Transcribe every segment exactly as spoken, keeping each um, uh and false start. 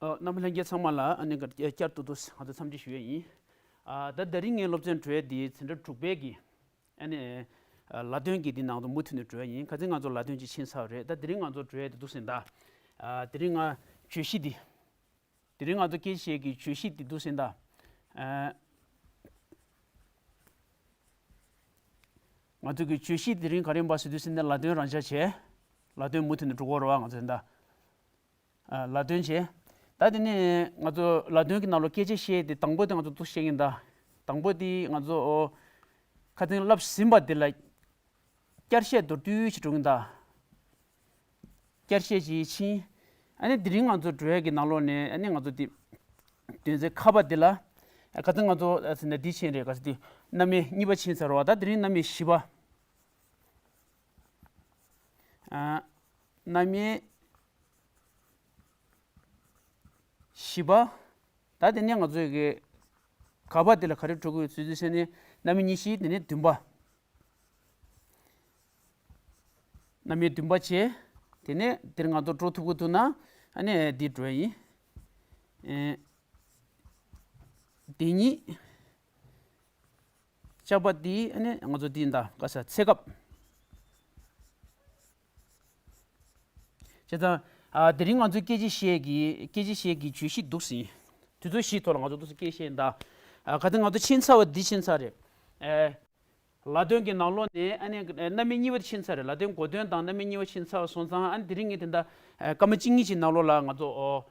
རྣམ་པ་ལྷན་རྒྱས་ཚང་མ་ལ་ཨ་ནི་བསྐྱར་དུ་དུ་ང་ཚོ་འཚམས་འདྲི་ཞུ་ཡས་ཡིན། ཨ་ད་དེ་རིང་ངའི་སློབ་ཚན་འགྲོ་ཡས་འདི་འཛིན་གྲྭ་དྲུག་པའི་གི་ཨ་ནི་ཨ་ལ་དོན་གྱི་འདི་ནང་དུ་མུ་མཐུད་ནས་འགྲོ་ཡས་ཡིན། ཁ་སང་ང་ཚོ་ལ་དོན་ཅིག་ཕྱིན་ཚར་བ་རེད། ད་དེ་རིང་ང་ཚོ་འགྲོ་ཡས་འདི་འདུག་ཟིན་ད། ཨ་དེ་རིང་ང་བརྗོད་གཞི་འདི། དེ་རིང་ང་ཚོ་སྐད་ཆ་བཤད་ཀྱི་བརྗོད་གཞི་འདི་འདུག་ཟིན་ད། ཨ་ང་ཚོ་གི་བརྗོད་གཞི་དེ་རིང་ག་རེ་ཡིན་པ་ཟེར་དུས་ཟིན་ད་ལ་དོན་རང་འཇགས་བྱས། ལ་དོན་མུ་མཐུད་ནས་འགྲོ་གི་རེད་བ་ང་ཚོ་ཟིན་ད། ལ་དོན་བྱས། ད་དེ་ནས་ང་ཚོ་ལ་དོན་གྱི་ནང་ལོགས་སྐད་ཆ་བཤད་དེ་དང་པོ་དེ་ང་ཚོ་འདུག་བཤད་ཀྱིན་གདའ། དང་པོ་དེ་ང་ཚོ་ཨོ། ཁ་སང་བསླབས་ཟིན་པ་དེ་ལ་བསྐྱར་བཤད་མདོར་བསྡུས་ཤིག་འགྲོ་གྱིན་གདའ། བསྐྱར་བཤད་ཅིག་ཕྱིན། ཨ་ནི་དེ་རིང་ང་ཚོ་འགྲོ་ཡས་ཀྱི་ནང་ལོགས་ནས་ཨ་ནི་ང་ཚོ་དེ། དོན་ཚན་ཁ་པ་དེ་ལ། ཁ་སང་ང་ཚོ་ཨ་ཟེར་ན་འདི་ཕྱིན་རེད་ག་ཟེར་དུས། རྣམ་དབྱེ་གཉིས་པ་ཕྱིན་ཚར་བ་ད་དེ་རིང་རྣམ་དབྱེ་བཞི་པ། ཨ། རྣམ་དབྱེ་བཞི་པ། ད་དེ་ནས་ང་ཚོའི་གི་ག་པ་དེ་ལ་ག་རེ་འགྲོ་གི་ཡོད་ཚུལ་དུ་བྱས་ནས་རྣམ་དབྱེ་གཉིས་བཞི་དེ་ནས་བདུན་པ། རྣམ་དབྱེ་བདུན་པ་བྱས། དེ་ནས་དེར་ང་ཚོ་འགྲོ་ཐུབ་ཀྱི་འདུག་ན་ཨ་ནི་འདི་འགྲོ་ཡིན། ཨེ། འདི་གཉིས། ལྕགས་པ་འདི་ཨ་ནི་ང་ཚོ་འདི་འདའ་ག་ས་ཚེ་སྐབས། བྱས་ཙང་། ཨ་དེ་རིང་ང་ཚོའི་སྐད་ཆ་བཤད་ཀྱི་སྐད་ཆ་བཤད་ཀྱི་བརྗོད་གཞི་འདུག་ཟིན། དུས་ཚོད་བཞིའི་ཐོག་ལ་ང་ཚོ་འདུག་སེ་སྐད་བཤད་ཡིན་ད། ཨ་ཁ་སང་ང་ཚོ་ཕྱིན་ཚར་བ་འདི་ཕྱིན་ཚར་རེད། ཨེ། ལ་དོན་གྱི་ནང་ལོགས་ནས་ཨ་ནི་རྣམ་དབྱེ་གཉིས་པ་དེ་ཕྱིན་ཚར་རེད། ལ་དོན་གོ་དོན་དང་རྣམ་དབྱེ་གཉིས་པ་ཕྱིན་ཚར་བ་སོང་ཙང་ཨ་ནི་དེ་རིང་ངས་དེ་འདྲ་སྐར་མ་གཅིག་གཉིས་ཀྱི་ནང་ལོགས་ལ་ང་ཚོ་ཨོ།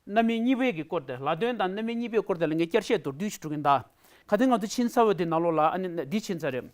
རྣམ་དབྱེ་གཉིས་པའི་གི་སྐོར་དེ་ལ་དོན་དང་རྣམ་དབྱེ་གཉིས་པའི་སྐོར་དེ་ལ་ངས་བསྐྱར་བཤད་མདོར་བསྡུས་ཤིག་འགྲོ་གིན་གདའ། ཁ་སང་ང་ཚོ་ཕྱིན་ཚར་བ་དེ་ནང་ལོགས་ལ་ཨ་ནི་འདི་ཕྱིན་ཚར་རེད།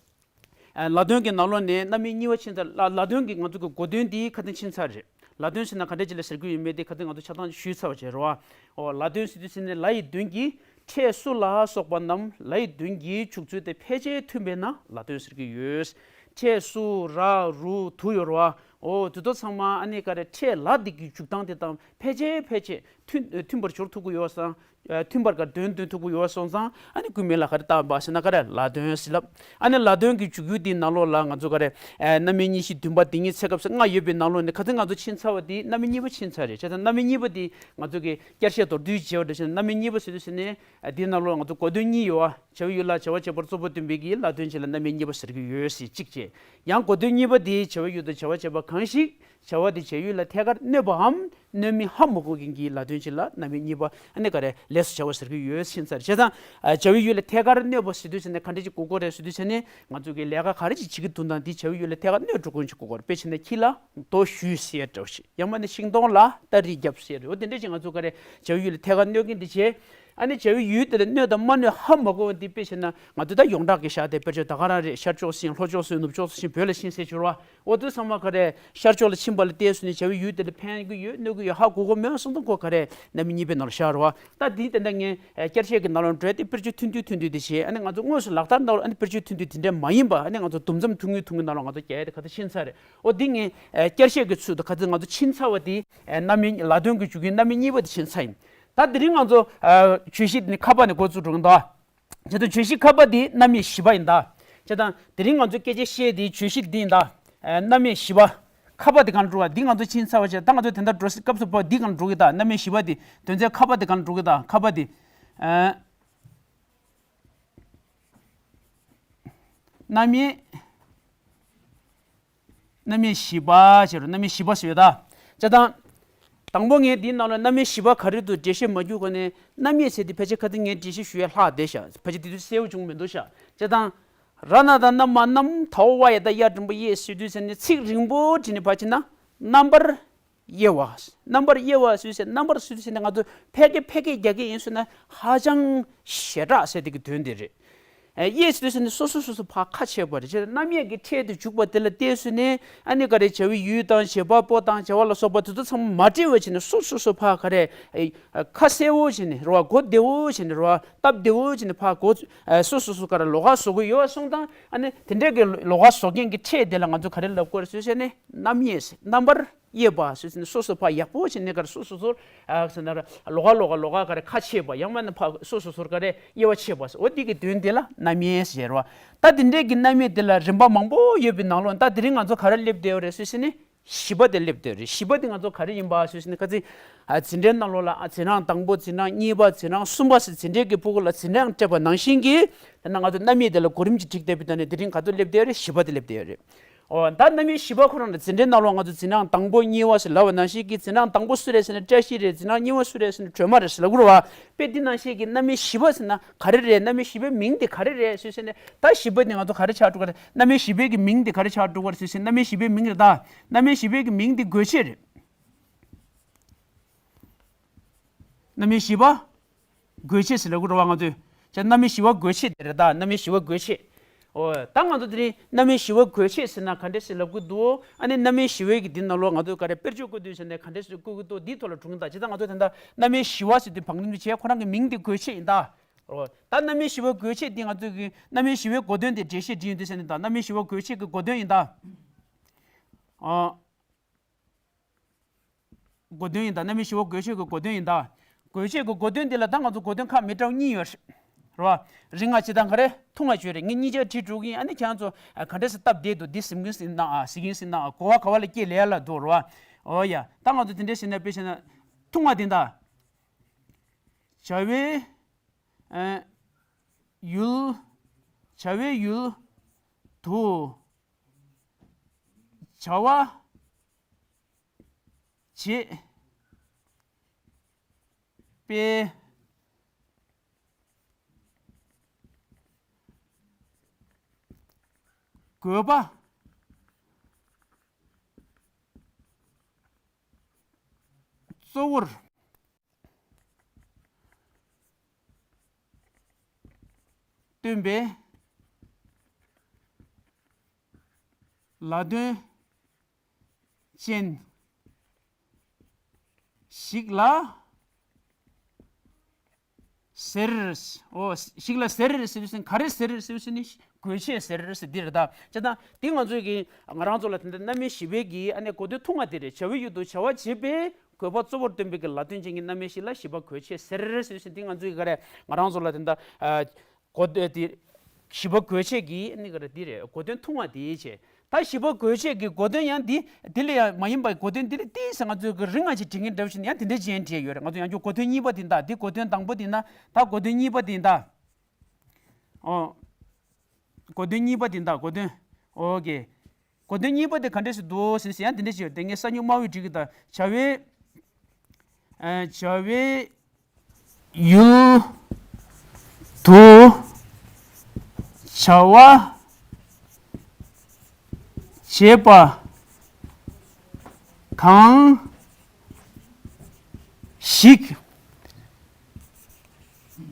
ལ་དོན་གྱི་ནང་ལོགས་ནས་རྣམ་དབྱེ་གཉིས་པ་ཕྱིན་ཚར་ལ་ལ་དོན་གྱི་ང་ཚོ་གི་གོ་དོན་འདི་ཁ་སང་ཕྱིན་ཚར་རེད། ལ་དོན་ཟེར་ན་ག་འདྲ་ཅིག་ལ་ཟེར་གྱི་ཡོད་མེད་དེ་ཁ་སང་ང་ཚོ་ཆ་ཚང་ཞུས་ཚར་བ་བྱས་རེད་བ། ཨོ་ལ་དོན་ཟེར་དུས་ཟེར་ནས་ལ་ཡི་དོན་གྱི་ཕྲད་སུ་ལ་སོགས་པ་རྣམས་ལ་ཡི་དོན་གྱི་འཇུག་ཚུལ་དེ་ཕལ་ཆེར་མཐུན་པས་ན་ལ་དོན་ཟེར་གྱི་ཡོད། ཕྲད་སུ་ར་རུ་དུ་ཡོད་རེད་བ། ཨོ་དེ་ཚོ་ཚང་མ་ཨ་ནི་ག་རེ་ཕྲད་ལ་དེ་གི་འཇུག་སྟངས་དེ་དང་ཕལ་ཆེར་ཕལ་ཆེར་མཐུན་མཐུན་པར་སྦྱོར་ཐུབ་ཀྱི་ཡོད་སང་། མཐུན་པར་ག་དོན་འདོན་ཐུབ་ཀྱི་ཡོད་སོང་ཙང་ཨ་ནི་སྐུལ་མའི་ལ་ག་རེ་བཏགས་པ་ཟེར་ན་ག་རེ་ལ་དོན་ཟེར་ལབ། ཨ་ནི་ལ་དོན་གྱི་འཇུག་ཡུལ་འདིའི་ནང་ལོགས་ལ་ང་ཚོ་ག་རེ། རྣམ་དབྱེ་གཉིས་བཞི་བདུན་པ་འདི་ཉིད་ཚེ་སྐབས་སུ་ལྔ་ཡོད་པའི་ནང་ལོགས་ནས་ཁ་སང་ང་ཚོ་ཕྱིན་ཚར་བ་འདི་རྣམ་དབྱེ་གཉིས་པ་ཕྱིན་ཚར་རེད། བྱས་ཙང་རྣམ་དབྱེ་གཉིས་པ་འདི་ང་ཚོ་གི་བསྐྱར་བཤད་མདོར་བསྡུས་བྱས་པ་འདྲ་བྱས་ན་རྣམ་དབྱེ་གཉིས་པ་ཟེར་དུས་ཟེར་ནས་འདིའི་ནང་ལོགས་ང་ཚོ་གོ་དོན་གཉིས་ཡོད་བ། བྱ་བའི་ཡུལ་ལ་བྱ་བ་བྱེད་པར་གཙོ་བོར་སྟོན་པའི་གི་ལ་དོན་བྱེད་ལ་རྣམ་དབྱེ་གཉིས་པ་ཟེར་གྱི་ཡོད་ཟེར་གཅིག་བྱས། ཡང་གོ་དོན་གཉིས་པ་དེ་བྱ་བའི་ཡུལ་དུ་བྱ་བ་བྱེད་པ་གང་ཞིག་བྱ་བ་དེ་བྱ་ཡུལ་ལ་ཐད་ཀར་གནོད་པའམ་གནོད་མི་ཧ་མ་གོ་མཁན་གྱི་ལ་དོན་ཅིག་ལ་རྣམ་དབྱེ་གཉིས་པ་ཨ་ནི་ག་རེ་ལས་སུ་བྱ་བ་ཟེར་གྱི་ཡོད་ཕྱིན་ཚར། བྱས་ཙང་བྱ་བའི་ཡུལ་ལ་ཐད་ཀར་གནོད་པ་ཟེར་དུས་ཟེར་ནས་ག་འདྲ་ཅིག་གོ་དགོས་རེད་ཟེར་དུས་ཟེར་ནས་ང་ཚོ་གི་ལས་ཀ་ག་རེ་ཅིག་བྱེད་ཀྱི་འདུག་ན་འདི་བྱ་བའི་ཡུལ་ལ་ཐད་ཀར་གནོད་འགྲོ་མཁན་ཅིག་གོ་དགོས་རེད། དཔེ་བྱས་ན་ཁྱི་ལ་རྡོ་གཞུས་ཟེར་འདྲ་བོ་ཞིག་ཡང་མིན་ན་ཤིང་སྡོང་ལ་སྟ་རེ་བརྒྱབ་ཟེར་རེད། འོ་དེ་འདྲ་ཅིག་ང་ཚོ་ག་རེ་བྱ་བའི་ཡུལ་ལ་ཐད་ཀར་གནོད་མཁན་འདི་བྱས། ཨ་ནི་བྱ་བའི་ཡུལ་དེ་ལ་གནོད་དང་མ་གནོད་ཧ་མ་གོ་བ་འདི་དཔེ་བྱས་ན་ང་ཚོ་ད་ཡོངས་གྲགས་ཀྱི་བཞག་སྟེ་དཔེར་བརྗོད་ད་ག་རང་རེད། ཤར་ཕྱོགས་ཕྱིན་ལྷོ་ཕྱོགས་སུ་ནུབ་ཕྱོགས་སུ་ཕྱིན་བོད་ལ་ཕྱིན་ཟེར་གྱི་རེད་བ། འོ་དེ་ཚང་མ་ག་རེ་ཤར་ཕྱོགས་ལ་ཕྱིན་པ་ལ་བལྟས་སོང་ནས་བྱ་བའི་ཡུལ་དེ་ལ་ཕན་གྱི་ཡོད་གནོད་ཀྱི་ཡོད་ཧ་གོ་གི་མེད་སོང་ཙང་ཁོ་ག་རེ་རྣམ་དབྱེ་གཉིས་པའི་ནང་ལ་བཞག་རེད་བ། ད་འདི་དེ་འདྲ་ངས་བསྐྱར་བཤད་ཀྱི་ནང་ལ་འགྲོ་དེ་དཔེར་བརྗོད་ཐུང་ཐུང་ཐུང་ཐུང་དེ་བྱས། ཨ་ནི་ང་ཚོ་དངོས་སུ་ལག་བསྟར་གནང་རོགས། ཨ་ནི་དཔེར་བརྗོད་ཐུང་ཐུང་དེ་འདྲ་མ་ཡིན་པ་ཨ་ནི་ང་ཚོ་དུམ་མཚམས་ཐུང་ངུའི་ཐུང་ངུའི་ནང་ལ་ང་ཚོ་རྒྱག་ཡ་དེ་ག་ཚོད་ཕྱིན་ཚར་རེད། འོ་འདི་ངས་བསྐྱར་བཤད་ཀྱི་ཚུལ་དུ་ག་ཚོད་ང་ཚོ་ཕྱིན་ཚར་བ་དེ་རྣམ་དབྱེ་ལ་དོན་གྱི་འཇུག་ཡུལ་རྣམ་དབྱེ་གཉིས་པ་དེ་ཕྱིན་ཚར་ཡིན། ད་དེ་རིང་ང་ཚོ་བརྗོད་གཞི་དེ་ནི་ཁ་པ་ནས་འགོ་བཙུགས་འགྲོ་གི་འདུག་བྱས་ཙང་བརྗོད་གཞི་ཁ་པ་འདི་རྣམ་དབྱེ་བཞི་པ་ཡིན་ད། བྱས་ཙང་དེ་རིང་ང་ཚོས་སྐད་ཆ་བཤད་དེའི་བརྗོད་གཞི་འདི་ཡིན་ད། ཨ་རྣམ་དབྱེ་བཞི་པ། ཁ་པ་འདི་གང་འགྲོ་བ་འདི་ང་ཚོ་ཕྱིན་ཚར་བ་བྱས། ད་ང་ཚོ་དེ་འདྲ་འགྲོ་སྐབས་སུ་བབ་འདི་གང་འགྲོ་གི་ད། རྣམ་དབྱེ་བཞི་པ་འདི་དོན་ཚན་ཁ་པ་འདི་གང་འགྲོ་གི་ད། ཁ་པ་འདི། ཨ་རྣམ་དབྱེ། རྣམ་དབྱེ་བཞི་པ་ཟེར་རོ། རྣམ་དབྱེ་བཞི་པ་ཟེར་ཡོད་ད། བྱས་ཙང་། དང་པོ་ངས་འདིའི་ནང་ལ་རྣམ་དབྱེ་བཞི་པ་ག་རེ་འདུག་འགྲེལ་བཤད་མ་རྒྱུག་གོང་ནས་རྣམ་དབྱེ་ཟེར་དེ་ཕལ་ཆེར་ཁ་སང་ངས་འགྲེལ་བཤད་ཞུ་ཡ་ལྷག་བསྡད་ཤག་ཕལ་ཆེར་དེ་དུས་གསལ་པོ་བྱུང་མི་འདུག་ཤག་བྱས་ཙང་། ར་ན་ད་ན་མ་ནམ་ད་འོ་བ་ཡ་ད་ཡ་འགྲེང་བུ་ཡེ་ཟེར་དུས་ཟེར་ནས་ཚིག་རིང་པོ་བྲིས་ནས་ཕར་ཕྱིན་ན་རྣམ་པར། དབྱེ་བ། རྣམ་པར་དབྱེ་བ་ཟེར་ཟེར་རྣམ་པར་ཟེར་ཟེར་ནས་ང་ཚོ་ཕལ་སྐད་ཕལ་སྐད་རྒྱག་གི་ཡིན་ཟེར་ན་ཧ་ཅང་ཞེ་དྲག་ཟེར་དེ་གི་དོན་དེ་རེད། ཨེ་དབྱེ་ཟེར་ཟེར་ནས་སོ་སོ་སོ་སོ་ཕར་ཁ་ཕྱེ་བ་རེད། རྣམ་དབྱེ་གི་ཕྲད་དུ་འཇུག་པ་དེ་ལ་བལྟས་ཟེར་ནས་ཨ་ནི་ག་རེ་བྱ་བའི་ཡུལ་དང་བྱེད་པ་པོ་དང་བྱ་བ་ལ་སོགས་པ་དེ་ཚོ་ཚང་མ་མ་འདྲེས་པ་བྱས་ནས་སོ་སོ་སོ་ཕར་ག་རེ་ཨེ་ཁ་གསལ་བོ་བྱས་ནས་རེད་བ། གོ་བདེ་བོ་བྱས་ནས་རེད་བ། སྟབས་བདེ་བོ་བྱས་ནས་ཕར་གོ་ཨེ་སོ་སོ་སོ་ག་རེ་ལོགས་ཀ་བཟོ་གི་ཡོད་པ་སོང་ཙང་ཨ་ནི་དེ་འདྲའི་གི་ལོགས་ཀ་བཟོ་མཁན་གི་ཕྲད་དེ་ལ་ང་ཚོ་ག་རེ་ལབ་དགོས་རེད་ཟེར་ཟེར་ནས་རྣམ་དབྱེ་ཟེར། རྣམ་པར། དབྱེ་བ་ཟེར་ནས་སོ་སོ་ཕར་ཡག་པོ་བྱས་ནས་ག་རེ་སོ་སོ་སོར་ཨ་ཟེར་ན་ར་ལོགས་ཀ་ལོགས་ཀ་ལོགས་ཀ་ག་རེ་ཁ་ཕྱེ་བ་ཡང་མིན་ན་ཕར་སོ་སོ་སོར་ག་རེ་དབྱེ་བ་ཕྱེ་བ་ཟེར། འོ་འདི་གི་དོན་དེ་ལ་རྣམ་དབྱེ་ཟེར་བ། ད་དེ་འདྲའི་གི་རྣམ་དབྱེ་དེ་ལ་རིམ་པ་མང་པོ་ཡོད་པའི་ནང་ལོགས་ད་དེ་རིང་ང་ཚོ་ག་རེ་སླེབས་བསྡད་ཡོད་རེད་ཟེར་ཟེར་ནས་ བཞི་པ་དེ་སླེབས་བསྡད་ཡོད་རེད། བཞི་པ་དེ་ང་ཚོ་ག་རེ་ཡིན་པ་ཞུས་ཟེར་ན། ཁ་ཚིག་ཨ་འཛིན་གྲྭའི་ནང་ལོགས་ལ། ཨ་འཛིན་གྲྭ་དང་པོ། འཛིན་གྲྭ་གཉིས་པ། འཛིན་གྲྭ་གསུམ་པ་ཟེར་འཛིན་གྲྭའི་གི་ཕྲུ་གུ་ལ་འཛིན་གྲྭ་སྤྲད་པ་ནང་བཞིན་གྱི། དེ་ན་ང་ཚོ་རྣམ་དབྱེ་དེ་ལ་གོ་རིམ་གྱིས་བསྒྲིགས་བསྡད་པའི་ཐོག་ནས་དེ་རིང་ག་ཚོད་སླེབས་བསྡད་ཡོད་རེད། བཞི་པ་དེ་སླེབས་བསྡད་ཡོད་རེད། ཨོ་ད་རྣམ་དབྱེ་བཞི་པ་ཁོ་རང་ལ་འཛིན་གྲྭའི་ནང་ལོགས་ང་ཚོ་འཛིན་གྲྭ་དང་པོ་གཉིས་པ་ཟེར་ལབ་པ་ནང་བཞིན་གྱི། འཛིན་གྲྭ་དང་པོ་སུ་རེད་ཟེར་ན་བཀྲ་ཤིས་རེད། འཛིན་གྲྭ་གཉིས་པ་སུ་རེད་ཟེར་ན་སྒྲོལ་མ་རེད་ཟེར་ལབ་དགོས་རེད་བ། དཔེ་འདི་ནང་བཞིན་གྱི་རྣམ་དབྱེ་བཞི་པ་ཟེར་ན་ག་རེ་རེད། རྣམ་དབྱེ་བཞི་པའི་མིང་དེ་ག་རེ་རེད་ཞུས་ཟེར་ན། ད་བཞི་པ་དེ་ང་ཚོ་ག་རེ་ཆགས་འགྲོ་གི་རེད། རྣམ་དབྱེ་བཞི་པའི་གི་མིང་དེ་ག་རེ་ཆགས་འགྲོ་གི་རེད་ཞུས་ཟེར་ན། རྣམ་དབྱེ་བཞི་པའི་མིང་རེད་ད། རྣམ་དབྱེ་བཞི་པའི་གི་མིང་དེ་དགོས་ཆེད་རེད། རྣམ་དབྱེ་བཞི་པ་དགོས་ཆེད་ཟེར་ལབ་དགོས་རེད་བ། ང་ཚོས་ཅག་རྣམ་དབྱེ་བཞི་པ་དགོས་ཆེད་དེ་རེད་ད། རྣམ་དབྱེ་བཞི་པ་དགོས་ཆེད། ཨོ་ད་ང་ཚོ་དེ་རིང་རྣམ་དབྱེ་བཞི་པ་དགོས་ཆེད་ཟེར་ན་ག་འདྲས་ཟེར་ལབ་གི་འདུག་ཨ་ནི་རྣམ་དབྱེ་བཞི་པའི་གི་འདི་ནང་ལོགས་ང་ཚོས་ག་རེ་དཔེར་བརྗོད་བཀོད་དུས་ཟེར་ནས་ག་འདྲས་ཟེར་བཀོད་ཀྱི་འདུག་འདིའི་ཐོག་ལ་དྲུང་ད། ཇི་ལྟར་ང་ཚོ་དེ་འདྲ་རྣམ་དབྱེ་བཞི་པ་ཟེར་དུས་བང་རིམ་དུ་བྱས་ཁོ་རང་གི་མིང་དེ་དགོས་ཆེད་ཡིན་ད། ཨོ་ད་རྣམ་དབྱེ་བཞི་པ་དགོས་ཆེད་འདི་ང་ཚོས་གི་རྣམ་དབྱེ་བཞི་པའི་གོ་དོན་དེ་འགྲེལ་བཤད་བྲིས་ཡོང་དུས་ཟེར་ནས་ད། རྣམ་དབྱེ་བཞི་པ་དགོས་ཆེད་ཀྱི་གོ་དོན་ཡིན་ད། ཨོ། གོ་དོན་ཡིན་ད། རྣམ་དབྱེ་བཞི་པ་དགོས་ཆེད་ཀྱི་གོ་དོན་ཡིན་ད། དགོས་ཆེད་ཀྱི་གོ་དོན་འདི་ལ་ད་ང་ཚོ་གོ་དོན་ཁག་མི་འདྲ་བ་གཉིས་ཡོད་རེད་བ། རིང་ང་ཇི་ལྟར་ག་རེ་ཐུང་ང་བརྗོད་རེད། ངས་གཉིས་ཆ་བྲིས་འགྲོ་གི་ཡིན། ཨ་ནི་ཁྱེད་རང་ཚོ་ག་འདྲས་སེ་སྟབས་བདེ་འདུག་འདི་ཟིན་གྱིན་ཟིན་ན། ཨ་ཟིན་གྱིན་ཟིན་ན། གོ་བ་ག་བ་ལ་སྐྱེལ་ལེ་ཡ་ལ་འདུག་རེད་བ། ཨོ་ཡ། ད་ང་ཚོ་དེ་འདྲས་བྱས་ན། དཔེ་བྱས་ན་ཐུང་ང་འདི་ད། བྱ་བའི་ཨ་ཡུལ། བྱ་བའི་ཡུལ་དུ་བྱ་བ་བྱེད་པའི་དགོས་པ་གཙོ་བོར་སྟོན་པའི་ལ་དོན་ཅན་ཞིག་ལ་ཟེར། ཨོ་ཞིག་ལ་ཟེར་ཟེར་དུས་ཙམ་ག་རེ་ཟེར་ཟེར་དུས་ཙམ་ནི་དགོས་ཆེད་ཟེར་ཟེར་འདི་རེད་ད། བྱས་ཙང་འདི་ང་ཚོས་ཀྱི་ང་རང་ཚོ་ལ་དེ་འདྲ་རྣམ་དབྱེ་བཞི་པའི་གི་ཨ་ནི་གོ་དོན་ཐུང་བ་དེ་རེད། བྱ་བའི་ཡུལ་དུ་བྱ་བ་བྱེད་པའི་དགོས་པ་གཙོ་བོར་སྟོན་པའི་གི་ལ་དོན་ཅན་གྱི་རྣམ་དབྱེ་ཞིག་ལ་བཞི་པ་དགོས་ཆེད་ཟེར་ཟེར་དུས་ཙམ་འདི་ང་ཚོས་ཀྱི་ག་རེ་ང་རང་ཚོ་ལ་དེ་འདྲ་ཨ། གོ་དོན་དེ། བཞི་པ་དགོས་ཆེད་ཀྱི་ཨ་ནི་ག་རེ་འདི་རེད། གོ་དོན་ཐུང་བ་དེའི་ཆེད། ད་བཞི་པ་དགོས་ཆེད་ཀྱི་གོ་དོན་ཡང་འདི་འདི་ལ་ཡང་མ་ཡིན་པ། གོ་དོན་འདི་ལ་ཏིས་ང་ཚོས་ཀྱི་རིང་ང་ཅིག་འབྲི་མཁན་འདྲ་བོ་ཞིག་ཡང་དེ་འདྲ་ཅིག་ཡང་བྲིས་ཡོད་རེད། ང་ཚོ་ཡང་བསྐྱར་གོ་དོན་གཉིས་པ་དེ་ཡིན་ད། འདི་གོ་དོན་དང་པོ་དེ་ཡིན་ན། ད་གོ་དོན་གཉིས་པ་དེ་ཡིན་ད། ཨོ། གོ་དོན་གཉིས་པ་དེ་ཡིན་ད། གོ་དོན། ཨོ་ཀེ། གོ་དོན་གཉིས་པ་དེ་ག་འདྲས་ཞིག་འདུག་ཟེར་ཟེར་ཡང་དེ་འདྲས་ཞིག་ཡོད། དེ་ངས་ས་སྨྱུག་དམར་པོ་བྲིས་ཀྱི་ད། བྱ་བའི། ཨ་བྱ་བའི་ཡུལ་དུ་བྱ་བ་བྱེད་པ་གང་ཞིག་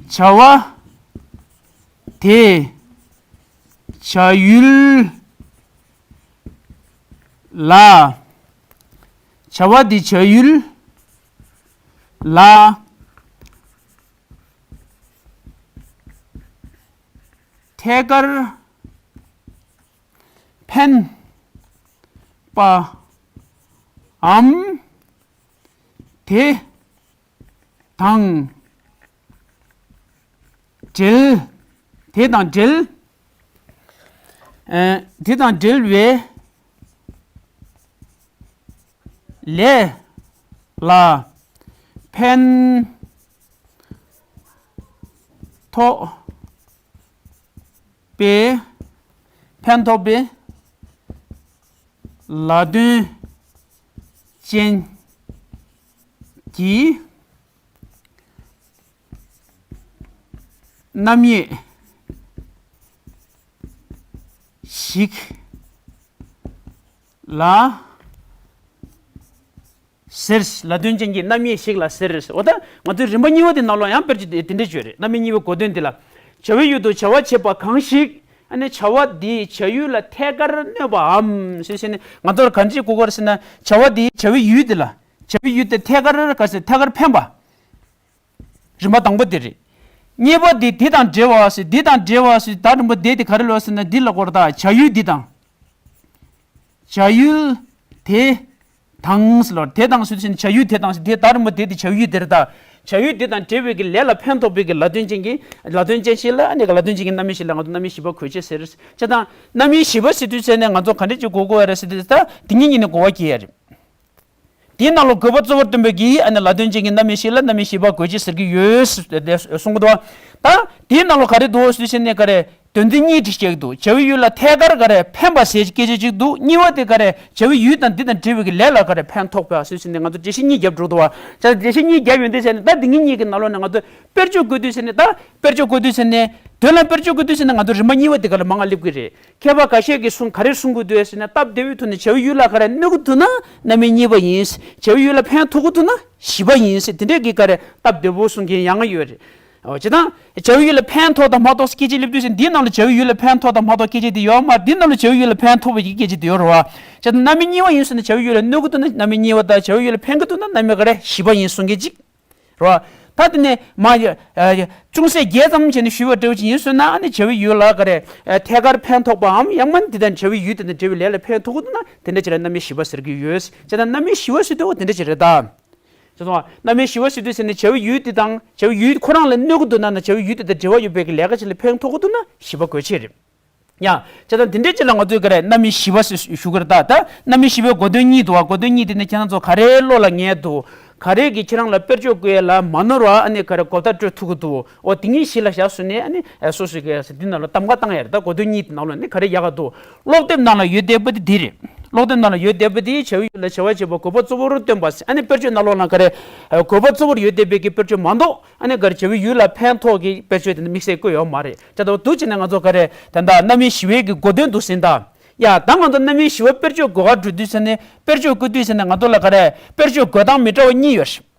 བྱ་བ་དེ་བྱ་ཡུལ་ལ། བྱ་བ་དེ་བྱ་ཡུལ་ལ་ཐད་ཀར་ཕན་པའམ་དེ་དང་འབྲེལ། དེ་དང་འབྲེལ། ཨ་དེ་དང་འབྲེལ་བའི་ལས་ལ་ཕན་ཐོགས་པའི་ཕན་ཐོགས་པའི་ལ་དོན་ཅན་གྱི་རྣམ་དབྱེ་ཞིག་ལ་ཟེར། ལ་དོན་ཅན་གྱི་རྣམ་དབྱེ་ཞིག་ལ་ཟེར། འོ་ད་ང་ཚོའི་རིམ་པ་གཉིས་པ་དེ་ནང་ལོགས་ཡང་དཔེར་བརྗོད་དེ་འདྲ་བརྗོད་རེད། རྣམ་དབྱེ་གཉིས་པའི་གོ་དོན་འདི་ལ། བྱ་བའི་ཡུལ་དུ་བྱ་བ་བྱེད་པ་གང་ཞིག་ཨ་ནི་བྱ་བ་འདིས་བྱ་ཡུལ་ལ་ཐད་ཀར་གནོད་པའམ་ཞེས་བྱས་ནས་ང་ཚོར་གང་ཅིའི་གོ་སྐབས་ཟེར་ན། བྱ་བ་འདིས་བྱ་བའི་ཡུལ་འདི་ལ། བྱ་བའི་ཡུལ་དེ་ཐད་ཀར་ག་ཟེར། ཐད་ཀར་ཕན་པ། རིམ་པ་དང་པོ་དེ་རེད། གཉིས་པ་དེ་དེ་དང་འབྲེལ་བ་ཟེར། དེ་དང་འབྲེལ་བ་ཟེར། ད་རིམ་པ་དེ་དེ་ག་རེ་ལབ་ཟེར་ན། འདི་ལ་གོ་ར་ད། བྱ་ཡུལ་འདི་དང་། བྱ་ཡུལ་དེ་དང་ཟེར་ལོ། དེ་དང་ཟེར་དུས་བྱ་ཡུལ་དེ་དང་ཟེར། དེ་ད་རིམ་པ་དེ་དེ་བྱ་ཡུལ་དེ་རེད་ད། བྱ་ཡུལ་འདི་དང་འབྲེལ་བའི་གི་ལས་ལ་ཕན་ཐོགས་པའི་གི་ལ་དོན་ཅན་གྱི་ལ་དོན་ཅན་ཞིག་ལ་ཨ་ནི་གི་ལ་དོན་ཅན་གྱི་རྣམ་དབྱེ་བཞི་ལ་ང་ཚོ་རྣམ་དབྱེ་བཞི་པ་དགོད་བྱ་ཟེར། བྱས་ཙང་རྣམ་དབྱེ་བཞི་པ་ཟེར་དུས་ཙ་ནས་ང་ཚོ་ག་འདྲ་ཅིག་གོ་དགོས་པ་རེད་ཟེར་དུས་ད་དེ་ཉིད་ཉིད་ནས་གོ་བ་སྐྱེ་ཡ་རེད། དེའི་ནང་ལ་དགོས་པ་གཙོ་བོར་སྟོན་པའི་གི་ཨ་ནི་ལ་དོན་ཅན་གྱི་རྣམ་དབྱེ་བཞི་ལ་རྣམ་དབྱེ་བཞི་པ་དགོད་བྱ་ཟེར་གྱི་ཡོད་ཟེར་ཏེ་གསུང་གི་འདུག་ད་དེའི་ནང་ལ་ག་རེ་འདུག་ཟེར་དུས་ཙ་ནས་ག་རེ། དོན་ཚན་གཉིས་ཅིག་བཤད་ཀྱི་འདུག་བྱ་བའི་ཡུལ་ལ་ཐད་ཀར་ག་རེ་ཕན་པ་ཟེར་སྐད་ཆ་གཅིག་འདུག་གཉིས་པ་དེ་ག་རེ་བྱ་བའི་ཡུལ་དང་འདི་དང་འབྲེལ་བའི་གི་ལས་ལ་ག་རེ་ཕན་ཐོགས་པ་ཟེར་ཟེར་ནས་ང་ཚོ་འགྲེལ་བཤད་གཉིས་བརྒྱབ་འགྲོ་འདུག་བ། ཅག་འགྲེལ་བཤད་གཉིས་བརྒྱབ་ཡོང་དུས་ཟེར་ནས་ད་འདི་གཉིས་གཉིས་ཀྱི་ནང་ལོགས་ནས་ང་ཚོ་དཔེར་བརྗོད་བཀོད་དུས་ཟེར་ནས་ད་དཔེར་བརྗོད་བཀོད་དུས་ཟེར་ནས་དོན་ལ་དཔེར་བརྗོད་བཀོད་དུས་ཟེར་ནས་ང་ཚོ་རིམ་པ་གཉིས་པ་དེ་ག་ལ་མང་ང་སླེབས་ཀྱི་རེད། མཁས་པ་འགའ་ཤས་ཀྱིས་གསུང་ག་རེ་གསུང་གི་འདུག་ཟེར་ན་སྟབས་བདེ་བའི་ཐོག་ནས་བྱ་བའི་ཡུལ་ལ་ག་རེ་གནོད་ཀྱི་འདུག་ན་རྣམ་དབྱེ་གཉིས་པ་ཡིན། བྱ་བའི་ཡུལ་ལ་ཕན་ཐོགས་ཀྱི་འདུག་ན་བཞི་པ་ཡིན་ཟེར་དེ་འདྲས་ཀྱི་ག་རེ་སྟབས་བདེ་པོ་གསུང་མཁན་ཡང་ཡོད་རེད། འོ་བྱས་ཙང་བྱ་བའི་ཡུལ་ལ་ཕན་ཐོགས་དང་མ་ཐོགས་སྐད་ཆ་སླེབས་དུས་ཟེར་འདིའི་ནང་ལ་བྱ་བའི་ཡུལ་ལ་ཕན་ཐོགས་དང་མ་ཐོགས་སྐད་ཆ་དེ་ཡོད་མ་རེད། འདིའི་ནང་ལ་བྱ་བའི་ཡུལ་ལ་ཕན་ཐོགས་པའི་སྐད་ཆ་དེ་ཡོད་རེད་བ། བྱས་ཙང་རྣམ་དབྱེ་གཉིས་པ་ཡིན་ཟེར་ན་བྱ་བའི་ཡུལ་ལ་གནོད་ཀྱི་འདུག་ན་རྣམ་དབྱེ་གཉིས་པ་དང་བྱ་བའི་ཡུལ་ལ་ཕན་གྱི་འདུག་ན་རྣམ་དབྱེ་ག་རེ་བཞི་པ་ཡིན་གསུང་མཁན་གཅིག་རེད་བ། ད་དེ་ནས་མ་ཡ་ཡ་ཅུང་ཟད་རྒྱས་ཙམ་བྱས་ནས་ཞུས་པ་འདྲ་བོ་ཅིག་ཡིན་ཟེར་ན་ཨ་ནི་བྱ་བའི་ཡུལ་ལ་ག་རེ་ཐད་ཀར་ཕན་ཐོགས་པའམ་ཡང་མིན་འདི་དང་བྱ་བའི་ཡུལ་དེ་དང་འབྲེལ་བའི་ལས་ལ་ཕན་ཐོགས་ཀྱི་འདུག་ན་དེ་འདྲ་ཅིག་ལ་རྣམ་དབྱེ་བཞི་པ་ཟེར་གྱི་ཡོད། བྱས་ཙང་རྣམ་དབྱེ་བཞི་པ་ཟེར་དུས་འོ་དེ་འདྲ་ཅིག་རེད་ད། ཅེས་གསུངས་པ། རྣམ་དབྱེ་བཞི་པ་ཟེར་དུས་ཟེར་ནས་བྱ་བའི་ཡུལ་དེ་དང་བྱ་བའི་ཡུལ་ཁོ་རང་ལ་གནོད་ཀྱི་འདུག་ན་ན་བྱ་བའི་ཡུལ་དེ་དང་འབྲེལ་བ་ཡོད་པའི་གི་ལས་ཀ་ཅིག་ལ་ཕན་ཐོགས་ཀྱི་འདུག་ན་བཞི་པ་དགོས་ཆེད་རེད། ཡང་བྱས་ཙང་དེ་འདྲའི་ཅིག་ལ་ང་ཚོས་ག་རེ་རྣམ་དབྱེ་བཞི་པ་ཞུ་གི་རེད་ད། ད་རྣམ་དབྱེ་བཞི་པའི་གོ་དོན་གཉིས་འདུག་བ། གོ་དོན་གཉིས་དེ་ནི་ཁྱེད་རང་ཚོ་ག་རེ་བློ་ལ་ངེས་འདུག་ག་རེ་གི་ཁྱེད་རང་ལ་དཔེར་བརྗོད་བཀོད་ཡས་ལ་མ་ནོར་བ་ཨ་ནི་ག་རེ་གོ་བརྡ་སྤྲོད་ཐུབ་ཀྱི་འདུག་འོ་དེ་གཉིས་གཞི་ལ་བཞག་སོང་ནས་ཨ་ནི་སོ་སོའི་གི་འདི་ནང་ལ་གདམ་ག་བཏང་ཡས་རེད། ད་གོ་དོན་གཉིས་དེ་ནང་ལ་ནི་ག་རེ་ཡག་ག་འདུག་སློབ་དེབ་ནང་ལ་ཡོད་བསྡད་པ་དེ་འདི་རེད། སློབ་དེབ་ནང་ལ་ཡོད་བསྡད་པ་དེ་བྱ་བའི་ཡུལ་ལ་བྱ་བ་བྱེད་པ་དགོས་པ་གཙོ་བོར་སྟོན་པ་ཟེར། ཨ་ནི་དཔེར་བརྗོད་ནང་ལོགས་ལ་ག་རེ་དགོས་པ་གཙོ་བོར་ཡོད་བསྡད་པའི་གི་དཔེར་བརྗོད་མ་གཏོགས་ཨ་ནི་ག་རེ་བྱ་བའི་ཡུལ་ལ་ཕན་ཐོགས་ཀྱི་དཔེར་བརྗོད་དེ་འདྲ་དམིགས་བསལ་བཀོད་ཡོད་མ་རེད། བྱས་ཙང་འདུག་བྱས་ནས་ང་ཚོ་ག་རེ་ད་ལྟ་རྣམ་དབྱེ་བཞི་པའི་གི་གོ་དོན་འདུག་ཟིན་ད། ཡ་ད་ང་ཚོ་རྣམ་དབྱེ་བཞི་པ་དཔེར་བརྗོད་དགོས་ག་འགྲོ་དུས་ཟེར་ནས་དཔེར་བརྗོད་བཀོད་དུས་ཟེར་ནས་ང་ཚོ་ལ་ག་རེ་དཔེར་བརྗོད་དགོས་སྟངས་མི་འདྲ་བ་གཉིས་ཡོད་རེད།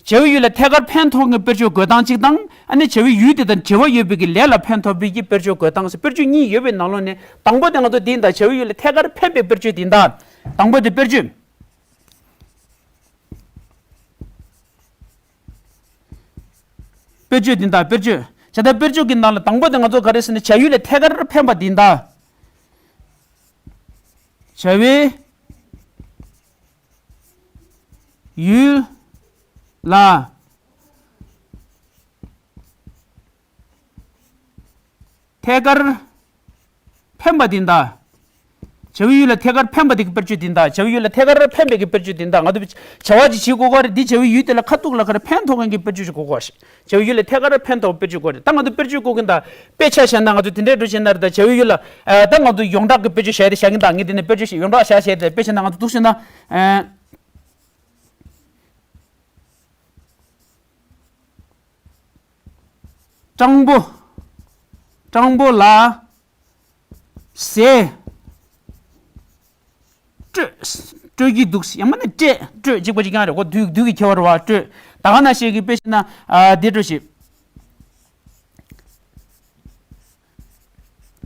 བྱ་བའི་ཡུལ་ལ་ཐད་ཀར་ཕན་ཐོགས་ཀྱི་དཔེར་བརྗོད་དགོས་སྟངས་གཅིག་དང་། ཨ་ནི་བྱ་བའི་ཡུལ་དེ་དང་འབྲེལ་བ་ཡོད་པའི་གི་ལས་ལ་ཕན་ཐོགས་པའི་གི་དཔེར་བརྗོད་དགོས་སྟངས་ཟེར་དཔེར་བརྗོད་གཉིས་ཡོད་པའི་ནང་ལོགས་ནས་དང་པོ་དེ་ང་ཚོ་འདི་ཡིན་ད། བྱ་བའི་ཡུལ་ལ་ཐད་ཀར་ཕན་པའི་དཔེར་བརྗོད་འདི་ཡིན་ད། དང་པོ་དེ་དཔེར་བརྗོད། དཔེར་བརྗོད་འདི་ཡིན་ད་དཔེར་བརྗོད། བྱས་ཙང་དཔེར་བརྗོད་ཀྱི་ནང་ལ་དང་པོ་དེ་ང་ཚོ་ག་རེ་ཟེར་ན་བྱ་ཡུལ་ལ་ཐད་ཀར་ཕན་པ་འདི་ཡིན་ད། བྱ་བའི་ཡུལ་ལ་ཐད་ཀར་ཕན་པ་འདི་ཡིན་ད། བྱ་བའི་ཡུལ་ལ་ཐད་ཀར་ཕན་པ་འདི་གི་དཔེར་བརྗོད་འདི་ཡིན་ད། བྱ་བའི་ཡུལ་ལ་ཐད་ཀར་ཕན་པའི་གི་དཔེར་བརྗོད་འདི་ཡིན་ད། ང་ཚོ་བྱ་བ་ཅིག་བྱེད་དགོས་ཀྱི་རེད། འདི་བྱ་བའི་ཡུལ་དེ་ལ་ཁ་ཐུག་ལ་ག་རེ་ཕན་ཐོགས་མཁན་གྱི་དཔེར་བརྗོད་ཅིག་དགོས་ཀྱི་རེད། བྱ་བའི་ཡུལ་ལ་ཐད་ཀར་ཕན་ཐོགས་དཔེར་བརྗོད་དགོས་རེད། ད་ང་ཚོ་དཔེར་བརྗོད་བཀོད་ཀྱི་ཡིན་ད། དཔེ་ཆ་བཞག་ན་ང་ཚོ་དེ་འདྲའི་འགྲོ་བྱེད་ན་རེད། ད་བྱ་བའི་ཡུལ་ལ་ཨ་ད་ང་ཚོ་ཡོངས་གྲགས་ཀྱི་དཔེར་བརྗོད་བཞག་ཡ་དེ་བཞག་གི་ཡིན་ད། ངས་དེ་ནས་དཔེར་བརྗོད་ཞིག་ཡོངས་གྲགས་བཞག་བྱས་ཏེ་དཔེ་བྱས་ན་ང་ཚོ་འདུག་ཟེར་ན། ཨ། སྤྲང་པོ། སྤྲང་པོ་ལ་ཟས་སྤྲོད། སྤྲོད་ཀྱི་འདུག་ཡང་མིན་ན་སྤྲད། སྤྲོད་གཅིག་པ་གཅིག་རྐྱང་རེད། ཁོ་དུས་དུས་ཀྱི་ཁྱད་པར་རེད་བ། སྤྲོད། ད་ག་ནང་བཞིན་གྱི་དཔེ་བྱས་ན་ཨ་འདི་འདྲ་ཞིག་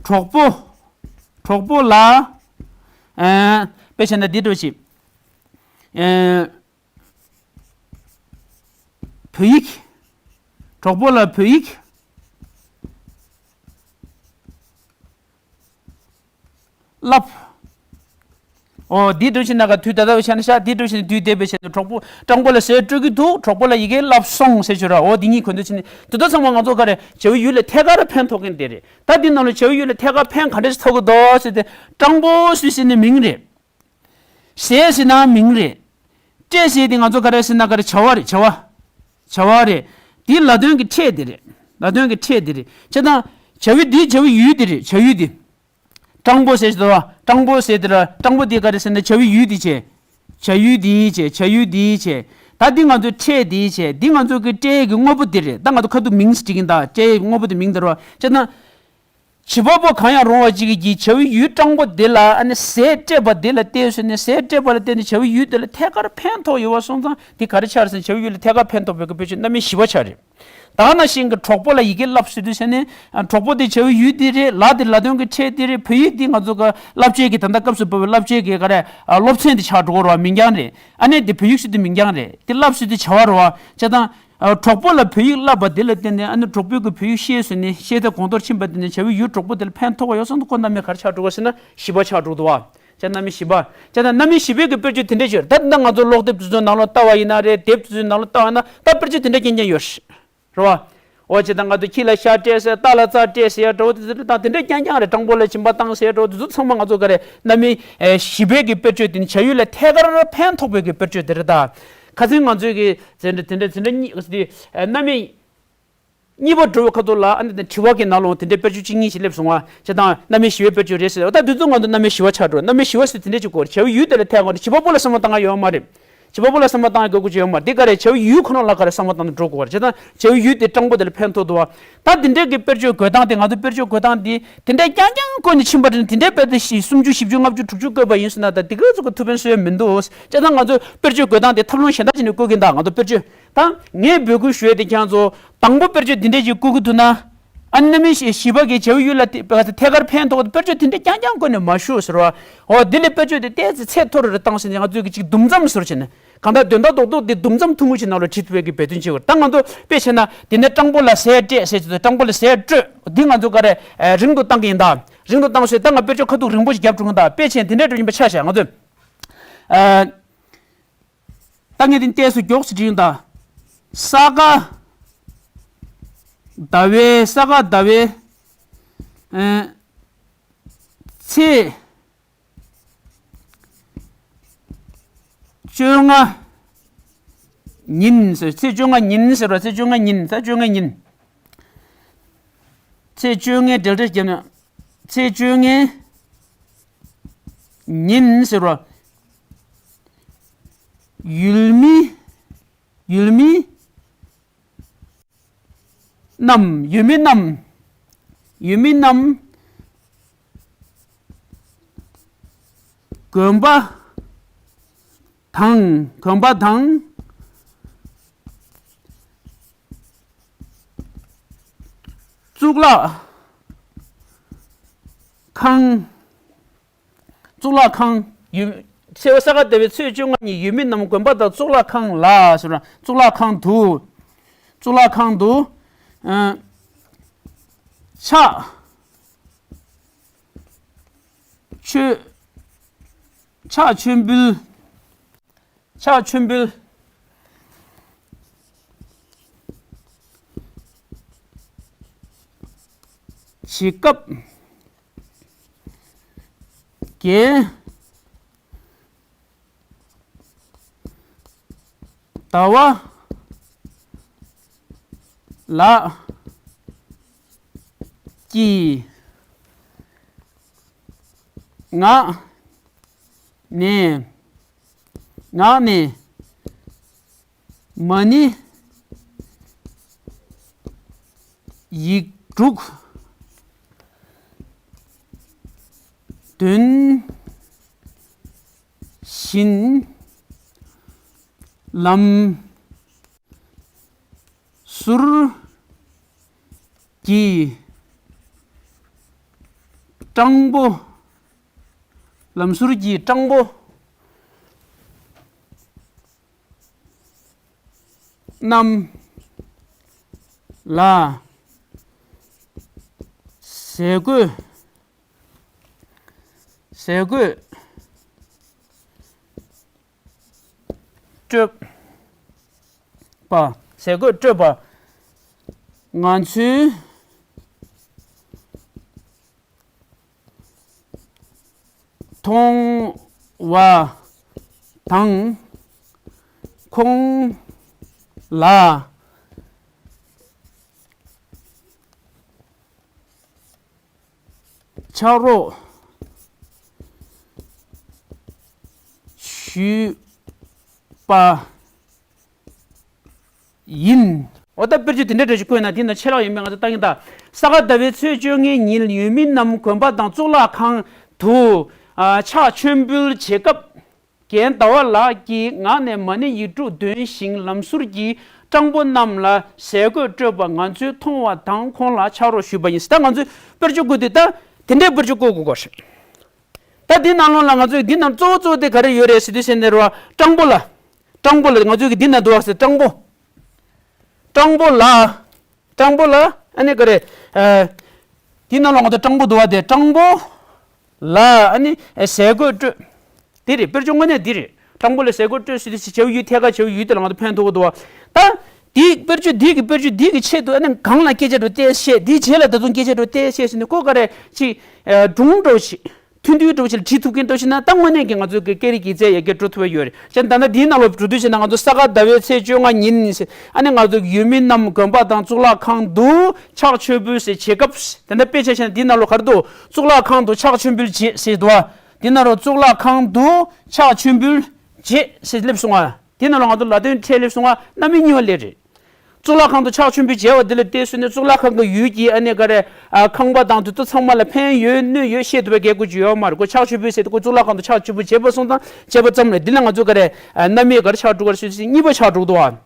གྲོགས་པོ། གྲོགས་པོ་ལ་ཨ་དཔེ་བྱས་ན་འདི་འདྲ་ཞིག་ཨ། བོད་ཡིག་གྲོགས་པོ་ལ་བོད་ཡིག་བསླབ། འོ་འདི་འགྲོ་བཞིན་ན་ག་དུས་ད་ལྟ་བྱས་ན་ཤག་འདི་འགྲོ་བཞིན་དུས་འདས་པའི་ཆེད་དུ་གྲོགས་པོ་སྤྲང་པོ་ལ་ཟས་སྤྲོད་ཀྱི་འདུག་གྲོགས་པོ་ལ་ཡི་གེ་བསླབས་སོང་ཟེར་ཞུ་ར། འོ་འདི་གཉིས་གོ་འདུག་བྱས་ནས་དེ་དག་ཚང་མ་ང་ཚོ་ག་རེ་བྱ་བའི་ཡུལ་ལ་ཐད་ཀར་ཕན་ཐོགས་མཁན་དེ་རེད། ད་འདི་ནང་ལ་བྱ་བའི་ཡུལ་ལ་ཐད་ཀར་ཕན་ག་འདྲས་ཐོགས་ཀྱི་འདུག་ཟེར་ཏེ་སྤྲང་པོ་སུས་ཟེར་ནས་མིང་རེད། ཟས་ཟེར་ན་མིང་རེད། སྤྲད་ཟེར་དེ་ང་ཚོ་ག་རེ་ཟེར་ན་ག་རེ་བྱ་བ་རེད། བྱ་བ། བྱ་བ་རེད། དེ་ལ་དོན་གྱི་ཕྲད་དེ་རེད། ལ་དོན་གྱི་ཕྲད་དེ་རེད། བྱས་ཙང་བྱ་བའི་དེ་བྱ་བའི་ཡུལ་དེ་རེད། བྱ་ཡུལ་དེ། སྤྲང་པོ་ཟེར་དེ་ར་སྤྲང་པོ་ཟེར་དེ་ར་སྤྲང་པོ་དེ་ག་རེ་ཟེར་ན་བྱ་བའི་ཡུལ་དེ་བྱས། བྱ་ཡུལ་དེ་བྱས། བྱ་ཡུལ་དེ་བྱས། ད་འདི་ང་ཚོ་ཕྲད་དེ་བྱས། འདི་ང་ཚོ་གི་སྤྲད་ཀྱི་དངོས་པོ་དེ་རེད། ད་ང་ཚོ་ཁ་ཐུག་མིང་ཟེར་གྱིན་ད་སྤྲད་ཀྱི་དངོས་པོ་དེ་མིང་དེ་ར་བྱས་ན། བྱེད་པ་པོ་གང་ཡང་རུང་བ་གཅིག་གིས་བྱ་བའི་ཡུལ་སྤྲང་པོ་འདི་ལ་ཨ་ནི་ཟས་སྤྲད་པ་འདི་ལ་བལྟས་ཟེར་ནས་ཟས་སྤྲད་པ་ལ་བརྟེན་ནས་བྱ་བའི་ཡུལ་འདི་ལ་ཐད་ཀར་ཕན་ཐོགས་ཡོད་པ་སོང་ཙང་འདི་ག་རེ་ཆགས་ཟེར་ན་བྱ་བའི་ཡུལ་ལ་ཐད་ཀར་ཕན་ཐོགས་པའི་གི་དཔེ་བརྗོད་རྣམ་དབྱེ་བཞི་པ་ཆགས་རེད། ད་ག་ནང་བཞིན་གྱི་གྲོགས་པོ་ལ་ཡི་གེ་བསླབས་ཟེར་དུས་ཟེར་ནས་གྲོགས་པོ་དེ་བྱ་བའི་ཡུལ་འདི་རེད། ལ་དེ་ལ་དོན་གྱི་ཕྲད་འདི་རེད། བོད་ཡིག་འདི་ང་ཚོ་གི་བསླབ་བྱའི་གི་ད་ལྟ་སྐབས་སུ་བབས་པའི་བསླབ་བྱའི་གི་ག་རེ་སློབ་ཚན་དེ་ཆགས་འགྲོ་གི་རེད་བ། མིང་རྐྱང་རེད། ཨ་ནི་དེ་བོད་ཡིག་ཟེར་དུས་མིང་རྐྱང་རེད། དེ་བསླབས་ཟེར་དུས་བྱ་བ་རེད་བ། བྱས་ཙང་། ཨ། གྲོགས་པོ་ལ་བོད་ཡིག་བསླབས་པ་དེ་ལ་བརྟེན་ནས་ཨ་ནི་གྲོགས་པོའི་གི་བོད་ཡིག་ཤེས་ཟེར་ནས་ཤེས་ཚད་གོང་མཐོར་ཕྱིན་པ་དེ་ནས་བྱ་བའི་ཡུལ་གྲོགས་པོ་དེ་ལ་ཕན་ཐོགས་པ་ཡོད་སོང་དུ་ཁོ་རྣམ་པའི་ག་རེ་ཆགས་འགྲོ་གི་ཟེར་ན་བཞི་པ་ཆགས་འགྲོ་འདུག་བ། ཅེས་རྣམ་དབྱེ་བཞི་པ། ཅེས་དང་རྣམ་དབྱེ་བཞི་པའི་གི་དཔེར་བརྗོད་དེ་འདྲ་ཞིག་ཡོད་རེད། ད་ད་ང་ཚོ་ཀློག་དེབ་དེ་ཚོའི་ནང་ལོགས་ལྟ་བ་ཡིན་ན་རེད། དེབ་དེ་ཚོའི་ནང་ལོགས་ལྟ་བ་ཡིན་ན་ད་དཔེར་བརྗོད་དེ་འདྲ་རྐྱང་རྐྱང་ཡོད་རེད། རེད་བ། འོ་ཅེས་དང་ང་ཚོ་ཁྱི་ལ་ཤ་སྤྲད་ཟེར། རྟ་ལ་རྩྭ་སྤྲད་ཟེར་ཡ་འདྲ་བོ་དེ་ཚོ་དང་དེ་འདྲ་རྐྱང་རྐྱང་རེད། སྤྲང་པོ་ལ་སྦྱིན་པ་བཏང་ཟེར་ཡ་འདྲ་བོ་དེ་ཚོ་ཚང་མ་ང་ཚོ་ག་རེ་རྣམ་དབྱེ་བཞི་པའི་གི་དཔེར་བརྗོད་དེ་ནི་བྱ་ཡུལ་ལ་ཐད་ཀར་ཕན་ཐོགས་པའི་གི་དཔེར་བརྗོད་དེ་རེད་ད། ཁ་སང་ང་ཚོའི་གི་དེ་འདྲ་དེ་འདྲ་དེ་འདྲ་གཉིས་དེ་རྣམ་དབྱེ་གཉིས་པ་འགྲོ་བའི་ཁ་ཐུག་ལ་ཨ་ནི་དེ་དྲི་བ་གི་ནང་ལོགས་དེ་འདྲའི་དཔེར་བརྗོད་གཅིག་གཉིས་ཤིག་སླེབས་སོང་བ། ཅེས་དང་རྣམ་དབྱེ་བཞི་པའི་དཔེར་བརྗོད་རེད་ཟེར། ད་དུས་ཚོད་ང་ཚོ་རྣམ་དབྱེ་བཞི་པ་ཆགས་འགྲོ། རྣམ་དབྱེ་བཞི་པ་ཟེར་དེ་འདྲས་ཅིག་གོ། བྱ་བའི་ཡུལ་དེ་ལ་ཐད་ཀར་བྱེད་པ་པོ་ལ་བསམ་བློ་བཏང་ཡ་ཡོད་མ་རེད། བྱེད་པ་པོ་ལ་བསམ་བློ་བཏང་ཡ་དགོས་ཀྱི་ཡོད་མ་རེད། དེ་ག་རེད། བྱ་བའི་ཡུལ་ཁོ་ན་ལ་ག་རེ་བསམ་བློ་བཏང་ནས་འགྲོ་དགོས་པ་རེད། ཅེས་དང་བྱ་བའི་ཡུལ་དེ་སྤྲང་པོ་དེ་ལ་ཕན་ཐོགས་འདུག་བ། ད་དེ་འདྲས་ཀྱི་དཔེར་བརྗོད་འགོད་སྟངས་དེ་ང་ཚོ་དཔེར་བརྗོད་འགོད་སྟངས་དེ་དེ་འདྲས་རྐྱང་རྐྱང་བཀོད་ནས་ཕྱིན་པ་དེ་ནི་དེ་འདྲས་དཔེ་དེ་བཞི་སུམ་ཅུ་བཞི་བཅུ་ལྔ་བཅུ་དྲུག་ཅུ་བཀོད་པ་ཡིན་ཟེར་ན་ད་དེ་ག་ཚོད་ཀྱི་ཐུགས་ཕན་གསོས་ཡ་མི་འདུག། ཅེས་དང་ང་ཚོ་དཔེར་བརྗོད་འགོད་སྟངས་དེ་ཐབས་ལམ་གཞན་དག་ཅིག་ནས་བཀོད་ཀྱིན་གདའ། ང་ཚོ་དཔེར་བརྗོད་ད་ངས་འབོད་སྐུལ་ཞུ་ཡས་དེ་ཁྱེད་ཚོ་དང་པོ་དཔེར་བརྗོད་འདི་འདྲས་ཅིག་བཀོད་ཀྱི་འདུག་ན། ཨ་ནི་རྣམ་དབྱེ་བཞི་པ་གི་བྱ་བའི་ཡུལ་ལ་ཐད་ཀར་ཕན་ཐོགས་དཔེར་བརྗོད་དེ་འདྲས་རྐྱང་རྐྱང་བཀོད་ནས་མ་ཞུ་ཟེར་བ། འོ་འདི་ལས་དཔེར་བརྗོད་དེ་ཏོག་ཙམ་ཚད་མཐོ་རུ་རེ་བཏང་ཟིན་ནས་ང་ཚོས་ཀྱི་ཅིག་དུམ་མཚམས་བཟོ་བྱས་ནས་གང་ལྟར་དོན་དག་རྡོག་རྡོག་དེ་དུམ་མཚམས་ཐུང་ངུ་ཞིག་ནང་ལ་བྲིས་ཐུབ་པའི་གི་འབད་བརྩོན་བྱེད་དགོས། ད་ང་ཚོ་དཔེ་བྱས་ན་དེ་ནས་སྤྲང་པོ་ལ་ཟས་སྤྲད་ཟེར་གྱི་འདུག། སྤྲང་པོ་ལ་ཟས་སྤྲོད། འདི་ང་ཚོ་ག་རེ་རིང་དུ་བཏང་གི་ཡིན་ད། རིང་དུ་བཏང་སོང་། ད་ང་དཔེར་བརྗོད་ཁ་ཐུག་རིང་པོ་ཞིག་རྒྱབ་འགྲོ་གི་ཡིན་ད། དཔེ་བྱས་དེ་འདྲས་འགྲོ་ཡིན་པ་ཆ་བཞག་ང་ཚོས། ད་ངས་འདི་ཏོག་ཙམ་མགྱོགས་སུ་བྲིས་ཡོང་ད། ས་ག་ཟླ་བའི་ས་ག་ཟླ་བའི་ཨ་ཚེས་བཅོ་ལྔ་ཉིན་ཟེར། ཚེས་བཅོ་ལྔ་ཉིན་ཟེར་བ། ཚེས་བཅོ་ལྔ་ཉིན། ད་བཅོ་ལྔ་ཉིན། ཚེས་བཅོ་ལྔའི་འགྲེལ་བཤད་བརྒྱབ་ན། ཚེས་བཅོ་ལྔའི་ཉིན་ཟེར་བ། ཡུལ་མི། ཡུལ་མི་རྣམས། ཡུལ་མི་རྣམས། ཡུལ་མི་རྣམས། དགོན་པ་དང་། དགོན་པ་དང་། གཙུག་ལག་ཁང་། གཙུག་ལག་ཁང་། ཡུལ། ཚེས་པ་ས་ག་ཟླ་བའི་ཚེས་བཅོ་ལྔ་ཉིན་ཡུལ་མི་རྣམས་དགོན་པ་དང་གཙུག་ལག་ཁང་ལ་ཟེར་བ། གཙུག་ལག་ཁང་དུ། གཙུག་ལག་ཁང་དུ། ཨ། ཕྱག་མཆོད། ཕྱག་མཆོད་འབུལ། ཕྱག་མཆོད་འབུལ་བྱེད་སྐབས། རྒན་ཟླ་བ་ལགས་ཀྱི་ངག་ནས། ངག་ནས་མ་ཎི་ཡིག་དྲུག་འདོན་བཞིན་ལམ་ཟུར་གྱི་སྤྲང་པོ། ལམ་ཟུར་གྱི་སྤྲང་པོ་རྣམས་ལ་ཟས་གོས། ཟས་གོས་སྤྲོད་པ། ཟས་གོས་སྤྲོད་པ་ང་ཚོས་མཐོང་བ་དང་། ཁོང་ལ་ཕྱག་རོགས་ཞུས་པ་ཡིན། འོ་ད་དཔེར་བརྗོད་དེ་འདྲ་འདྲ་ཞིག་བཀོད་ན་དེ་ན་ཆད་ལྷག་ཡོད་མེད་ང་ཚོ་ལྟ་གིན་གདའ། ས་ག་ཟླ་བའི་ཚེས་བཅོ་ལྔའི་ཉིན་ཡུལ་མི་རྣམས་དགོན་པ་དང་གཙུག་ལག་ཁང་དུ། ཨ། ཕྱག་མཆོད་འབུལ་བྱེད་སྐབས། རྒན་ཟླ་བ་ལགས་ཀྱི་ངག་ནས་མ་ཎི་ཡིག་དྲུག་འདོན་ཞིང་ལམ་ཟུར་གྱི་སྤྲང་པོ་རྣམས་ལ་ཟས་གོས་སྤྲོད་པ་ང་ཚོས་མཐོང་བ་དང་ཁོང་ལ་ཕྱག་རོགས་ཞུས་པ་ཡིན། ད་ང་ཚོས་དཔེར་བརྗོད་བཀོད་དུས་ད་དེ་འདྲའི་དཔེར་བརྗོད་བཀོད་དགོས་ཀྱི་རེད། ད་འདི་ནང་ལོགས་ལ་ང་ཚོས་འདི་ནང་གཙོ་བོ་གཙོ་བོ་དེ་ག་རེ་ཡོད་རེད་ཟེར་དུས་ཟེར་ནས་རེད་བ། སྤྲང་པོ་ལ། སྤྲང་པོ་ལ་ང་ཚོས་ཀྱི་འདི་ན་འདུག་བ་ཟེར། སྤྲང་པོ། སྤྲང་པོ་ལ། སྤྲང་པོ་ལ་ཨ་ནི་ག་རེ། ཨ། འདི་ནང་ལོགས་ང་ཚོ་སྤྲང་པོ་འདུག་བ་དེ་སྤྲང་པོ། ལ་ཨ་ནི་ཟས་གོས་སྤྲོད། འདི་རེད། དཔེར་བརྗོད་དངོས་གནས་འདི་རེད། སྤྲང་པོ་ལ་ཟས་གོས་སྤྲོད་ཟེར་དུས་བྱ་བའི་ཡུལ་ཐད་ཀར་བྱ་བའི་ཡུལ་དེ་ལ་ང་ཚོ་ཕན་ཐོགས་ཀྱི་འདུག་བ། ད་འདི་དཔེར་བརྗོད་འདི་གི་དཔེར་བརྗོད་འདི་གི་ཆེད་དུ་ཨ་ནི་གང་ལ་སྐད་ཆ་འགྲོ་བལྟས་ཤེས། འདིའི་རྗེས་ལ་ད་དུང་སྐད་ཆ་འགྲོ་བལྟས་ཤེས་ཟེར་ནས་ཁོ་ག་རེ་ཅིག་སྒྲུང་འདྲ་བོ་ཞིག་ཐུང་ཐུང་འདྲ་བོ་ཞིག་ལ་བྲིས་ཐུབ་མཁན་འདྲ་བོ་ཞིག་ན། ད་དངོས་གནས་ཀྱི་ང་ཚོའི་གི་སྐད་རིགས་ཀྱི་རྩལ་ཡར་རྒྱས་འགྲོ་ཐུབ་པ་ཡོད་རེད། བྱས་ཙང་ད་ལྟ་འདིའི་ནང་ལ་འགྲོ་དུས་བྱས་ན་ང་ཚོ་ས་ག་ཟླ་བའི་ཚེས་བཅོ་ལྔ་ཉིན་ཨ་ནི་ང་ཚོ་ཡུལ་མི་རྣམས་དགོན་པ་དང་གཙུག་ལག་ཁང་དུ་ཕྱག་མཆོད་འབུལ་ཟེར་བྱེད་སྐབས། དེ་འདྲ་དཔེ་ཆ་བཞག་ན་འདིའི་ནང་ལ་ག་རེ་འདུག་གཙུག་ལག་ཁང་དུ་ཕྱག་མཆོད་འབུལ་བྱེད་ཟེར་འདུག་བ། འདི་ནང་ལ་གཙུག་ལག་ཁང་དུ་ཕྱག་མཆོད་འབུལ་བྱེད་ཟེར་སླེབས་སོང་བ། འདི་ནང་ལ་ང་ཚོ་ལ་དོན་ཕྲད་སླེབས་སོང་བ། རྣམ་དབྱེ་གཉིས་པ་སླེབས་རེད། གཙུག་ལག་ཁང་དུ་ཕྱག་མཆོད་འབུལ་བྱས་པ་འདི་ལ་བལྟས་སོང་ན་གཙུག་ལག་ཁང་གི་ཡུལ་གྱི་ཨ་ནི་ག་རེ་ཨ་ཁང་པ་དང་དེ་ཚོ་ཚང་མ་ལ་ཕན་ཡོད་གནོད་ཡོད་ཤེས་ཐུབ་པའི་སྐད་ཆ་ཅིག་ཡོད་མ་རེད། ཁོ་ཕྱག་མཆོད་འབུལ་ཟེར་དུས་ཁོ་གཙུག་ལག་ཁང་དུ་ཕྱག་མཆོད་འབུལ་བྱས་པ་སོང་ཙང་བྱས་པ་ཙམ་ལས། འདི་ལ་ང་ཚོ་ག་རེ་ཨ་རྣམ་དབྱེ་ག་རེ་ཆགས་འགྲོ་ག་རེ་ཟེར་དུས་གཉིས་པ་ཆགས་འགྲོ་གི་འདུག་བ།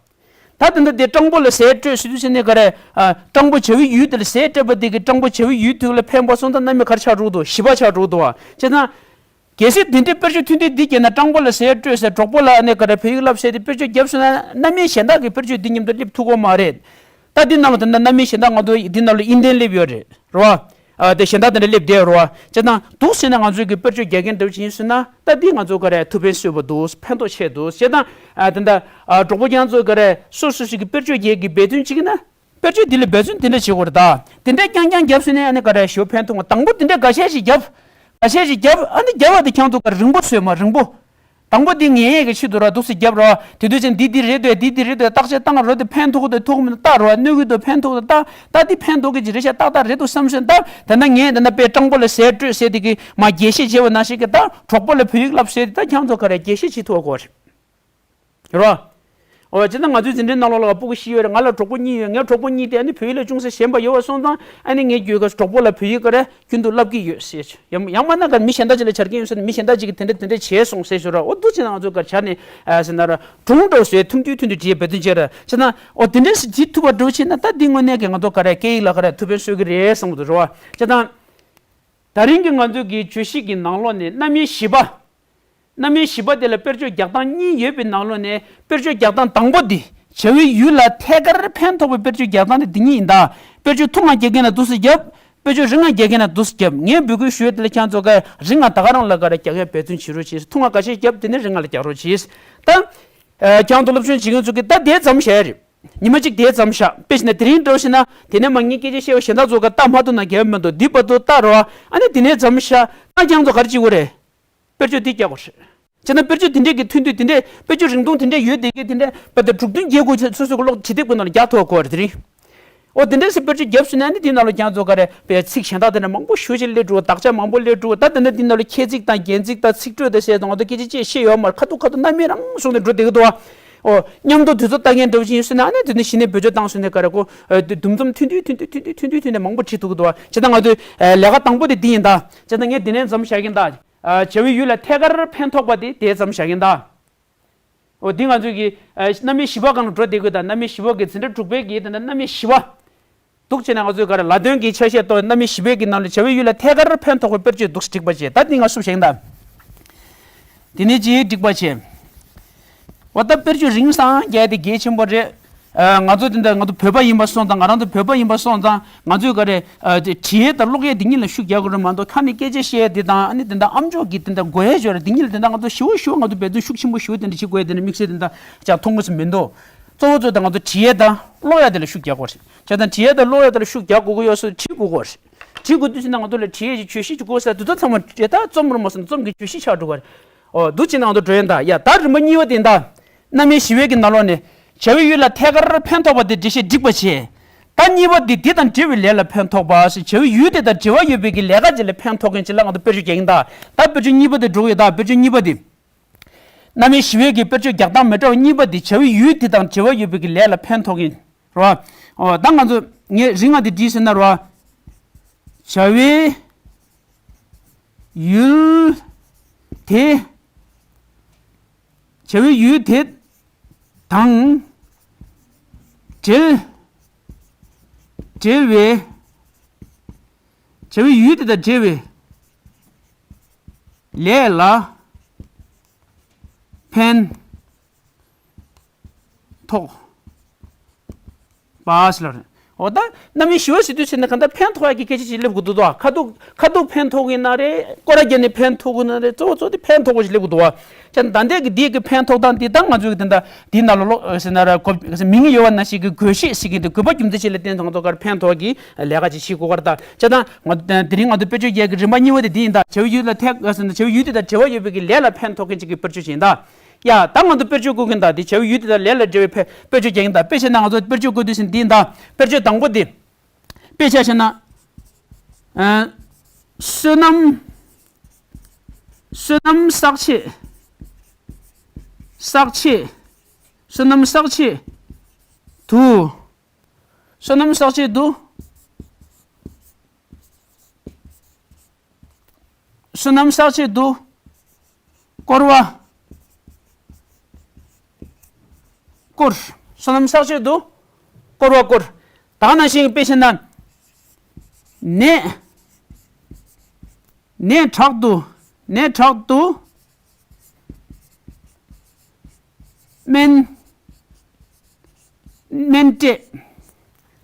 ད་དེ་འདྲ་དེ་སྤྲང་པོ་ལ་ཟས་སྤྲོད་ཟེར་དུས་ཟེར་ནས་ག་རེ་ཨ་སྤྲང་པོ་བྱ་བའི་ཡུལ་དེ་ལ་ཟས་སྤྲད་པ་དེ་གིས་སྤྲང་པོ་བྱ་བའི་ཡུལ་དེ་ལ་ཕན་པ་སོང་ཙང་རྣམ་དབྱེ་ག་རེ་ཆགས་འགྲོ་གི་འདུག་བཞི་པ་ཆགས་འགྲོ་གི་འདུག་བ། བྱས་ཙང་། གལ་སྲིད་དེ་འདྲའི་དཔེར་བརྗོད་ཐུང་ཐུང་འདི་བརྒྱབ་ན། སྤྲང་པོ་ལ་ཟས་སྤྲོད་ཟེར། གྲོགས་པོ་ལ་ཨ་ནི་ག་རེ་བོད་ཡིག་བསླབ་ཟེར་ཏེ་དཔེར་བརྗོད་བརྒྱབ་སོང་ན་རྣམ་དབྱེ་གཞན་དག་གི་དཔེར་བརྗོད་འདི་མཉམ་དུ་སླེབས་ཐུབ་ཀྱི་མ་རེད། ད་འདི་ནང་ལ་དེ་འདྲ་རྣམ་དབྱེ་གཞན་དག་ང་ཚོ་འདི་ནང་ལ་ཨིན་ཏན་སླེབས་ཡོད་རེད། རེད་བ། ཨ་དེ་གཞན་དག་དེ་འདྲ་སླེབས་བསྡད་ཡོད་རེད་བ། བྱས་ཙང་འདུག་ཟེར་ན་ང་ཚོས་ཀྱི་དཔེར་བརྗོད་རྒྱག་མཁན་འདྲ་བོ་ཅིག་ཡིན་ཟེར་ན། ད་འདི་ང་ཚོ་ག་རེ་ཐུགས་ཕན་གསོས་པ་འདུག་ཕན་ཐོགས་ཆེ་འདུག་བྱས་ཙང་ཨ་དེ་འདྲ་ཨ་གྲོགས་པོ་རྒན་ཚོས་ག་རེ་སོ་སོ་སོ་གི་དཔེར་བརྗོད་རྒྱག་གི་འབད་བརྩོན་བྱེད་ཀྱི་ན། དཔེར་བརྗོད་འདི་ལ་འབད་བརྩོན་དེ་འདྲ་བྱེད་དགོས་རེད་ད། དེ་འདྲ་རྐྱང་རྐྱང་བརྒྱབ་ཟིན་ནས་ཨ་ནི་ག་རེ་ཞེ་པོ་ཕན་ཐོགས་མ། དང་པོ་དེ་འདྲ་འགའ་ཤས་ཤིག་བརྒྱབ། འགའ་ཤས་ཤིག་བརྒྱབ། ཨ་ནི་བརྒྱབ་པ་དེ་ཁྱང་ཚུགས་ག་རེ་རིང་པོ་བཟོས་མ། རིང་པོ། དང་པོ་འདི་ངེས་ཡས་ཀྱི་ཆེད་དུ་ར་འདུག་སེ་བརྒྱབ་ར། དེ་དུས་ཙམ་འདི་འདི་རེད་འདོད། འདི་འདི་རེད་འདོད། བརྟག་དཔྱད་བཏང་རོགས། དེ་ཕན་ཐོགས་འདོད་ཐོགས་མི་འདུག་བལྟ་རོགས། གནོད་ཀྱི་འདུག་ཕན་ཐོགས་འདུག་བལྟ། ད་འདི་ཕན་ཐོགས་ཀྱི་ཅིག་རེད་ཤག་ཏག་ཏག་རེད་འདུག་བསམ་སོང་། ད་དེ་ན་ངས་དེ་ན་དཔེ་སྤྲང་པོ་ལ་ཟས་སྤྲོད་ཟེར་དེ་གི་མ་རྒྱས་བཤད་བྱས་པ་ནང་བཞིན་གྱི་ད་གྲོགས་པོ་ལ་བོད་ཡིག་བསླབ་ཟེར་དེ་ད་ཁྱང་ཚོ་ག་རེ་རྒྱས་བཤད་བྱེད་ཐུབ་པ་དགོས་རེད། རོ། འོ་བྱས་ཙང་ང་ཚོའི་འཛིན་གྲྭའི་ནང་ལོགས་ལ་སྤུ་གུ་བཞི་ཡོད་རེད། ང་ལ་གྲོགས་པོ་གཉིས་ཡོད། ངའི་གྲོགས་པོ་གཉིས་དེ་ཨ་ནི་བོད་ཡིག་ལ་ཅུང་ཟད་ཞན་པ་ཡོད་པ་སོང་ཙང་ཨ་ནི་ངས་རྒྱུད་ཀྱི་གྲོགས་པོ་ལ་བོད་ཡིག་ག་རེ་རྒྱུན་དུ་བསླབ་ཀྱི་ཡོད་ཟེར། ཡང་ཡང་མིན་ན་ག་རེ་མི་གཞན་དག་ཅིག་ལ་སྦྱར་གྱི་ཡོད་ཟེར་ན་མི་གཞན་དག་ཅིག་གིས་དེ་འདྲ་དེ་འདྲ་བྱས་སོང་ཟེར་ཞུ་ར། འོ་འདུག་བྱས་ན་ང་ཚོ་ག་རེ་བྱས་ནས་ཨ་ཟེར་ན་ར་སྒྲུང་འདྲ་བོ་བཟོས་ཐུང་ཐུང་ཐུང་ཐུང་བྲིས་འབད་བརྩོན་བྱས་ར། བྱས་ན་འོ་དེ་འདྲ་ཞིག་བྲིས་ཐུབ་པ་འདྲ་བོ་བྱས་ན་ད་འདི་དངོས་གནས་ཀྱི་ང་ཚོ་ག་རེ་སྐད་ཡིག་ལ་ག་རེ་ཐུགས་ཕན་གསོས་ཀྱི་རེད་བསམ་གྱི་འདུག་རེད་བ། བྱས་ཙང་། ད་རིང་གི་ང་ཚོའི་གི་བརྗོད་གཞི་གི་ནང་ལོགས་ནས་རྣམ་དབྱེ་བཞི་པ། རྣམ་དབྱེ་བཞི་པ་དེ་ལ་དཔེར་བརྗོད་རྒྱག་སྟངས་གཉིས་ཡོད་པའི་ནང་ལོགས་ནས་དཔེར་བརྗོད་རྒྱག་སྟངས་དང་པོ་འདི། བྱ་བའི་ཡུལ་ལ་ཐད་ཀར་ཕན་ཐོགས་པའི་དཔེར་བརྗོད་རྒྱག་སྟངས་དེ་འདི་གཉིས་ཡིན་ད། དཔེར་བརྗོད་ཐུང་ང་རྒྱག་མཁན་ན་འདུག་སེ་རྒྱབ། དཔེར་བརྗོད་རིང་ང་རྒྱག་མཁན་ན་འདུག་སེ་རྒྱབ། ངས་འབོད་སྐུལ་ཞུ་ཡས་དེ་ལ་ཁྱེད་ཚོ་ག་རིང་ང་ད་ག་རང་ལ་ག་རེ་རྒྱག་ཡས་འབད་བརྩོན་བྱེད་རོགས་གྱིས། ཐུང་ང་ཁ་ཤས་རྒྱབ། དེ་ནས་རིང་ང་ལ་རྒྱག་རོགས་གྱིས། ད། ཨ་ཁྱེད་ཚོ་སློབ་སྦྱོང་བྱེད་མཁན་ཚོ་གིས་ད་དེ་ཙམ་བྱས་རེད། ཉི་མ་གཅིག་དེ་ཙམ་བཞག་དཔེ་བྱས་ན་དེ་རིང་འདྲ་བོ་བྱས་ན་དེ་ནས་མ་ངས་སྐད་ཆ་བཤད་པ་གཞན་དག་ཚོ་ག་ལྟ་མ་ཐུབ་ན་རྒྱབ་མི་འདུག་འདི་བར་དུ་ལྟ་རོགས། ཨ་ནི་དེ་ནས་ཙམ་བཞག་ད་ཁྱེད་ཚོ་ག་རེ་བྱེད་དགོས་རེད། དཔེར་བརྗོད་འདི་རྒྱག་དགོས་རེད། བྱས་ན་དཔེར་བརྗོད་དེ་འདྲས་ཀྱི་ཐུང་ཐུང་དེ་འདྲས་དཔེར་བརྗོད་རིང་ཐུང་དེ་འདྲས་ཡོད་དེ་གི་དེ་འདྲས་བར་དུ་དྲུག་བདུན་བརྒྱད་དགུ་ཚོད་སོ་སོ་གི་ཀློག་བྱེད་དེབ་ཀྱི་ནང་ལ་རྒྱག་ཐུབ་དགོས་རེད་དེ་རིང་། འོ་དེ་འདྲས་སེ་དཔེར་བརྗོད་བརྒྱབ་སོང་ན་ཨ་ནི་དེའི་ནང་ལ་ཁྱེད་ཚོ་ག་རེ་དཔེ་ཚིག་གཞན་དག་དེ་འདྲ་མང་པོ་ཞེ་ཅིག་སླེབས་འགྲོ། དག་ཆ་མང་པོ་སླེབས་འགྲོ། ད་དེ་འདྲ་དེའི་ནང་ལ་ཁྱད་ཚིག་དང་རྒྱན་ཚིག་དང་ཚིག་འགྲོས་དང་ཟེར་དང་ང་ཚོ་སྐད་ཆ་ཅིག་བཤད་ཡོད་མ་རེད། ཁ་ཐུག་ཁ་ཐུག་རྣམ་དབྱེ་རང་བཟུང་ནས་འགྲོ་བསྡད་ཀྱི་འདུག་བ། ཨོ། མཉམ་དུ་དུས་ཚོད་ལྟ་མཁན་འདྲ་བོ་ཅིག་ཡིན་ཟེར་ན་ཨ་ནི་དེ་ནི་གཞི་ནས་བེད་སྤྱོད་བཏང་ཟེར་ནས་ག་རེ་གོ། ཨ་དེ་དུམ་དུམ་ཐུང་ཐུང་ཐུང་ཐུང་ཐུང་ཐུང་ཐུང་ནས་མང་པོ་བྲིས་ཐུབ་ཀྱི་འདུག་བ། བྱས་ཙང་ང་ཚོའི་ཨ་ལས་ཀ་དང་པོ་དེ་འདི་ཡིན་ད། བྱས་ཙང་ངས་འདི་ནས་མཚམས་བཞག་གིན་ད། ཨ་བྱ་བའི་ཡུལ་ལ་ཐད་ཀར་ཕན་ཐོགས་པ་དེ་དེ་མཚམས་བཞག་གིན་ད། ཨོ་འདི་ང་ཚོའི་གི་ཨ་རྣམ་དབྱེ་བཞི་པ་སྒང་ལ་འགྲོ་བསྡད་དགོས་ད། རྣམ་དབྱེ་བཞི་པ་གི་འཛིན་གྲྭ་དྲུག་པའི་གི་དེ་འདྲ་རྣམ་དབྱེ་བཞི་པ། འདུག་བྱས་ན་ང་ཚོས་ག་རེ་ལ་དོན་གྱི་ཆ་ཤས་ཐོག་རྣམ་དབྱེ་བཞི་པའི་གི་ནང་ལ་བྱ་བའི་ཡུལ་ལ་ཐད་ཀར་ཕན་ཐོགས་པའི་དཔེར་བརྗོད་འདུག་སྒྲིག་པ་བྱས། ད་འདི་ང་སུབ་བཞག་ཡིན་ད། དེ་ནས་ཅིག་སྒྲིག་པ་བྱས། འོ་ད་དཔེར་བརྗོད་རིང་སང་རྒྱས་ཏེ་གལ་ཆེན་པོ་རེད། ཨ་ང་ཚོ་དེ་འདྲ་ང་ཚོ་བོད་པ་ཡིན་པ་སོང་ཙང་། ང་རང་ཚོ་བོད་པ་ཡིན་པ་སོང་ཙང་ང་ཚོས་ག་རེ་ཨ་དེ་བྲིས་ཡས་དང་ཀློག་ཡས་དེ་གཉིས་ལ་ཤུགས་རྒྱག་དགོས་རེད་མ་གཏོགས། ཁ་ནས་སྐད་ཆ་བཤད་ཡས་དེ་དང་ཨ་ནི་དེ་འདྲ་ཨམ་ཅོག་གི་དེ་འདྲ་འགོ་ཡས་ཞོར་དེ་གཉིས་ལ་དེ་འདྲ་ང་ཚོ་ཞེ་པོ་ཞེ་པོ་ང་ཚོ་འབད་བརྩོན་ཤུགས་ཆེན་པོ་ཞེ་པོ་དེ་འདྲ་བྱེད་དགོས་ཡས་དེ་འདྲ་དམིགས་བསལ་དེ་འདྲ་ཅང་མཐོང་གི་མི་འདུག་གཙོ་བོ་གཙོ་དེ་ང་ཚོ་བྲིས་ཡས་དང་ཀློག་ཡས་དེ་ལ་ཤུགས་རྒྱག་དགོས་རེད། བྱས་ཙང་བྲིས་ཡས་དང་ཀློག་ཡས་དེ་ལ་ཤུགས་རྒྱག་དགོས་ཀྱི་ཡོད་ས་བྲིས་དགོས་ཀྱི་ཡོད་རེད། བྲིས་དགོས་དུས་ཙམ་ན་ང་ཚོ་ལ་བྲིས་ཡས་ཀྱི་བརྗོད་གཞི་ཅིག་དགོས་ས་དེ་ཚོ་ཚང་མ་བྲིས། ད་རྩོམ་རུ་མ་སོང་ན་རྩོམ་གྱི་བརྗོད་གཞི་ཆགས་འགྲོ་གི་རེད། འོ་འདུག་བྱས་ན་ང་ཚོ་འགྲོ་ཡས་ད། ཡ་ད་རིམ་པ་གཉིས་པ་དེ་ད། རྣམ་དབྱེ་བཞི་པའི་གི་ནང་ལོགས་ནས་བྱ་བའི་ཡུལ་ལ་ཐད་ཀར་ཕན་ཐོགས་པ་དེ་འགྲེལ་བཤད་སྒྲིག་པ་བྱས། ད་གཉིས་པ་དེ་འདི་དང་འབྲེལ་བའི་ལས་ལ་ཕན་ཐོགས་པ་ཟེར། བྱ་བའི་ཡུལ་དེ་དང་འབྲེལ་བ་ཡོད་པའི་གི་ལས་ཀ་ཅིག་ལ་ཕན་ཐོགས་མཁན་ཅིག་ལ་ང་ཚོ་དཔེར་བརྗོད་རྒྱག་གིན་ད། ད་དཔེར་བརྗོད་གཉིས་པ་དེ་འགྲོ་གི་ཡོད་ད། དཔེར་བརྗོད་གཉིས་པ་དེ། རྣམ་དབྱེ་བཞི་པའི་གི་དཔེར་བརྗོད་རྒྱག་སྟངས་མི་འདྲ་བ་གཉིས་པ་དེ་བྱ་བའི་ཡུལ་དེ་དང་འབྲེལ་བ་ཡོད་པའི་གི་ལས་ལ་ཕན་ཐོགས་མཁན་རེད་བ། འོ་ད་ང་ཚོ་ངས་རིང་ང་དེ་བྲིས་ཟིན་ན་རེད་བ། བྱ་བའི་ཡུལ་དེ། བྱ་བའི་ཡུལ་དེ་དང་འབྲེལ། འབྲེལ་བའི། བྱ་བའི་ཡུལ་དེ་དང་འབྲེལ་བའི་ལས་ལ་ཕན་ཐོགས་པ་ཟེར་ལབ་རེད། འོ་ད་རྣམ་དབྱེ་བཞི་པ་ཟེར་དུས་ཚོད་ནས་གང་ལྟར་ཕན་ཐོགས་ཡག་གི་སྐད་ཆ་ཞིག་སླེབས་དགོས་འདུག་དོ། ཁ་ཐུག་ཁ་ཐུག་ཕན་ཐོགས་ཀྱི་ན་རེད། སྐོར་ར་བརྒྱབ་ནས་ཕན་ཐོགས་ཀྱི་ན་རེད། གཙོ་བོ་གཙོ་དེ་ཕན་ཐོགས་པ་ཞིག་སླེབས་དགོས་འདུག་བ། ཅག་ད་ལྟའི་གི་འདི་གི་ཕན་ཐོགས་སྟངས་འདི་ད་ང་ཚོས་གི་དེ་འདྲ་འདི་ནང་ལོགས་ཟེར་ན་ར་གོ་མིང་ཡོད་པ་ནང་བཞིན་གི་དགོས་ཤེས་ཟེར་གི་འདུག་དགོས་པ་རྒྱུ་མཚན་ཅིག་ལ་བརྟེན་ཏེ་ང་ཚོ་གར་ཕན་ཐོགས་ཀྱི་ལས་ཀ་ཅིག་བྱེད་དགོས་གར་ད། ཅག་ད་ང་དེ་རིང་ང་ཚོ་དཔེར་བརྗོད་རྒྱག་གི་རིམ་པ་གཉིས་པ་དེ་འདི་ཡིན་ད། བྱ་བའི་ཡུལ་ལ་ཐད་ཟེར་ན་བྱ་བའི་ཡུལ་དེ་དང་འབྲེལ་བ་ཡོད་པའི་གི་ལས་ལ་ཕན་ཐོགས་མཁན་ཅིག་གི་དཔེར་བརྗོད་ཅིག་ཡིན་ད། ཡ་ད་ང་ཚོ་དཔེར་བརྗོད་བཀོད་མཁན་ད་དེ་བྱ་བའི་ཡུལ་དེ་དང་ལས་ལ་འབྲེལ་བའི་ཕན་དཔེར་བརྗོད་རྒྱག་མཁན་ད། དཔེ་བྱས་ན་ང་ཚོ་དཔེར་བརྗོད་བཀོད་དུས་ཟིན་འདི་ཡིན་ད། དཔེར་བརྗོད་དང་པོ་འདི། དཔེ་ཆ་བྱས་ན། ཨ། བསོད་ནམས། བསོད་ནམས་བསགས་ཆེད། བསགས་ཆེད། བསོད་ནམས་བསགས་ཆེད་དུ། བསོད་ནམས་བསགས་ཆེད་དུ། བསོད་ནམས་བསགས་ཆེད་དུ། བསྐོར་བ། བསྐོར། བསོད་ནམས་བསགས་ཆེད་དུ། བསྐོར་བ་བསྐོར། ད་ག་ནང་བཞིན་དཔེ་བྱས་ན། ནད། ནད་དྲག་ཏུ། ནད་དྲག་ཏུ། སྨན། སྨན་སྤྲད།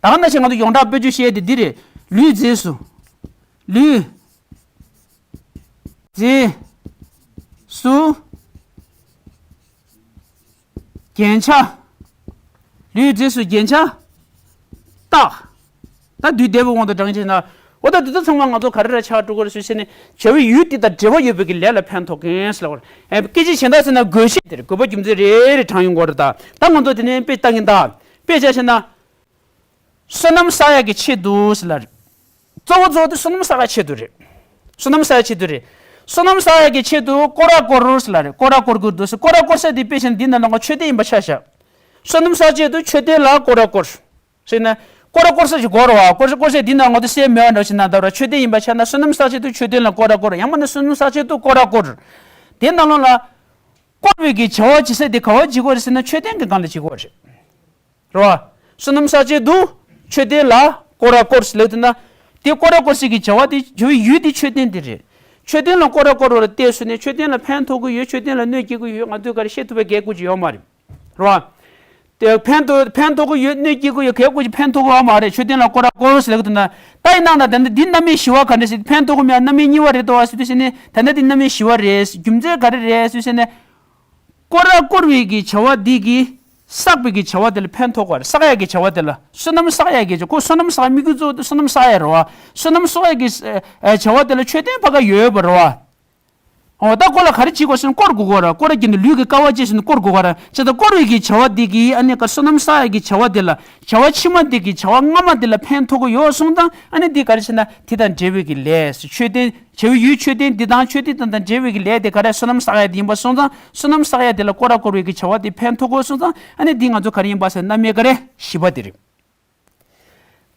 ད་ག་ནང་བཞིན་ང་ཚོ་ཡོངས་གྲགས་དཔེར་བརྗོད་བཤད་དེ་འདི་རེད། ལུས་རྫས་སུ། ལུས། རྫས། སུ། རྒྱན་ཆ། ལུས་རྫས་སུ་རྒྱན་ཆ། བཏགས། ད་དུས་འདས་པའི་དབང་དུ་བགྲང་བྱས་ན། འོ་ད་དེ་ཚོ་ཚང་མ་ང་ཚོ་ག་རེ་ར་ཆགས་འགྲོ་གི་རེད་ཟེར་ནས་བྱ་བའི་ཡུལ་དེ་དང་འབྲེལ་བ་ཡོད་པའི་གི་ལས་ལ་ཕན་ཐོགས་མཁན་ཟེར་ལབ་པ་རེད། སྐད་ཆ་གཞན་དག་ཟེར་ན་དགོས་ཤེས་དེ་རེད། དགོས་པ་རྒྱུ་མཚན་རེ་རེ་དྲངས་ཡོང་གི་རེད་ད། ད་ང་ཚོ་དེ་ནས་དཔེ་ལྟ་མཁན་ད། དཔེ་ཆ་བཤད་ན། བསོད་ནམས་བསགས་ཡག་གི་ཆེད་དུ་ཟེར་ལ་རེད། གཙོ་བོ་གཙོ་བོ་དེ་བསོད་ནམས་བསགས་ཡག་ཆེད་དུ་རེད། བསོད་ནམས་བསགས་ཡག་ཆེད་དུ་རེད། བསོད་ནམས་བསགས་ཡག་གི་ཆེད་དུ་སྐོར་ར་བསྐོར་ཟེར་ལ་རེད། སྐོར་ར་བསྐོར་དགོས་འདུག་ཟེར། སྐོར་ར་བསྐོར་ས་དེ་དཔེ་བཞིན་འདི་ནང་ལོགས་མཆོད་རྟེན་ཡིན་པ་ཆ་བཞག་བསོད་ནམས་བསགས་ཆེད་དུ་མཆོད་རྟེན་ལ་སྐོར་ར་བསྐོར། ཟེར་ན། སྐོར་ར་བསྐོར་ས་ཞིག་དགོས་རེད་བ། སྐོར་ས་སྐོར་ས་འདི་ནང་ལོགས་དེ་གསལ་མེད་པ་འདྲ་ཞིག་ན་ད་ར་མཆོད་རྟེན་ཡིན་པ་ཆ་ན་བསོད་ནམས་བསགས་ཆེད་དུ་མཆོད་རྟེན་ལ་སྐོར་ར་བསྐོར། ཡང་མིན་ན་བསོད་ནམས་བསགས་ཆེད་དུ་སྐོར་ར་བསྐོར། དེ་ནང་ལོགས་ལ། བསྐོར་བའི་གི་བྱ་བ་བྱེད་ས་དེ་ག་བ་བྱེད་དགོས་རེད་ཟེར་ན་མཆོད་རྟེན་གྱི་སྒང་ལ་བྱེད་དགོས་རེད། རེད་བ། བསོད་ནམས་བསགས་ཆེད་དུ་མཆོད་རྟེན་ལ་སྐོར་ར་བསྐོར་ཟེར་ལབ་དུས་ན། དེ་སྐོར་ར་བསྐོར་ཟེར་གྱི་བྱ་བ་དེ་བྱ་བའི་ཡུལ་དེ་མཆོད་རྟེན་དེ་རེད། མཆོད་རྟེན་ལ་སྐོར་ར་བསྐོར་བ་ལ་བལྟས་སོང་ནས་མཆོད་རྟེན་ལ་ཕན་ཐོགས་ཀྱི་ཡོད། མཆོད་རྟེན་ལ་གནོད་སྐྱེལ་གྱི་ཡོད། ང་ཚོས་ག་རེ་བཤད་ཐུབ་པའི་གལ་དགོས་ཀྱི་ཡོད་མ་རེད། རེད་བ། དེ་ཕན་ཐོགས་ཕན་ཐོགས་ཀྱི་ཡོད། གནོད་སྐྱེལ་གྱི་ཡོད། གལ་དགོས་ཀྱི་ཕན་ཐོགས་ཀྱི་ཡོད་མ་རེད། མཆོད་རྟེན་ལ་སྐོར་ར་བསྐོར་ཟེར་ལབ་དུས་ན། ད་ཡིན་ནའང་ད་ལྟ་འདི་རྣམ་དབྱེ་བཞི་པ་ག་འདྲ་ཞིག་ཕན་ཐོགས་ཀྱི་མེད། རྣམ་དབྱེ་གཉིས་པ་རེད་དོ་ཟེར་དུས་ཟེར་ནས་ད་ལྟ་འདི་རྣམ་དབྱེ་བཞི་པ་རེད། རྒྱུ་མཚན་ག་རེ་རེད་ཟེར་ཟེར་ནས། སྐོར་ར་བསྐོར་བའི་གི་བྱ་བ་འདི་གིས་བསགས་པའི་གི་བྱ་བ་དེ་ལ་ཕན་ཐོགས་པ་རེད། བསགས་ཡ་གི་བྱ་བ་དེ་ལ་བསོད་ནམས་བསགས་ཡ་གི་བྱ་ཁོ་བསོད་ནམས་བསགས་ཡ་དམིགས་ཡུལ་གཙོ་བོ་དེ་བསོད་ནམས་བསགས་ཡ་རེད་བ། བསོད་ནམས་བསགས་ཡ་གི་ཨ་བྱ་བ་དེ་ལ་མཆོད་རྟེན་ཕ་ག་ཡོད་པ་རེད་བ། འོ་ད་ཁོ་ལ་ག་རེ་བྱེད་དགོས་ཟེར་ན་སྐོར་དགོས་ཀྱི་རེད། སྐོར་ར་གྱི་ནི་ལུས་ཀྱི་དཀའ་བ་སྤྱད་ཟེར་ན་སྐོར་དགོས་ཀྱི་རེད། བྱས་ཙང་སྐོར་བའི་གི་བྱ་བ་འདི་གིས་ཨ་ནི་ག་བསོད་ནམས་བསགས་ཡ་གི་བྱ་བ་དེ་ལ་བྱ་བ་ཕྱི་མ་འདི་གི་བྱ་བ་སྔ་མ་དེ་ལ་ཕན་ཐོགས་ཀྱི་ཡོད་སོང་ཙང་ཨ་ནི་འདི་ག་རེ་བྱས་ན་དེ་དང་འབྲེལ་བའི་གི་ལས་མཆོད་རྟེན། བྱ་བའི་ཡུལ་མཆོད་རྟེན་འདི་དང་མཆོད་རྟེན་དང་དང་འབྲེལ་བའི་གི་ལས་དེ་ག་རེ་བསོད་ནམས་བསགས་ཡ་དེ་ཡིན་པ་སོང་ཙང་བསོད་ནམས་བསགས་ཡ་དེ་ལ་སྐོར་ར་བསྐོར་བའི་གི་བྱ་བ་དེ་ཕན་ཐོགས་དགོས་སོང་ཙང་ཨ་ནི་འདི་ང་ཚོ་ག་རེ་ཡིན་པ་ཟེར་ན་རྣམ་དབྱེ་ག་རེ་བཞི་པ་དེ་རེད།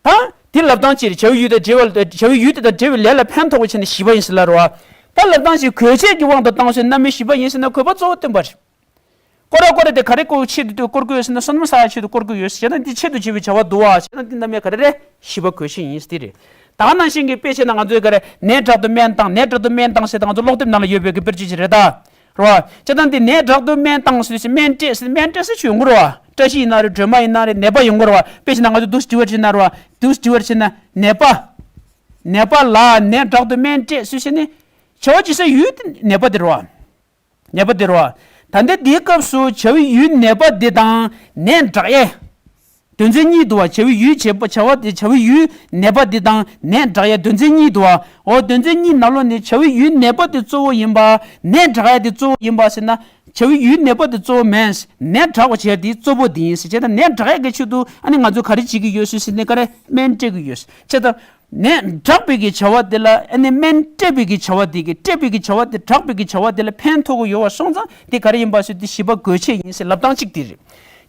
ད་དེ་ལབ་སྟངས་ཅིག་རེད། བྱ་བའི་ཡུལ་དང་འབྲེལ་བ་བྱ་བའི་ཡུལ་དེ་དང་འབྲེལ་བའི་ལས་ལ་ཕན་ཐོགས་པ་བྱས་ནས་བཞི་པ་ཡིན་ཟེར་ལབ་རེད་བ། ད་ལབ་སྟངས་ཅིག་དགོས་ཆེད་ཀྱི་དབང་དུ་བཏང་སོང་རྣམ་དབྱེ་བཞི་པ་ཡིན་ཟེར་ན་དགོས་པ་གཙོ་བོ་སྟོན་པ་རེད། སྐོར་ར་བསྐོར་ར་དེ་ག་རེ་སྐོར་ཆེད་དུ་སྐོར་དགོས་ཟེར་ན་བསོད་ནམས་བསགས་ཡ་ཆེད་དུ་སྐོར་དགོས་ཡོད་ཟེར་བྱས་ན་འདི་ཆེད་དུ་བྱེད་པའི་བྱ་བ་འདུག་བ་ཟེར་ན་འདི་རྣམ་དབྱེ་ག་རེ་རེད། བཞི་པ་དགོས་ཆེད་ཡིན་ཟེར་དེ་རེད། ད་ག་ནང་བཞིན་གྱི་དཔེ་བྱས་ན་ང་ཚོས་ག་རེ་ནད་དྲག་ཏུ་སྨན་བཏང་། ནད་དྲག་ཏུ་སྨན་བཏང་ཟེར་ད་ང་ཚོ་ཀློག་དེབ་ནང་ལ་ཡོད་པའི་གི་དཔེར་བརྗོད་ཅིག་རེད་ད། རེད་བ། བྱས་ཙང་འདི་ནད་དྲག་ཏུ་སྨན་བཏང་ཟེར་དུས་སྨན་སྤྲད་ཟེར་སྨན་སྤྲད་ཟེར་ཞུ་ཡོང་གི་རེད་བ། བཀྲ་ཤིས་ཡིན་ན་རེད། སྒྲོལ་མ་ཡིན་ན་རེད། ནད་པ་ཡོང་གི་རེད་བ། དཔེ་བྱས་ན་ང་ཚོ་འདུག་སེ་དྲི་བ་དྲིས་ན་རེད་བ། འདུག་སེ་དྲི་བ་དྲིས་ན་ནད་པ། ནད་པ་ལ་ནད་དྲག་ཏུ་སྨན་སྤྲད་ཟེར་ཟེར་ནས་བྱ་བ་བྱེད་ས་ཡུལ་དེ་ནད་པ་དེ་རེད་བ། ནད་པ་དེ་རེད་བ། ད་ལྟ་འདིའི་སྐབས་སུ་བྱ་བའི་ཡུལ་ནད་པ་འདི་དང་ནད་དྲག་ཡས། དོན་ཚན་གཉིས་འདུག་བ། བྱ་བའི་ཡུལ་བྱེད་པ་བྱ་བ་དེ་བྱ་བའི་ཡུལ་ནད་པ་འདི་དང་ནད་དྲག་ཡས་དོན་ཚན་གཉིས་འདུག་བ། འོ་དོན་ཚན་གཉིས་ནང་ལོགས་ནས་བྱ་བའི་ཡུལ་ནད་པ་དེ་གཙོ་བོ་ཡིན་པ། ནད་དྲག་ཡས་དེ་གཙོ་བོ་ཡིན་པ་ཟེར་ན། བྱ་བའི་ཡུལ་ནད་པ་དེ་གཙོ་བོ་མིན། ནད་དྲག་པ་བྱས་དེ་གཙོ་བོ་དེ་ཡིན་ཟེར་བྱས་ན་ནད་དྲག་ཡས་ཀྱི་ཆེད་དུ་ཨ་ནི་ང་ཚོ་ག་རེ་བྱེད་ཀྱི་ཡོད་ཟེར་ཟེར་ནས་ག་རེ་སྨན་སྤྲད་ཀྱི་ཡོད་ཟེར་བྱས་ད། ནད་དྲག་པའི་གི་བྱ་བ་དེ་ལ་ཨ་ནི་སྨན་སྤྲད་པའི་གི་བྱ་བ་དེ་གི་སྤྲད་པའི་གི་བྱ་བ་དེ་དྲག་པའི་གི་བྱ་བ་དེ་ལ་ཕན་ཐོགས་ཀྱི་ཡོད་པ་སོང་ཙང་དེ་ག་རེ་ཡིན་པ་ཟེར་དེ་བཞི་པ་དགོས་ཆེད་ཡིན་ཟེར་ལབ་སྟངས་གཅིག་དེ་རེད།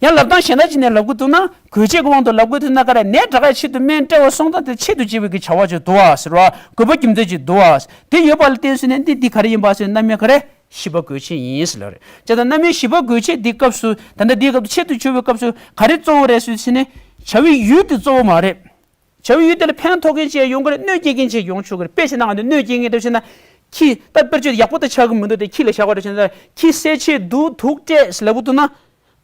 ཡང་ལབ་སྟངས་གཞན་དག་ཅིག་ནས་ལབ་དགོས་ཐུག་ན་དགོས་ཆེད་ཀྱི་དབང་དུ་ལབ་དགོས་ཐུག་ན་ག་རེ་ནད་དྲག་ཡས་ཆེད་དུ་སྨན་སྤྲད་པ་སོང་ཙང་དེ་ཆེད་དུ་བྱེད་པའི་གི་བྱ་བ་ཅིག་འདུག་བ་ཟེར་བ་དགོས་པ་རྒྱུ་མཚན་ཅིག་འདུག་བ་དེ་ཡོད་པ་ལ་བརྟེན་ཟེར་ནས་འདི་འདི་ག་རེ་ཡིན་པ་ཟེར་རྣམ་དབྱེ་ག་རེ་བཞི་པ་དགོས་ཆེད་ཡིན་ཟེར་ལབ་རེད། བྱས་ཙང་རྣམ་དབྱེ་བཞི་པ་དགོས་ཆེད་འདི་སྐབས་སུ་ད་ལྟ་འདིའི་སྐབས་སུ་ཆེད་དུ་བྱེད་པའི་སྐབས་སུ་ག་རེ་གཙོ་བོ་རེད་ཟེར་ཟེར་ནས་བྱ་བའི་ཡུལ་དེ་གཙོ་བོ་མ་རེད། བྱ་བའི་ཡུལ་དེ་ལ་ཕན་ཐོགས་མཁན་ཅིག་ཡོང་གི་རེད། གནོད་སྐྱེལ་མཁན་ཅིག་ཡོང་ཆོག་གི་རེད། དཔེ་བྱས་ན་ང་ཚོ་གནོད་སྐྱེལ་མཁན་དེ་བྱས་ན་ཁྱི་ད་དཔེར་བརྗོད་ཡག་པོ་ད་ཆགས་ཀྱི་མི་འདུག་དེ་ཁྱི་ལ་བཞག་པ་རེད་བྱས་ན་ཁྱི་བསད་ཆེད་དུ་དུག་སྤྲད་ཟེར་ལབ་དགོས་ཐུག་ན།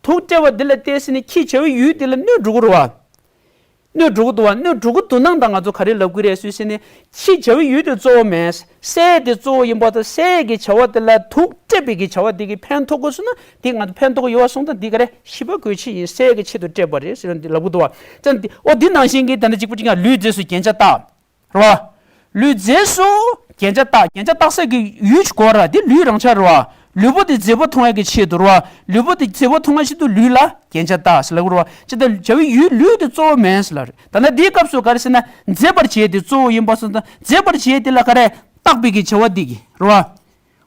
དུག་སྤྲད་པ་འདི་ལ་བལྟས་ཟེར་ནས་ཁྱི་བྱ་བའི་ཡུལ་དེ་ལ་གནོད་འགྲོ་གི་རེད་བ། གནོད་འགྲོ་གི་འདུག་བ། གནོད་འགྲོ་གི་འདུག་ན་ད་ང་ཚོ་ག་རེ་ལབ་གི་རེད་ཟེར་ན། ཕྱིའི་བྱ་བའི་ཡུལ་དེ་གཙོ་བོ་མིན། སའི་དེ་གཙོ་བོ་ཡིན་པ་དང་། སའི་གི་བྱ་བ་དེ་ལ་དུག་སྤྲད་པའི་གི་བྱ་བ་དེ་གིས་ཕན་ཐོགས་དགོས་སོང་ན། དེ་ང་ཚོ་ཕན་ཐོགས་ཡོད་པ་སོང་ཙང་། འདི་ག་རེ། ཞི་བ་འགོས་ཆེད་ཡིན། སའི་གི་ཆེད་དུ་སྤྲད་པ་རེད་ཟེར་ནས་འདི་ལབ་གི་འདུག་བ། ཙང་འདི། འོ་འདི་ནང་བཞིན་གྱི་ད་ནི་གཅིག་པུ་གཅིག་ཡང་ལུས་རྫས་སུ་རྒྱན་ཆ་བཏགས། རེད་བ། ལུས་རྫས་སུ་རྒྱན་ཆ་བཏགས། རྒྱན་ཆ་བཏགས་ས་གི་ཡུལ་གོ་ར། འདི་ལུས་རང་འཇགས་རེད་བ། ལུས་པོ་དེ་མཛེས་པོ་མཐོང་ཡ་གི་ཆེད་དུ་རེད་བ། ལུས་པོ་དེ་མཛེས་པོ་མཐོང་ཡ་ཆེད་དུ་ལུས་ལ་རྒྱན་ཆ་བཏགས་ཟེར་ལབ་གི་རེད་བ། ཅི་ལྟར་བྱ་བའི་ཡུལ་ལུས་དེ་གཙོ་བོ་མིན་ཟེར་ལབ་རེད། ད་ནི་འདིའི་སྐབས་སུ་ག་རེ་ཟེར་ན། མཛེས་པར་བྱེད་དེ་གཙོ་བོ་ཡིན་པ་སོང་ཙང་། མཛེས་པར་བྱེད་དེ་ལ་ག་རེ། བཏགས་པའི་གི་བྱ་བ་འདི་གིས་རེད་བ།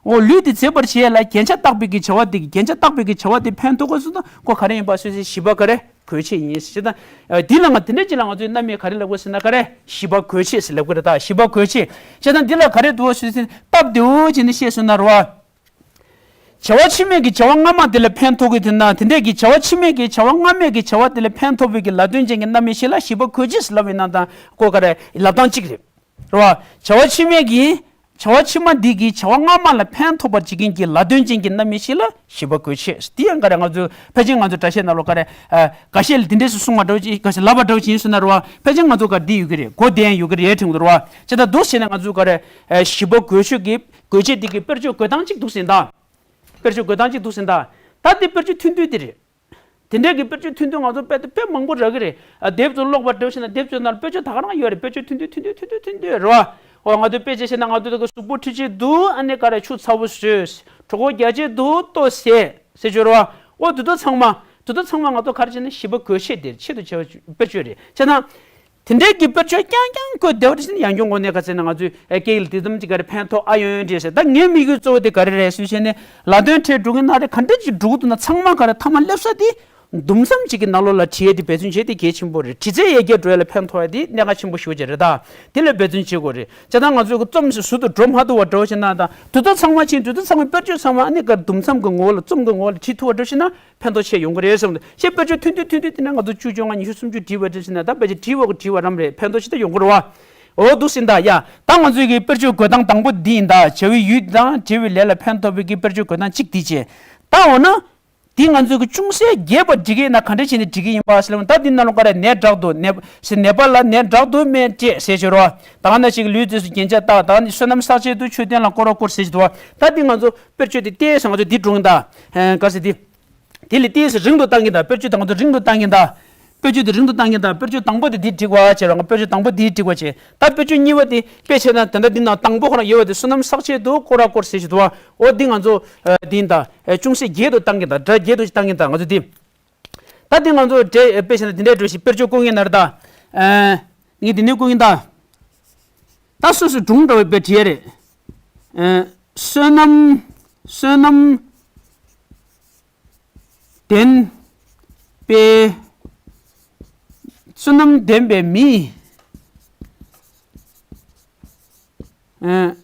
འོ་ལུས་དེ་མཛེས་པར་བྱེད་ལ་རྒྱན་ཆ་བཏགས་པའི་གི་བྱ་བ་འདི་གིས། རྒྱན་ཆ་བཏགས་པའི་གི་བྱ་བ་དེ་ཕན་ཐོགས་དགོས་སོང་ན། ཁོ་ག་རེ་ཡིན་པ་སོ་སོའི་ཞི་བ་ག་རེ། འགོས་ཆེད་ཡིན་ཟེར་ད། ཨ། འདི་ལ་ང་དེ་འདྲ་ཅིག་ལ་ང་ཚོའི་རྣམ་དབྱེ་ག་རེ་ལབ་དགོས་ཟེར་ན། ག་རེ། ཞི་བ་འགོས་ཆེད་ཟེར་ལབ་དགོས་རེད། ད་ཞི་བ་འགོས་ཆེད་ཟེར་ན་འདི་ལ་ག་རེ་འདུག་ཟེར་ན། སྟབས་བདེ་བོ་བྱས་ནས་བཤད་སོང་ན་རེད་བ། བྱ་བ་ཕྱི་མའི་གི་བྱ་བ་སྔ་མ་དེ་ལ་ཕན་ཐོགས་ཀྱི་དེ་ན། དེ་འདྲས་ཀྱི་བྱ་བ་ཕྱི་མའི་གི་བྱ་བ་སྔ་མའི་གི་བྱ་བ་དེ་ལ་ཕན་ཐོགས་པའི་གི་ལ་དོན་ཅན་གྱི་རྣམ་དབྱེ་ཞིག་ལ་ཞི་བ་འགོས་ཆེད་ཟེར་ལབ་པའི་ནང་དང་། ཁོ་ག་རེ། ལབ་སྟངས་གཅིག་རེད། རེད་བ། བྱ་བ་ཕྱི་མའི་གི། བྱ་བ་ཕྱི་མ་འདི་གི་བྱ་བ་སྔ་མ་ལ་ཕན་ཐོགས་པར་བྱེད་མཁན་གྱི་ལ་དོན་ཅན་གྱི་རྣམ་དབྱེ་ཞིག་ལ་ཞི་བ་འགོས་ཆེད། འདི་ཡང་ག་རེ། ང་ཚོ་ཕལ་ཆེར་ང་ཚོ་སྒྲ་བཤད་ནང་ལོགས་ག་རེ། ཨ། འགའ་ཤས་ལ་འདི་འདྲས་སུ་གསུངས་པ་འདྲ་བོ་ཅིག། འགའ་ཤས་ལབ་པ་འདྲ་བོ་ཅིག་ཡིན་སོང་ན་རེད་བ། ཕལ་ཆེར་ང་ཚོ་ག་འདི་ཡོད་ཀྱི་རེད། གོ་བདེ་ཡང་ཡོད་ཀྱི་རེད་དྲན་གྱི་འདུག་རེད་བ། ཅི་ལྟར་འདུག་ཟེར་ན། ང་ཚོ་ག་རེ། ཨ། ཞི་བ་འགོས་ཆེད་ཀྱི། འགོས་ཆེད་འདི་གི་དཔེར་བརྗོད་འགོད་སྟངས་གཅིག་འདུག་ཟེར་ད། དཔེར་བརྗོད་འགོད་སྟངས་གཅིག་འདུག་ཟེར་ད། ད་འདི་དཔེར་བརྗོད་ཐུང་ཐུང་འདི་རེད། དེ་འདྲས་ཀྱི་དཔེར་བརྗོད་ཐུང་ཐུང་ང་ཚོ་དཔེ་དཔེ་མང་པོ་རག་གི་རེད། ཨ། དེབ་ཚོ་ཀློག་པ་འདྲ་བོ་བྱས་ན། དེབ་ཚོའི་ནང་དཔེར་བརྗོད་ད་ག་རང་ཡོད་རེད། དཔེར་བརྗོད་ཐུང་ཐུང་ཐུང་ཐུང་ཐུང་ཐུང་ཐུང་ཐུང་རེད་བ། འོ། ང་ཚོས་དཔེ་ཆ་བཤད་ན། ང་ཚོ་ད་གཟུགས་པོ་འཁྲུད་བྱེད་དུ་ཨ་ནི་ག་རེ། ཆུ་ཚ་བོ་བཟོས། གྲོད་ཁོག་རྒྱགས་བྱེད་དུ་ལྟོ་བཟས་ཟེར་བརྗོད་རེད་བ། འོ། དེ་དག་ཚང་མ། དེ་དག་ཚང་མ་ང་ཚོ་ག་རེ་བྱས་ན། ཞི་བ་འགོས་ཆེད་དེ་ཆེད་དུ་བྱས་པའི་དཔེར་བརྗོད་རེད། བྱས་ན། དེ་འདྲའི་གི་དཔེར་བརྗོད་རྐྱང་རྐྱང་བཀོད་བསྡད་པ་དེ་བྱས་ན། ཡང་སྐྱོན་ངོས་ནས་ག་ཟེར་ན། ང་ཚོས། ཨེ། སྐད་ཡིག་ལ་དེ་ཙམ་ཅིག་ག་རེ་ཕན་ཐོགས་ཨ་ཡོང་ཡོང་འདྲ་ཟེར། ད་ངའི་དམིགས་ཡུལ་གཙོ་བོ་དེ་ག་རེ་རེད་ཟེར་བྱས་ན། ལ་དོན་འཕྲད་འགྲོ་གི་ན་རེད། ག་འདྲ་ཅིག་འགྲོ་གི་འདུག་ན། ཚང་མ་ག་རེ། མཐའ་མ་སླེབས་ས་དེ་འདུམ་མཚམས་ཅིག་གི་ནང་ལོགས་ལ་བྲིས་ཡས་དེ་འབད་བརྩོན་བྱས་དེ་གལ་ཆེན་པོ་རེད། བྲིས་ཚད་ཡར་རྒྱས་འགྲོ་ཡ་ལ་ཕན་ཐོགས་ཡ་དེ་གནད་འགག་ཆེན་པོ་ཞེ་པོ་ཅིག་རེད། ད་དེ་ལ་འབད་བརྩོན་བྱེད་དགོས་རེད། བྱས་ཙང་ང་ཚོས་རྩོམ་ཟུར་དུ་འགྲོ་མ་ཐུབ་པ་འདྲ་བོ་བྱས་ན། ད་དེ་དག་ཚང་མ་བྱས། དེ་དག་ཚང་མའི་དཔེར་བརྗོད་ཚང་མ་ཨ་ནི་ག་རེ། འདུམ་མཚམས་ཀྱི་ངོ་བོ་ལ། རྩོམ་གྱི་ངོ་བོ་ལ་བྲིས་ཐུབ་པ་འདྲ་བོ་བྱས་ན། ཕན་ཐོགས་ཆེ་ཡོང་གི་རེད་བསམ་གྱི་འདུག། ཞེས་དཔེར་བརྗོད་ཐུང་ཐུང་ཐུང་ཐུང་དེ་འདྲ་ང་ཚོ་བཅུ། བཅོ་ལྔ། ཉི་ཤུ། སུམ་ཅུ་བྲིས་པ་འདྲ་བྱས་ན། ད་ཕལ་ཆེར་བྲིས་པ་གི་བྲིས་པ་རང་རེད། ཕན་ཐོགས་ཞེ་དྲག་ཡོང་གི་རེད་བ། འོ། འདུག་ཟེར་ད། ཡ། ད་ང་ཚོའི་གི་དཔེར་བརྗོད་འགོད་སྟངས་དང་པོ་འདི་ཡིན་ད། བྱ་བའི་ཡུལ་དང་བྲི་བའི་ལས་ལ་ཕན་ཐོགས་པའི་གི་དཔེར་བརྗོད་འགོད་སྟངས་གཅིག་འདི་བྱས། ད་འོ་ན། འདི་ང་ཚོས་གི་ཅུང་ཟད་རྒྱས་པར་འབྲི་གི་ཡིན་ན་ག་འདྲ་བྱས་ནས་འབྲི་གི་ཡིན་པ་ཟེར་ལབ་ན། ད་འདི་ནང་ལོགས་ག་རེ། ནས་དྲག་ཏུ། ནས་ཟེར། ནས་པ་ལ་ནས་དྲག་ཏུ་སྨྲས་སྤྲད་ཟེར་བྱས་རོ། ད་ག་ནང་བཞིན་གྱི་ལུས་རྫས་སུ་རྒྱན་ཆ་བཏགས། ད་ག་ནི་བསོད་ནམས་བསགས་བྱེད་དུ་མཆོད་རྟེན་ལ་བསྐོར་བ་བསྐོར་ཟེར་བྱས་འདུག་བ། ད་འདི་ང་ཚོ་དཔེར་བརྗོད་འདི་བལྟས་ཙང་ང་ཚོ་འདི་འགྲོ་གི་ཡིན་ད། ཨ། ག་ཟེར། འདི། དེ་ལས་ཏོག་ཙམ་རིང་དུ་བཏང་གི་ཡིན་ད། དཔེར་བརྗོད་དང་དུ་རིང་དུ་བཏང་གི་ཡིན་ད། དཔེར་བརྗོད་དེ་རིང་དུ་བཏང་གི་ཡིན་ད། དཔེར་བརྗོད་དང་པོ་དེ་འདི་བྲིས་པ་བྱས་རོགས། དཔེར་བརྗོད་དང་པོ་འདི་བྲིས་པ་བྱས། ད་དཔེར་བརྗོད་གཉིས་པ་དེ་དཔེ་བྱས་ན། དེ་འདྲ་འདི་ནང་དང་པོ་ཁོ་རང་ཡོད་པ་དེ། བསོད་ནམས་བསགས་བྱེད་དུ་བསྐོར་བ་བསྐོར་ཟེར་བྱས་འདུག་བ། འོ། འདི་ང་ཚོ། ཨ། འདི་ཡིན་ད། ཨ། ཅུང་ཟད་རྒྱས་དུ་བཏང་གི་ཡིན་ད། སྒྲ་རྒྱས་དུ་བཏང་གི་ཡིན་ད། ང་ཚོ་འདི། ད་འདི་ང་ཚོ་འདྲ། ཨ། དཔེ་བྱས་ན་འདི་འདྲའི་འགྲོ་ཞིག། དཔེར་བརྗོད་བཀོད་མཁན་ན་རེད་ད། ཨ། ངས་འདི་ནས་བཀོད་ཀྱི་ཡིན་ད། ད་སོ་སོའི་སྒྲུང་འདྲ་བོ་དཔེ་བྲིས་ཡ་རེད། ཨ། བསོད་ནམས། བསོད་ནམས། ལྡན་པའི། བསོད་ནམས་ལྡན་པའི་མིས། ཨ།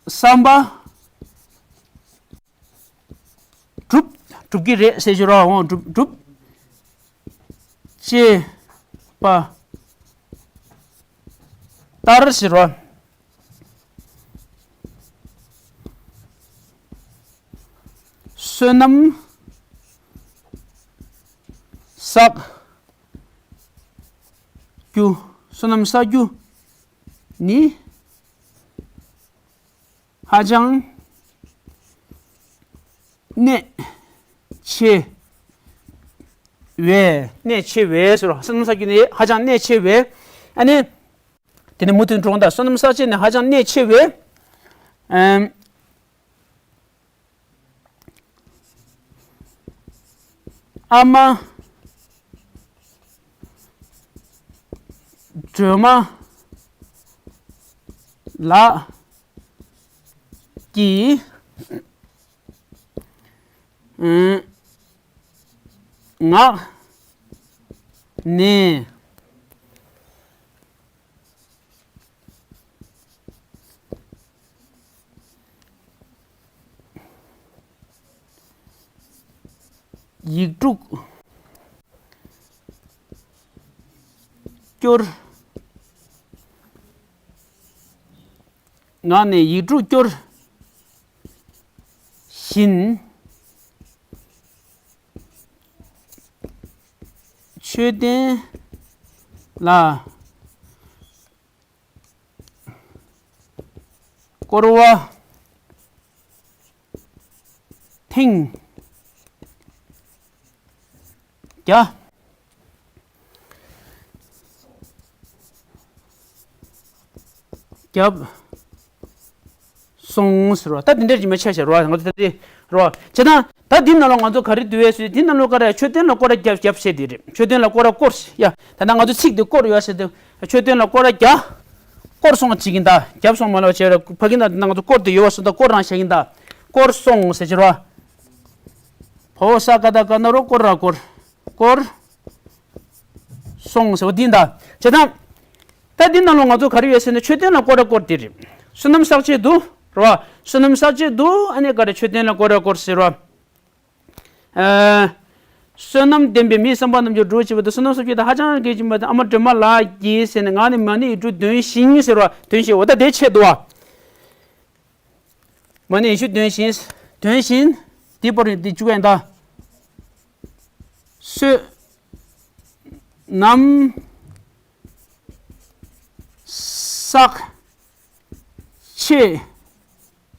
བསམ་པ་འགྲུབ། འགྲུབ་ཀྱི་རེད་ཟེར་བྱས་རོགས། འོ། འགྲུབ། འགྲུབ་བྱེད་པ་ལྟར་ཟེར་རོགས། བསོད་ནམས་བསགས་རྒྱུ། བསོད་ནམས་བསགས་རྒྱུ་ནི་ཧ་ཅང་གནད་ཆེ་བས། གནད་ཆེ་བས་ཟེར་རོ། བསོད་ནམས་བསགས་རྒྱུ་ནི་ཧ་ཅང་གནད་ཆེ་བས། ཨ་ནི། དེ་ནི་མུ་མཐུད་འགྲོ་འོང་ད། བསོད་ནམས་བསགས་བྱེད་ནི་ཧ་ཅང་གནད་ཆེ་བས། ཨམ། ཨ་མ་སྒྲོལ་མ་ལགས་ཀྱི། ཨམ། ངག་ནས། ཡིག་དྲུག་སྐྱོར། ངག་ནས་ཡིག་དྲུག་སྐྱོར་བཞིན། མཆོད་རྟེན་ ལ། བསྐོར་བ་ཐེངས་བརྒྱ་བརྒྱབ་སོང་ཟེར་བ། ད་འདི་འདྲ་རིམ་པ་ཆ་བཞག་རོ། ང་ཚོ་ད་འདི་རོ། བྱས་ན་ད་འདི་ནང་ལ་ང་ཚོ་ག་རེ་འདུལ་བས་ཟེར། འདི་ནང་ལ་སྐོར་ར་མཆོད་རྟེན་ལ་སྐོར་ར་བརྒྱབ་བརྒྱབ་བྱས་འདི་རེད། མཆོད་རྟེན་ལ་སྐོར་ར་བསྐོར་ཟེར་ཡ། ད་ལྟ་ང་ཚོ་ཚིག་འདི་བསྐོར་ཡོད་ཟེར་ཏེ། མཆོད་རྟེན་ལ་སྐོར་ར་བརྒྱབ། བསྐོར་སོང་ཅིག་ཡིན་ད། བརྒྱབ་སོང་མ་ལབ་བྱས་ར་ཕ་གི་ན་ད་ང་ཚོ་བསྐོར་དེ་ཡོད་བ་སོང་ད། བསྐོར་རང་བྱས་ཡིན་ད། བསྐོར་སོང་ཟེར་བྱས་རོ། བ་འོག་ས་ག་བཏགས་སྐ་ན་རོ་སྐོར་ར་སྐོར། སྐོར་སོང་ཟེར་བ་འདི་ཡིན་ད། བྱས་ཙང་། ད་འདི་ནང་ལ་ང་ཚོ་ག་རེ་ཡོད་ཟེར་ན་མཆོད་རྟེན་ལ་སྐོར་ར་སྐོར་དེ་རེད། བསོད་ནམས་བསགས་ཆེད་དུ་རོ། བསོད་ནམས་བསགས་ཆེད་དུ་ཨ་ནི་ག་རེ་མཆོད་རྟེན་ལ་སྐོར་ར་སྐོར་ཟེར་རོ། ཨ། བསོད་ནམས་ལྡན་པའི་མིའི་བསམ་པ་རྣམས་ཀྱང་འགྲུབ་ཅེས་པ་དང་། བསོད་ནམས་བསགས་ཆེད་དུ་ཧ་ཅང་གལ་ཆེན་པ་དང་། ཨ་མ་སྒྲོལ་མ་ལགས་ཀྱིས་ཟེར་ནས་ངག་ནས་མ་ཎི་ཡིག་དྲུག་འདོན་ཞིང་ཟེར་བ། འདོན་ཞིང་། འོ་ད་དེ་ཆེད་དུ་བ། མ་ཎི་ཡིག་དྲུག་འདོན་ཞིང་། འདོན་ཞིང་། དེའི་བར་དུ་འདི་བཅུག་ཡིན་ད། བསོད་ནམས་བསགས་ཆེད་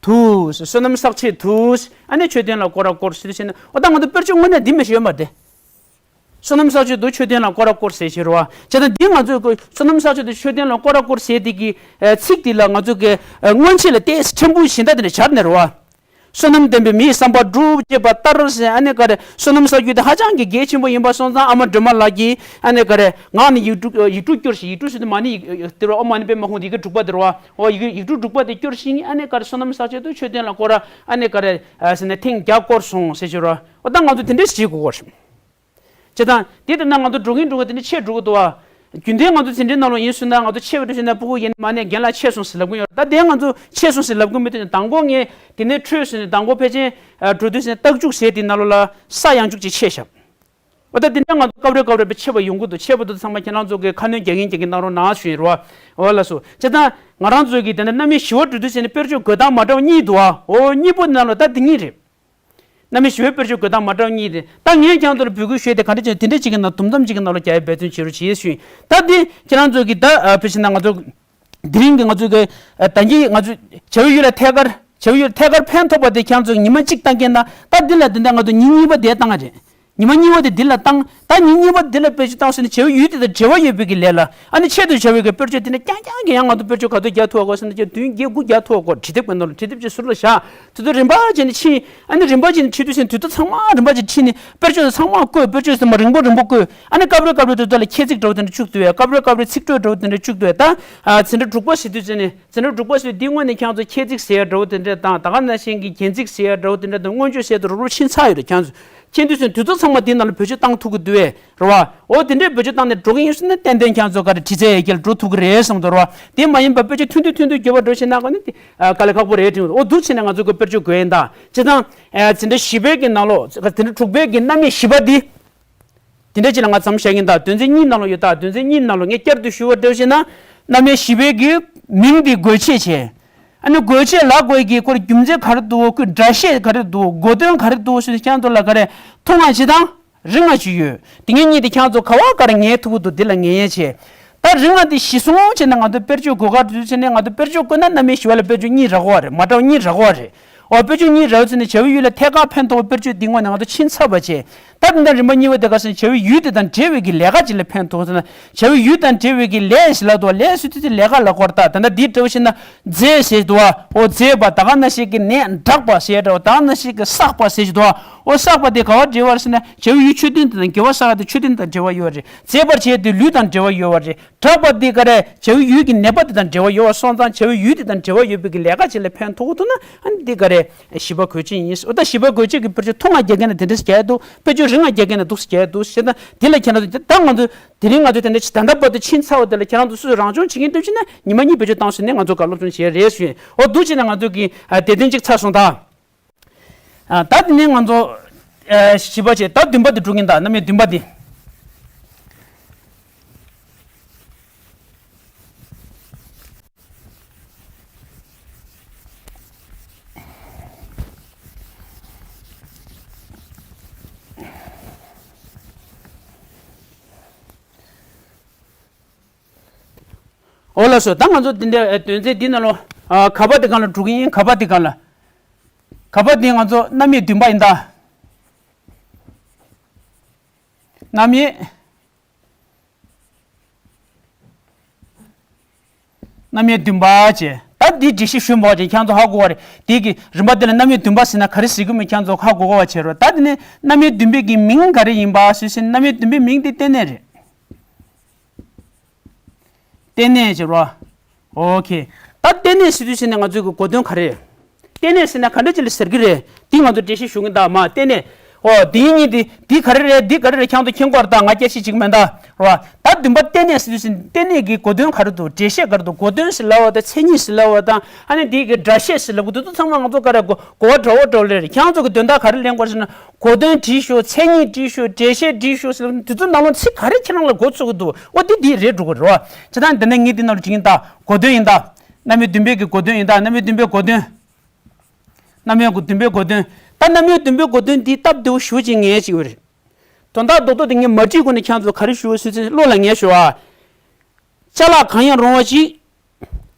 དུ། བསོད་ནམས་བསགས་ཆེད་དུ། ཨ་ནི་མཆོད་རྟེན་ལ་སྐོར་ར་སྐོར་ཟེར་བྱས་ནས། འོ་ད་ང་ཚོ་དཔེར་བརྗོད་དངོས་གནས་འདི་མི་ཤེས་ཡོད་མ་རེད། བསོད་ནམས་བསགས་ཆེད་དུ་མཆོད་རྟེན་ལ་སྐོར་ར་སྐོར་ཟེར་བྱས་རོ། བྱས་ཙང་འདི་ང་ཚོས་ཀྱི་བསོད་ནམས་བསགས་ཆེད་དུ་མཆོད་རྟེན་ལ་སྐོར་ར་སྐོར་ཟེར་དེ་གི་ཚིག་འདི་ལ་ང་ཚོས་ཀྱི་སྔོན་ཆད་ལ་ཏོག་ཙམ་ཕྲན་བུ་གཞན་དག་དེ་འདྲ་སྦྱར་ནས་རོ། བསོད་ནམས་ལྡན་པའི་མིའི་བསམ་པ་འགྲུབ་ཅེས་པ་ལྟར་ཟེར། ཨ་ནི་ག་རེ། བསོད་ནམས་བསགས་རྒྱུ་དེ་ཧ་ཅང་གི་གལ་ཆེན་པོ་ཡིན་པ་སོང་ཙང་། ཨ་མ་སྒྲོལ་མ་ལགས་ཀྱིས་ཨ་ནི་ག་རེ། ངག་ནས་ཡིག་དྲུག་ཡིག་དྲུག་སྐྱོར་ཞིང་། ཡིག་དྲུག་ཟེར་དུས་མ་ཎི་ཡིག་དེ་རོ། ཨོཾ་མ་ཎི་པདྨེ་ཧཱུྃ་དེ་ཡི་གེ་དྲུག་པ་དེ་རོ། འོ་ཡི་གེ་ཡིག་དྲུག་དྲུག་པ་དེ་སྐྱོར་ཞིང་། ཨ་ནི་ག་རེ། བསོད་ནམས་བསགས་ཆེད་དུ་མཆོད་རྟེན་ལ་སྐོར་ར་ཨ་ནི་ག་རེ་ཟེར་ནས་ཐེངས་བརྒྱ་སྐོར་སོང་ཟེར་བྱས་རོ། འོ་ད་ང་ཚོ་དེ་འདྲས་བྱེད་དགོས་ཀྱི་རེད། བྱས་ཙང་དེ་ལྟར་ན་ང་ཚོ་འགྲོ་གིན་འགྲོ་གིན་དེ་འདྲ་ཆེ་འགྲོ་གི་འདུག་བ། རྒྱུན་ལྡན་ང་ཚོ་འཛིན་གྲྭའི་ནང་ལོགས་ཡིན་སོང་ན། ང་ཚོ་ཆེ་བ་འདྲ་ཞིག་ན་ཕྲུ་གུ་ཡིན་ན་མ་ཎི་རྒན་ལགས་ཆེ་སོང་ཟེར་ལབ་གི་ཡོད་རེད། ད་དེ་ང་ཚོ་ཆེ་སོང་ཟེར་ལབ་གི་མི་འདུག་ནས། དང་པོ་ངས་དེ་ནས་འཕྲོས་སོང་ནས་དང་པོ་ཕལ་ཆེར་འགྲོ་དུས་ཟེར་ནས་རྟགས་འཇུག་ཟེར་དེ་ནང་ལོགས་ལ་ས་ཡང་འཇུག་ཅིག་ཆེ་ཤག་འོ་ད་དེ་འདྲ་ང་ཚོ་སྐབས་རེ་སྐབས་རེ་དཔེ་ཆེ་བ་ཡོང་གི་འདུག་ཆེ་བ་འདུག་ཚང་མ་ཁྱེད་རང་ཚོ་གི་ཁ་སྣོན་རྒྱག་གིན་རྒྱག་གིན་གནང་རོགས་གནང་ཞུ་ཡིན་རོ། འོ་ལགས་སོ། བྱས་ཙང་ང་རང་ཚོ་གི་དེ་འདྲ་རྣམ་དབྱེ་བཞི་པ་འགྲོ་དུས་ཟེར་ནས་དཔེར་བརྗོད་འགོད་སྟངས་མ་འདྲ་བ་གཉིས་འདུག་ཨ། འོ་གཉིས་པོ་ནང་ལོགས་ད་དེ་གཉིས་རེད། རྣམ་དབྱེ་བཞི་པའི་དཔེར་བརྗོད་འགོད་སྟངས་མ་འདྲ་བ་གཉིས་ཏེ། ད་ངས་ཁྱེད་ཚོ་ལ་འབོད་སྐུལ་ཞུས་ཏེ་ག་འདྲ་བྱས་ནས་དེ་འདྲ་ཅིག་གི་ནང་དུམ་མཚམས་ཅིག་གི་ནང་ལ་རྒྱག་ཡའི་འབད་བརྩོན་བྱེད་རོགས་བྱེད་ཞུས། ད་འདི་ཁྱེད་རང་ཚོ་གི་ད་ཨ་ཕི་ཤི་ན་ང་ཚོ་དེ་རིང་གི་ང་ཚོ་གི་ཨ་ད་གིན་ང་ཚོ་བྱ་བའི་ཡུལ་ལ་ཐད་ཀར་བྱ་བའི་ཡུལ་ཐད་ཀར་ཕན་ཐོགས་པ་དེ་ཁྱེད་རང་ཚོ་ཉི་མ་གཅིག་བཏང་མཁན་ན། ད་འདི་ལ་འདི་འདྲ་ང་ཚོ་ཉིན་གཉིས་པ་དེ་བཏང་ང་རེད། ཉི་མ་གཉིས་པ་དེ་འདི་ལ་བཏང་། ད་ཉིན་གཉིས་པ་འདི་ལ་དཔེར་བརྗོད་བཏང་སོང་ནས་བྱ་བའི་ཡུལ་དེ་དང་འབྲེལ་བ་ཡོད་པའི་གི་ལས་ལ། ཨ་ནི་ཆེད་དུ་བྱ་བའི་གི་དཔེར་བརྗོད་དེ་ནི་རྐྱང་རྐྱང་གི་ཡང་ང་ཚོ་དཔེར་བརྗོད་ག་ཚོད་རྒྱག་ཐུབ་པ་གོ་ཟེར་ན། བདུན་བརྒྱད་དགུ་རྒྱག་ཐུབ་པ་གོ། བྲིས་དེབ་ཀྱི་ནང་ལ་བྲིས་དེབ་ཅིག་ཟུར་ལ་བཞག་དེ་ཚོ་རིམ་པ་བྱས་ནས་ཕྱིན། ཨ་ནི་རིམ་པ་བྱས་ནས་བྲིས་དུས་ཟེར་ན་དུས་ཚོད་ཚང་མ་རིམ་པ་བྱས་ནས་ཕྱིན་ནས་དཔེར་བརྗོད་ཚང་མ་བཀོད། དཔེར་བརྗོད་ཟེར་ན་རིང་པོ་རིང་པོ་བཀོད། ཨ་ནི་སྐབས་རེ་སྐབས་རེ་དུས་ཚོད་ལ་ཁྱད་ཚིག་འདྲ་བོ་དེ་འདྲ་བཅུག་འདུག་བས། སྐབས་རེ་སྐབས་རེ་ཚིག་འཕྲོས་འདྲ་བོ་དེ་འདྲ་བཅུག་འདུག་བས། ད་ཨ་འཛིན་གྲྭ་དྲུག་པ་ཟེར་དུས་ཟེར་ནས་འཛིན་གྲྭ་དྲུག་པ་ཟེར་དུས་དངོས་གནས་ཁྱེད་ཚོ་ཁྱད་ཚིག་ཟེར་ཡ་འདྲ་བོ་དེ་འདྲ་དང་། ད་ག་ནང་བཞིན་གྱི་རྒྱན་ཚིག་ཟེར་ཡ་འདྲ་བོ་དེ་འདྲ་དང་། མངོན་བརྗོད་ཟེར་ཡ་དེ་རོབ་རོབ་ཕྱིན་ཚར་ཡོད་རེད། ཁྱེད་ཚོ་མཁྱེན་དུས་ཟེར་ན་དུས་ཚོད་ཚང་མ་འདིའི་ནང་ལ་བེད་སྤྱོད་བཏང་ཐུབ་ཀྱི་འདུག་བས། རེད་བ། འོ་དེ་འདྲའི་བེད་སྤྱོད་བཏང་ནས་འགྲོ་གི་ཡིན་ཟེར་ན་ཏན་ཏན་ཁྱེད་ཚོ་ག་རེ་བྲིས་རྩལ་ཡར་རྒྱས་ལ་འགྲོ་ཐུབ་ཀྱི་རེད་བསམ་འདུག་རེད་བ། དེ་མ་ཡིན་པ་དཔེ་ཆ་ཐུང་དུ་ཐུང་དུ་བརྗོད་པ་འདྲ་བོ་བྱས་ན་ག་ནི་དེ་ཨ་དཀའ་ལས་ཁག་པོ་རེད་དྲན། འོ་འདུག་བྱས་ནས་ང་ཚོ་གི་དཔེར་བརྗོད་དགོས་ཡིན་ད། བྱས་ཙང་ཨ་འཛིན་གྲྭ་བཞི་པའི་གི་ནང་ལོགས། འཛིན་གྲྭ་དྲུག་པའི་གི་རྣམ་དབྱེ་བཞི་པ་འདི། དེ་འདྲ་ཅིག་ལ་ང་མཚམས་བཞག་གིན་གདའ། དོན་ཚན་གཉིས་ནང་ལོགས་ཡོད་ད། དོན་ཚན་གཉིས་ནང་ལོགས་ངས་བསྐྱར་དུ་ཞུ་བ་འདྲ་བོ་བྱས་ན། རྣམ་དབྱེ་བཞི་པའི་གི་མིང་འདི་དགོས་ཆེད་བྱས། ཨ་ནི་དགོས་ཆེད་ལབ་དགོས་ཀྱི་ཁོ་རྒྱུ་མཚན་ག་རེ་འདུག་ཁོའི་སྒྲ་བཤད་ག་རེ་འདུག་གོ་དོན་ག་རེ་འདུག་ཞུས་ཀྱང་དུ་ལ་ག་རེ་ཐུང་ང་ཅིག་དང་རིང་ང་ཅིག་ཡོད། དེ་ངེད་གཉིས་དེ་ཁྱེད་ཚོ་ག་བ་ག་རེ་ངེས་ཐུབ་ཀྱི་འདུག་འདི་ལ་ངེས་ཡས་བྱས། ད་རིང་ང་དེ་གཞི་བཟུང་བྱས་ནས་ང་ཚོ་དཔེར་བརྗོད་གོ་ག་འདུག་བྱས་ནས་ང་ཚོ་དཔེར་བརྗོད་བཀོད་ན་རྣམ་དབྱེ་བཞི་པ་ལ་དཔེར་བརྗོད་གཉིས་རག་གི་རེད། མ་འདྲ་བ་གཉིས་རག་གི་རེད། འོ་དཔེར་བརྗོད་གཉིས་རག་ཚེ་ནས་བྱ་བའི་ཡུལ་ལ་ཐད་ཀར་ཕན་ཐོགས་པའི་དཔེར་བརྗོད་འདི་དངོས་ནས་ང་ཚོ་ཕྱིན་ཚར་བ་བྱས། ད་འདི་འདྲ་རིམ་པ་གཉིས་པ་དེ་ག་ཟེར་ན་བྱ་བའི་ཡུལ་དེ་དང་འབྲེལ་བའི་གི་ལས་ཀ་ཅིག་ལ་ཕན་ཐོགས་ཟེར་ན། བྱ་བའི་ཡུལ་དང་འབྲེལ་བའི་གི་ལས་ཞིག་ལ་འདུག་ལས་ཟེར་དུས་དེ་ལས་ཀ་ལ་གོ་ར། ད་ད་ལྟ་འདི་འདྲ་བོ་ཞིག་ན་མཛད་ཟེར་འདུག་བ། འོ་མཛད་པ། ད་ག་ནང་བཞིན་གི་ནས་བསྒྲགས་པ་ཟེར་འདྲ་བོ། ད་ག་ནང་བཞིན་གི་བསགས་པ་ཟེར་འདུག་བ། འོ་བསགས་པ་དེ་ག་བ་འབྲེལ་བ་རེད་ཟེར་ན། བྱ་བའི་ཡུལ་མཆོད་རྟེན་དེ་དང་འགལ་བ་བསགས་དེ་མཆོད་རྟེན་དང་འབྲེལ་བ་ཡོད་རེད། མཛད་པར་བྱེད་དེ་ལུས་དང་འབྲེལ་བ་ཡོད་པ་རེད། བསྒྲགས་པ་འདི་ག་རེ། བྱ་བའི་ཡུལ་གྱི་ནད་པ་དེ་དང་འབྲེལ་བ་ཡོད་པ་སོང་ཙང་། བྱ་བའི་ཡུལ་དེ་དང་འབྲེལ་བ་ཡོད་པའི་གི་ལས་ཀ་ཅིག་ལ་ཕན་ཐོགས་ཐུབ་ན། ཨ་ནི་འདི་ག་རེ་བཞི་པ་དགོས་ཆེད་ཡིན། འོ་ད་བཞི་པ་དགོས་ཆེད་ཀྱི་དཔེར་བརྗོད་ཐུང་ང་རྒྱག་མཁན་ན་དེ་འདྲ་ཞིག་རྒྱག་འདུག་དཔེར་བརྗོད་རིང་ང་རྒྱག་མཁན་ན་འདུག་ཞིག་རྒྱག་འདུག་ཞེ་ན། འདི་ལ་ཁྱེད་རང་ཚོ་ད་ང་ཚོ་དེ་རིང་ང་ཚོ་དེ་འདྲ་ཞིག་ད་ལྟ་བར་དུ་ཕྱིན་ཚར་བ་དེ་ལ་ཁྱེད་རང་ཚོ་སུས་རང་སྦྱོང་བྱེད་མཁན་འདུག་ཅེ་ན། ཉི་མ་གཉིས་བེད་སྤྱོད་བཏང་སོང་ནས་ང་ཚོ་ག་སློབ་སྦྱོང་བྱེད་རེད་ཞུ་ཡིན། འོ་འདུག་ཅེ་ན་ང་ཚོ་གི་ཨ་དེ་དོན་གཅིག་ཚར་སོང་ད། ཨ་ད་དེ་ནས་ང་ཚོ་ཨ་བཞི་པ་བྱས། ད་བདུན་པ་དེ་འགྲོ་གིན་གདའ། རྣམ་དབྱེ་བདུན་པ་དེ། འོ་ལགས་སོ། ད་ང་ཚོ་འདི་འདྲའི་དོན་ཚན་འདི་ནང་ལོ། ཨ། ག་པ་དེ་ག་ལ་འགྲོ་གི་ཡིན། ག་པ་དེ་ག་ལ། ག་པ་དེ་ང་ཚོ་རྣམ་དབྱེ་བདུན་པ་ཡིན་ད། རྣམ་དབྱེ། རྣམ་དབྱེ་བདུན་པ་བྱས། ད་འདི་འགྲེལ་བཤད་ཞུས་པ་བྱས་ཁྱེད་ཚོ་ཧ་གོ་བ་རེད། དེ་གི་རིམ་པ་དེ་ལ་རྣམ་དབྱེ་བདུན་པ་ཟེར་ན་ག་རེ་ཟེར་གི་མིན་ཁྱེད་ཚོ་ཧ་གོ་གོ་བ་བྱས་རོགས། ད་དེ་ནས་རྣམ་དབྱེ་བདུན་པའི་གི་མིང་ག་རེ་ཡིན་པ་ཞུས་ཟིན། རྣམ་དབྱེ་བདུན་པའི་མིང་དེ་རྟེན་གནས་རེད། རྟེན་གནས་བྱས་རོགས། ཨོ་ཁེ། ད་རྟེན་གནས་ཟེར་དུས་ཟེར་ནས་ང་ཚོའི་གི་གོ་དོན་ག་རེ་རེད། རྟེན་གནས་ཟེར་ན་ག་འདྲ་ཅིག་ལ་ཟེར་གི་རེད། འདི་ང་ཚོ་འགྲེལ་བཤད་ཞུ་གི་འདུག་མ། རྟེན་གནས། ཨོ་འདི་གཉིས་འདི་འདི་ག་རེ་རེད། འདི་ག་རེ་རེད། ཁྱེད་ཚོ་མཁྱེན་གྱི་ཡོད་རེད་ད། ང་སྐད་ཆ་ཅིག་མེད་ད། རོ། ད་བདུན་པ་རྟེན་གནས་ཟེར་དུས་ཟེར་ནས་རྟེན་གནས་ཀྱི་གོ་དོན་ག་རེ་འདུག་འགྲེལ་བཤད་ག་རེ་འདུག་གོ་དོན་ཟེར་ལབ་པ་དང་། ཚད་ཉིད་ཟེར་ལབ་པ་དང་། ཨ་ནི་འདི་གི་སྒྲ་བཤད་ཟེར་ལབ་གི་འདུག་འདི་ཚོ་ཚང་མ་ང་ཚོ་ག་རེ་གོ་གོ་བ་འདྲ་བོ་འདྲ་བོ་ལས་རེད། ཁྱེད་ཚོ་གི་དོན་དག་ག་རེ་ལེན་དགོས་ཟེར་ན། གོ་དོན་བྲིས་ཤོག་ཚད་ཉིད་བྲིས་ཤོག་འགྲེལ་བཤད་བྲིས་ཤོག་ཟེར་ལབ་དུས་ཚོད་ནང་ལོགས་ཚིག་ག་རེ་ཁྱེད་རང་ལ་གོ་ཚུགས་ཀྱི་འདུག་འོ་འདི་འདི་རེད་འགྲོ་གི་རེད་བ། བྱས་ཙང་འདི་ནས་ངས་འདི་ནང་ལ་བྲིས་ཡིན་ད། གོ་དོན་ཡིན་ད། རྣམ་དབྱེ་བདུན་པའི་གི་གོ་དོན་ཡིན་ད། རྣམ་དབྱེ་བདུན་པའི་གོ་དོན། རྣམ་དབྱེ་བདུན་པའི་གོ་དོན། ད་རྣམ་དབྱེ་བདུན་པའི་གོ་དོན་འདི་སྟབས་བདེ་བོ་ཞེ་པོ་ཅིག་ངས་ཅིག་ཡོད་རེད། དོན་དག་རྡོག་རྡོག་དེ་ངས་མ་བྲིས་གོང་ནས་ཁྱེད་ཚོ་ག་རེ་ཞུ་ཟེར་ཚེ་བློ་ལ་ངེས་ཤོག་ཨ། ཅ་ལག་གང་ཡང་རུང་བ་ཅིག་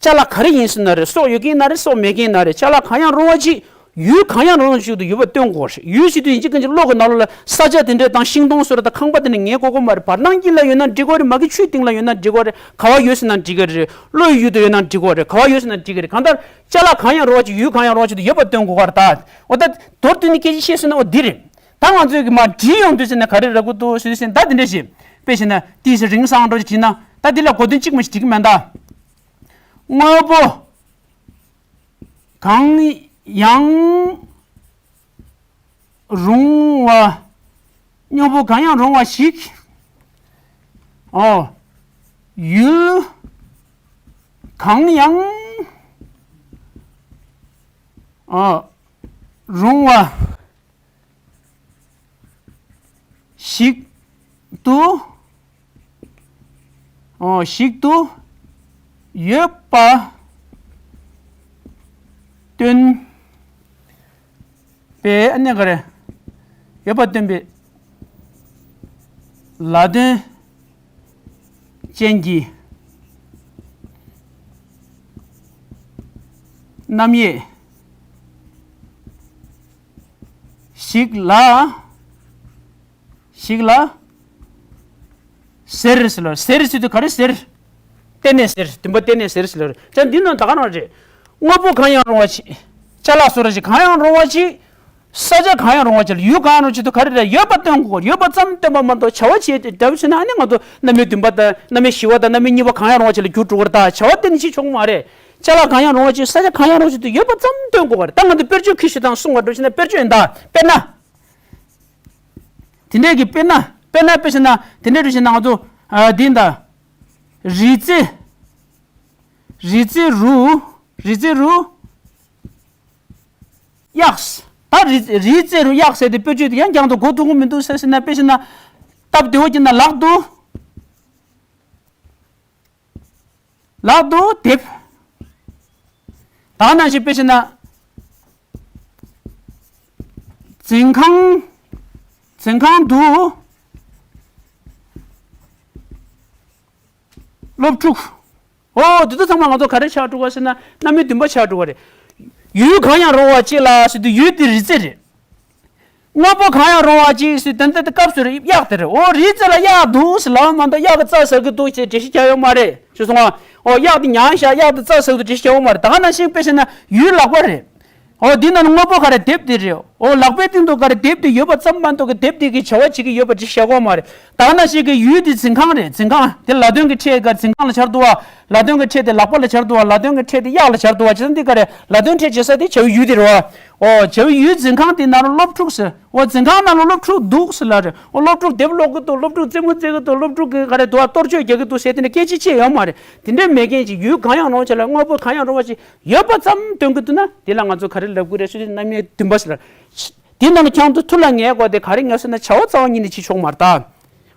ཅ་ལག་ག་རེ་ཡིན་ཟེར་ན་རེད། སྲོག་ཡོད་མཁན་ན་རེད། སྲོག་མེད་མཁན་ན་རེད། ཅ་ལག་གང་ཡང་རུང་བ་ཅིག་ཡུལ་གང་ཡང་རུང་བ་ཅིག་ཏུ་ཡོད་པ་སྟོན་དགོས་རེད། ཡུལ་ཟེར་དུས་ཡིན་གཅིག་མིན་གཅིག་བློ་གི་ནང་ལོགས་ལ་ས་ཆ་དེ་འདྲས་དང་ཤིང་སྡོང་བཟོ་འདྲ་དང་ཁང་པ་དེ་འདྲས་ངས་གོ་གི་མ་རེད། བར་སྣང་དཀྱིལ་ལ་ཡོད་ན་འགྲིག་གི་རེད། མ་གི་ཆུའི་གཏིང་ལ་ཡོད་ན་འགྲིག་གི་རེད། ག་བ་ཡོད་ཟེར་ན་འགྲིག་གི་རེད། བློ་ཡི་ཡུལ་དུ་ཡོད་ན་འགྲིག་གི་རེད། ག་བ་ཡོད་ཟེར་ན་འགྲིག་གི་རེད། གང་ལྟར་ཅ་ལག་གང་ཡང་རུང་བ་ཅིག་ཡུལ་གང་ཡང་རུང་བ་ཅིག་ཏུ་ཡོད་པ་སྟོན་དགོས་ག་རེད་ད། འོ་ད་མདོར་བསྡུས་ནས་སྐད་ཆ་བཤད་སོང་ན་འོ་འདི་རེད། ད་ང་ཚོས་གི་མར་བྲིས་ཡོང་དུས་ཟེར་ན་ག་རེ་རག་གི་འདུག་ཞུས་ཟིན། ད་འདི་འདྲ་ཞིག་དཔེ་བྱས་ན་ཏིས་རིང་སང་འགྲོ་བྱས་ན་ད་འདི་ལ་གོ་དོན་གཅིག་མ་ཞིག་འགྲིག་གི་མེད་ད། དངོས་པོ་གང་ཡང་རུང་བ། དངོས་པོ་གང་ཡང་རུང་བ་ཞིག་ཨོ། ཡུལ་གང་ཡང་ཨོ་རུང་བ་ཞིག་ཏུ། ཨོ། ཞིག་ཏུ་ཡོད་པ་སྟོན་པའི་ཨ་ནི་ག་རེ། ཡོད་པ་སྟོན་པའི་ལ་དོན་ཅན་གྱི་རྣམ་དབྱེ་ཞིག་ལ། ཞིག་ལ་ཟེར་ཟེར་ལ། ཟེར་ཟེར་དུས་ག་རེ་ཟེར། རྟེན་གནས་ཟེར། བདུན་པ་རྟེན་གནས་ཟེར་ཟེར་ལ། ཅང་འདི་ནང་ད་ག་རང་རེད། དངོས་པོ་གང་ཡང་རུང་བ་ཅིག་ཅ་ལག་བཟོ་འདྲ་ཅིག་གང་ཡང་རུང་བ་ཅིག་ས་ཆ་གང་ཡང་རུང་བ་ཅིག་ལ་ཡུལ་གང་ཡང་རུང་བ་ཅིག་ཏུ་ག་རེ་རེད། ཡོད་པ་སྟོན་དགོས། ཡོད་པ་ཙམ་སྟོན་པ་མ་གཏོགས་བྱ་བ་བྱེད་དེ་འདྲ་བྱས་ན་ཨ་ནི་ང་ཚོ་རྣམ་དབྱེ་བདུན་པ་དང་རྣམ་དབྱེ་བཞི་པ་དང་རྣམ་དབྱེ་གཉིས་པ་གང་ཡང་རུང་བ་ཅིག་ལ་འགྱུར་འགྲོ་གི་རེད། ད་བྱ་བ་གཏན་ནས་བྱེད་ཆོག་གི་མ་རེད། ཅ་ལག་གང་ཡང་རུང་བ་ཅིག་ས་ཆ་གང་ཡང་རུང་བ་ཅིག་ཏུ་ཡོད་པ་ཙམ་སྟོན་དགོས་པ་རེད། ད་ང་ཚོ་དཔེར་བརྗོད་ཁྱོད་ཞུ་དང་གསུང་བ་འགྲོ་བྱས་ན་དཔེར་བརྗོད་ཡིན་ད། དཔེར་ན། དེ་འདྲས་ཀྱི་དཔེར་ན་དཔེར་ན་དཔེ་བྱས་ན་དེ་འདྲས་འགྲོ་བྱས་ན་ང་ཚོ་ཨ་འདི་འདྲ། རི་རྩེ། རི་རྩེ་རུ། རི་རྩེ་རུ་གཡག་ད་རི་རི་རྩེ་རུ་གཡག་ཟེར་ཏེ་དཔེར་བརྗོད་དེ་ཡང་རྐྱང་དུ་གོ་ཐུབ་ཀྱི་མི་འདུག་ཟེར་ཟེར་ན། དཔེ་བྱས་ན་སྟབས་བདེ་བོ་བྱས་ན་ལག་ཏུ། ལག་ཏུ་དེབ། ད་ནང་བཞིན་དཔེ་བྱས་ན། འཛིན་ཁང་། འཛིན་ཁང་དུ་སློབ་ཕྲུག་ཨོ་དེ་ཚོ་ཚང་མ་ང་ཚོ་ག་རེ་ཆགས་འགྲོ་ག་ཟེར་ན་རྣམ་དབྱེ་བདུན་པ་ཆགས་འགྲོ་ག་རེད། ཡུལ་གང་ཡང་རུང་བ་ཅིག་ལ་ཟེར་དུས་ཡུལ་དེ་རི་རྩེ་རེད། དངོས་པོ་གང་ཡང་རུང་བ་ཅིག་ཟེར་དེ་འདི་སྐབས་སུ་གཡག་དེ་རེད། འོ་རི་རྩེ་ལ་གཡག་འདུག་ཟེར་ལབ་མ་གཏོགས་གཡག་གི་རྩྭ་ཟ་གི་འདུག་ཅེས་འགྲེལ་བཤད་རྒྱག་ཡོད་མ་རེད། ཞུ་སོང་ང་། འོ་གཡག་དེ་ཉལ་ཤག་གཡག་དེ་རྩྭ་ཟ་གི་འདུག་འགྲེལ་བཤད་རྒྱག་ཡོད་མ་རེད། ད་ག་ནང་བཞིན་དཔེ་བྱས་ན་ཡུལ་ལག་པ་རེད། འོ་འདི་ནང་དངོས་པོ་ག་རེ་དེབ་དེ་རེད། འོ་ལག་པའི་སྟེང་དུ་ག་རེ་དེབ་དེ་ཡོད་པ་ཙམ་མ་གཏོགས་གི་དེབ་དེ་གི་བྱ་བ་བྱེད་ཀྱི་ཡོད་པ་འགྲེལ་བཤད་རྒྱག་ཡོད་མ་རེད། ད་ག་ནང་བཞིན་གི་ཡུལ་དེ་འཛིན་ཁང་རེད། འཛིན་ཁང་དེ་ལ་དོན་གྱི་ཕྲད་ག་འཛིན་ཁང་ལ་སྦྱར་འདུག་བ། ལ་དོན་གྱི་ཕྲད་དེ་ལག་པ་ལ་སྦྱར་འདུག་བ། ལ་དོན་གྱི་ཕྲད་དེ་གཡག་ལ་སྦྱར་འདུག་བ། བྱས་ཙང་འདི་ག་རེ་ལ་དོན་ཕྲད་བྱེད་ས་དེ་བྱ་བའི་ཡུལ་དེ་རེད་བ། འོ་བྱ་བའི་ཡུལ་འཛིན་ཁང་དེ་ནང་ལ་སློབ་ཕྲུག་ཟེར། འོ་འཛིན་ཁང་ནང་ལ་སློབ་ཕྲུག་འདུག་ཟེར་ལབ་རེད། འོ་སློབ་ཕྲུག་དེབ་ཀློག་གི་འདུག་སློབ་ཕྲུག་རྩེད་མོ་རྩེ་གི་འདུག་སློབ་ཕྲུག་གི་ག་རེ་འདུག་བ། གཏོར་ཆོས་རྒྱག་གི་འདུག་ཟེར་དེ་འདྲ་སྐད་ཆ་བཤད་ཡོད་མ་རེད། དེ་འདྲ་མེད་མཁན་ཅིག་ཡུལ་གང་ཡང་རུང་བ་ཅིག་ལ་དངོས་པོ་གང་ཡང་རུང་བ་ཅིག་ཡོད་པ་ཙམ་སྟོན་གི་འདུག་ན་དེ་ལ་ང་ཚོ་ག་རེ་ལབ་དགོས་རེད་ཟེར་དུས་རྣམ་དབྱེ་བདུན་པ་ཟེར། དེ་རྣམས་ཁྱང་དུ་ཐུར་ལ་ངེས་དགོས་དེ་ག་རེ་ངེས་ཟེར་ན་བྱ་བ་རྩ་བ་ཉིད་ནས་བྱེད་ཆོག་མ་རེད་ད།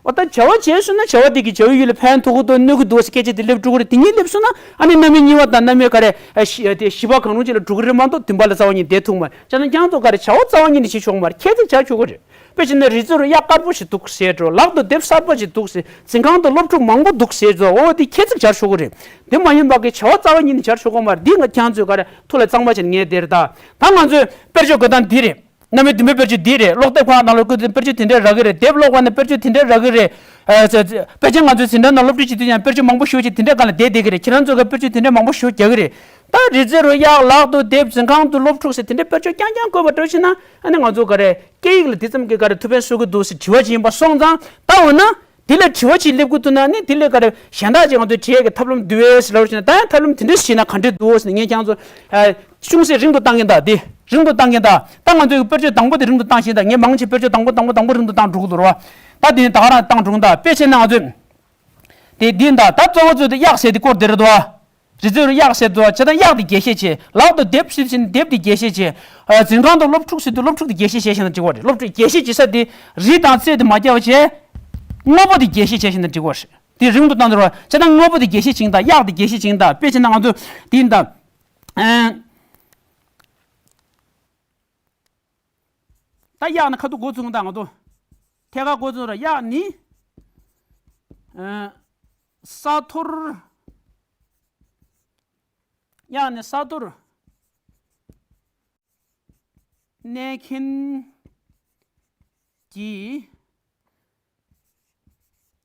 འོ་ད་བྱ་བ་བྱས་སོང་ན་བྱ་བ་དེ་གིས་བྱ་བའི་ཡུལ་ལ་ཕན་ཐོགས་ཀྱི་འདུག་གནོད་ཀྱི་འདུག་ཟེར་སྐད་ཆ་དེ་སླེབས་འགྲོ་གི་རེད། དེ་གཉིས་སླེབས་སོང་ན་ཨ་ནི་རྣམ་དབྱེ་གཉིས་པ་དང་རྣམ་དབྱེ་ག་རེ་ཨ་བཞི་དེ་བཞི་པ་གང་རུང་ཅིག་ལ་འགྲོ་གི་རེད་མ་གཏོགས་བདུན་པ་ལ་རྩ་བ་ཉིད་བསྡད་ཐུབ་མ་རེད། བྱས་ན་ཁྱང་དུ་ག་རེ་བྱ་བ་རྩ་བ་ཉིད་ནས་བྱེད་ཆོག་མ་རེད། ཁྱད་དེ་བྱ་ཆོག་གི་རེད། དཔེ་བྱས་ན་རི་རྩེ་རུ་གཡག་དཀར་པོ་ཞིག་འདུག་ཟེར་འགྲོ། ལག་ཏུ་དེབ་གསར་པ་ཞིག་འདུག་ཟེར། འཛིན་ཁང་དུ་སློབ་ཕྲུག་མང་པོ་འདུག་ཟེར་འགྲོ། འོ་དེ་ཁྱད་ཚིག་སྦྱར་ཆོག་གི་རེད། དེ་མ་ཡིན་པ་གི་བྱ་བ་རྩ་བ་ཉིད་ནས་སྦྱར་ཆོག་གི་མ་རེད། འདི་ང་ཁྱེད་ཚོས་ག་རེ་ཐུགས་ལ་གཙང་མ་བྱས་ནས་ངས་དེར་ད། ད་ང་ཚོས་དཔེར་བརྗོད་དགོས་སྟངས་འདི་རེད། རྣམ་དབྱེ་བདུན་པའི་དཔེར་བརྗོད་འདི་རེད། ཀློག་དེབ་ཁང་ནང་ལ་བཀོད་དེ་དཔེར་བརྗོད་དེ་འདྲའི་རག་གི་རེད། དེབ་ཀློག་པ་ནས་དཔེར་བརྗོད་དེ་འདྲའི་རག་གི་རེད། ཨ་ཙི་ཙི། དཔེ་ཆ་ང་ཚོའི་འཛིན་གྲྭ་ནང་སློབ་ཁྲིད་བྱེད་དུས་ཀྱང་དཔེར་བརྗོད་མང་པོ་ཞེ་པོ་ཅིག་དེ་འདྲའི་སྒང་ལ་བསྡད་བསྡད་ཀྱི་རེད། ཁྱེད་རང་ཚོ་གིས་དཔེར་བརྗོད་དེ་འདྲའི་མང་པོ་ཞེ་པོ་རྒྱག་གི་རེད། ད་རི་རྩེ་རུ་གཡག་ལག་ཏུ་དེབ་འཛིན་ཁང་དུ་སློབ་ཕྲུག་ཟེར་དེ་འདྲའི་དཔེར་བརྗོད་རྐྱང་རྐྱང་བཀོད་པ་འདྲ་བྱས་ན་ཨ་ནི་ང་ཚོ་ག་རེ་སྐད་ཡིག་ལ་དེ་ཙམ་གྱི་ག་རེ་ཐུགས་ཕན་གསོས་ཀྱི་འདུག་ཟེར་དྲི་བ་ཅིག་ཡིན་པ་སོང་ཙང་། ད་འོ་ན་དེ་ལ་དྲི་བ་ཅིག་སླེབས་ཀྱི་འདུག་ན་ནི་དེ་ལ་ག་རེ་གཞན་དག་ཅིག་ང་ཚོས་དྲི་ཡས་ཀྱི་ཐབས་ལམ་འདི་རེད་ཟེར་ལབ་བྱས་ན། ད་ཡང་ཐབས་ལམ་དེ་འདྲ་ཞིག་བྱས་ན་ག་འདྲ་འདུག་ཟེར་ནས་ངས་ཁྱེད་ཚོ་ཨ། ཅུང་ཟད་རིང་དུ་བཏང་གིན་གདའ། དེ་རིང་དུ་བཏང་གིན་གདའ། ད་ང་ཚོའི་དཔེར་བརྗོད་དང་པོ་དེ་རིང་དུ་བཏང་བཞིན་གདའ། ངས་མང་ཆེ་དཔེར་བརྗོད་དང་པོ་དང་པོ་དང་པོ་རིང་དུ་བཏང་འགྲོ་གི་འདུག་རེད་བ། ད་དེ་ནས་ད་ག་རང་བཏང་འགྲོ་གི་གདའ། དཔེ་བྱས་ན་ང་ཚོས་དེ་འདི་གདའ། ད་གཙོ་བོ་གཙོ་དེ་གཡག་ཟེར་དེ་སྐོར་དེ་རེད་དོ། རི་རྩེ་རུ་གཡག་ཟེར་དོ། བྱས་ཙང་གཡག་དེ་རྒྱས་བཤད་བྱེད། ལག་ཏུ་དེབ་ཟེར་བཞིན་དེབ་དེ་རྒྱས་བཤད་བྱེད། ཨ། འཛིན་ཁང་དུ་སློབ་ཕྲུག་ཟེར་དུས་སློབ་ཕྲུག་དེ་རྒྱས་བཤད་བྱས་བཞག་ན་འགྲིག་གི་རེད། སློབ་ཕྲུག་རྒྱས་བཤད་བྱེད་ས་དེ་རི་དང་རྩེ་དེ་མ་བརྒྱབ་པ་བྱས། དངོས་པོ་དེ་རྒྱས་བཤད་བྱས་བཞག་ན་འགྲིག་གི་རེད། དེ་རིང་དུ་བཏང་འདུག་རེད་བ། བྱས་ཙང་དངོས་པོ་དེ་རྒྱས་བཤད་བྱེད་ཀྱིན་གདའ། གཡག་དེ་རྒྱས་བཤད་བྱེད་ཀྱིན་གདའ། དཔེ་བྱས་ན་ང་ཚོ་དེ་ཡིན་གདའ། ཨ། ད་གཡག་ནི་ཁ་ཐུག་འགོ་ཚུགས་དང་ང་ཚོ་ཐད་ཀར་འགོ་ཚུགས་ར། གཡག་ནི། ཨ། ས་མཐོར། གཡག་ནི་ས་མཐོར་གནས་མཁན་གྱི་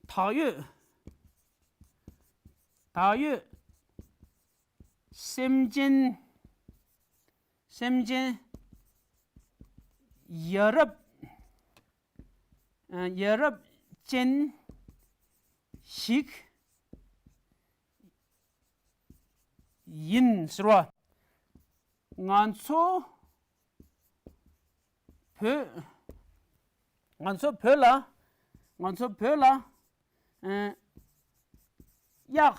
བག་ཡོད། བག་ཡོད་སེམས་ཅན། སེམས་ཅན་ཡ་རབས། ཡ་རབས་ཅན་ཞིག་ཡིན་ཟེར་བ། ང་ཚོ་བོད། ང་ཚོ་བོད་ལ། ང་ཚོ་བོད་ལ། ཨ། གཡག་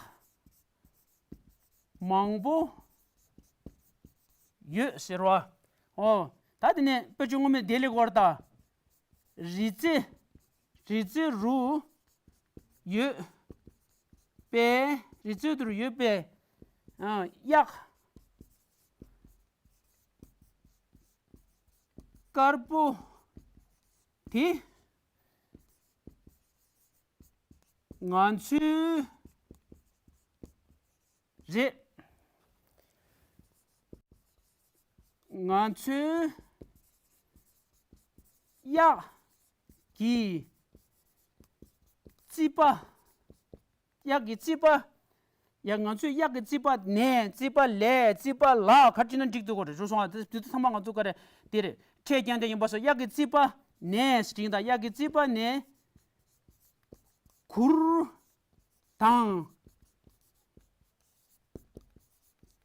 མང་པོ་ཡོད་ཟེར་བ། ཨོ། ད་དེ་ནས་དཔེར་བརྗོད་སྔོན་མའི་དེ་ལེགས་པར་ལྟ། རི་རྩེ། རི་རྩེ་རུ་ཡོད་པའི། རི་རྩེ་དུ་ཡོད་པའི། ཨ། གཡག་དཀར་པོ་དེ་ང་ཚོའི་རེད། ང་ཚོའི་གཡག་གི་རྩིད་པ། གཡག་གི་རྩིད་པ། ཡ། ང་ཚོའི་གཡག་གི་རྩིད་པ་ནས། རྩིད་པ་ལས། རྩིད་པ་ལ་ག་རེ་བྲིས་ན་འགྲིག་འདུག་གོ། རེད། རུ་སོང་ཨ། དེ་དེ་ཚང་མ་ང་ཚོ་ག་རེ་དེ་རེད། ཕྲད་རྐྱང་དེ་ཡིན་པ་སོགས། གཡག་གི་རྩིད་པ་ནས་ཟེར་དང་། གཡག་གི་རྩིད་པ་ནས་གུར་དང་།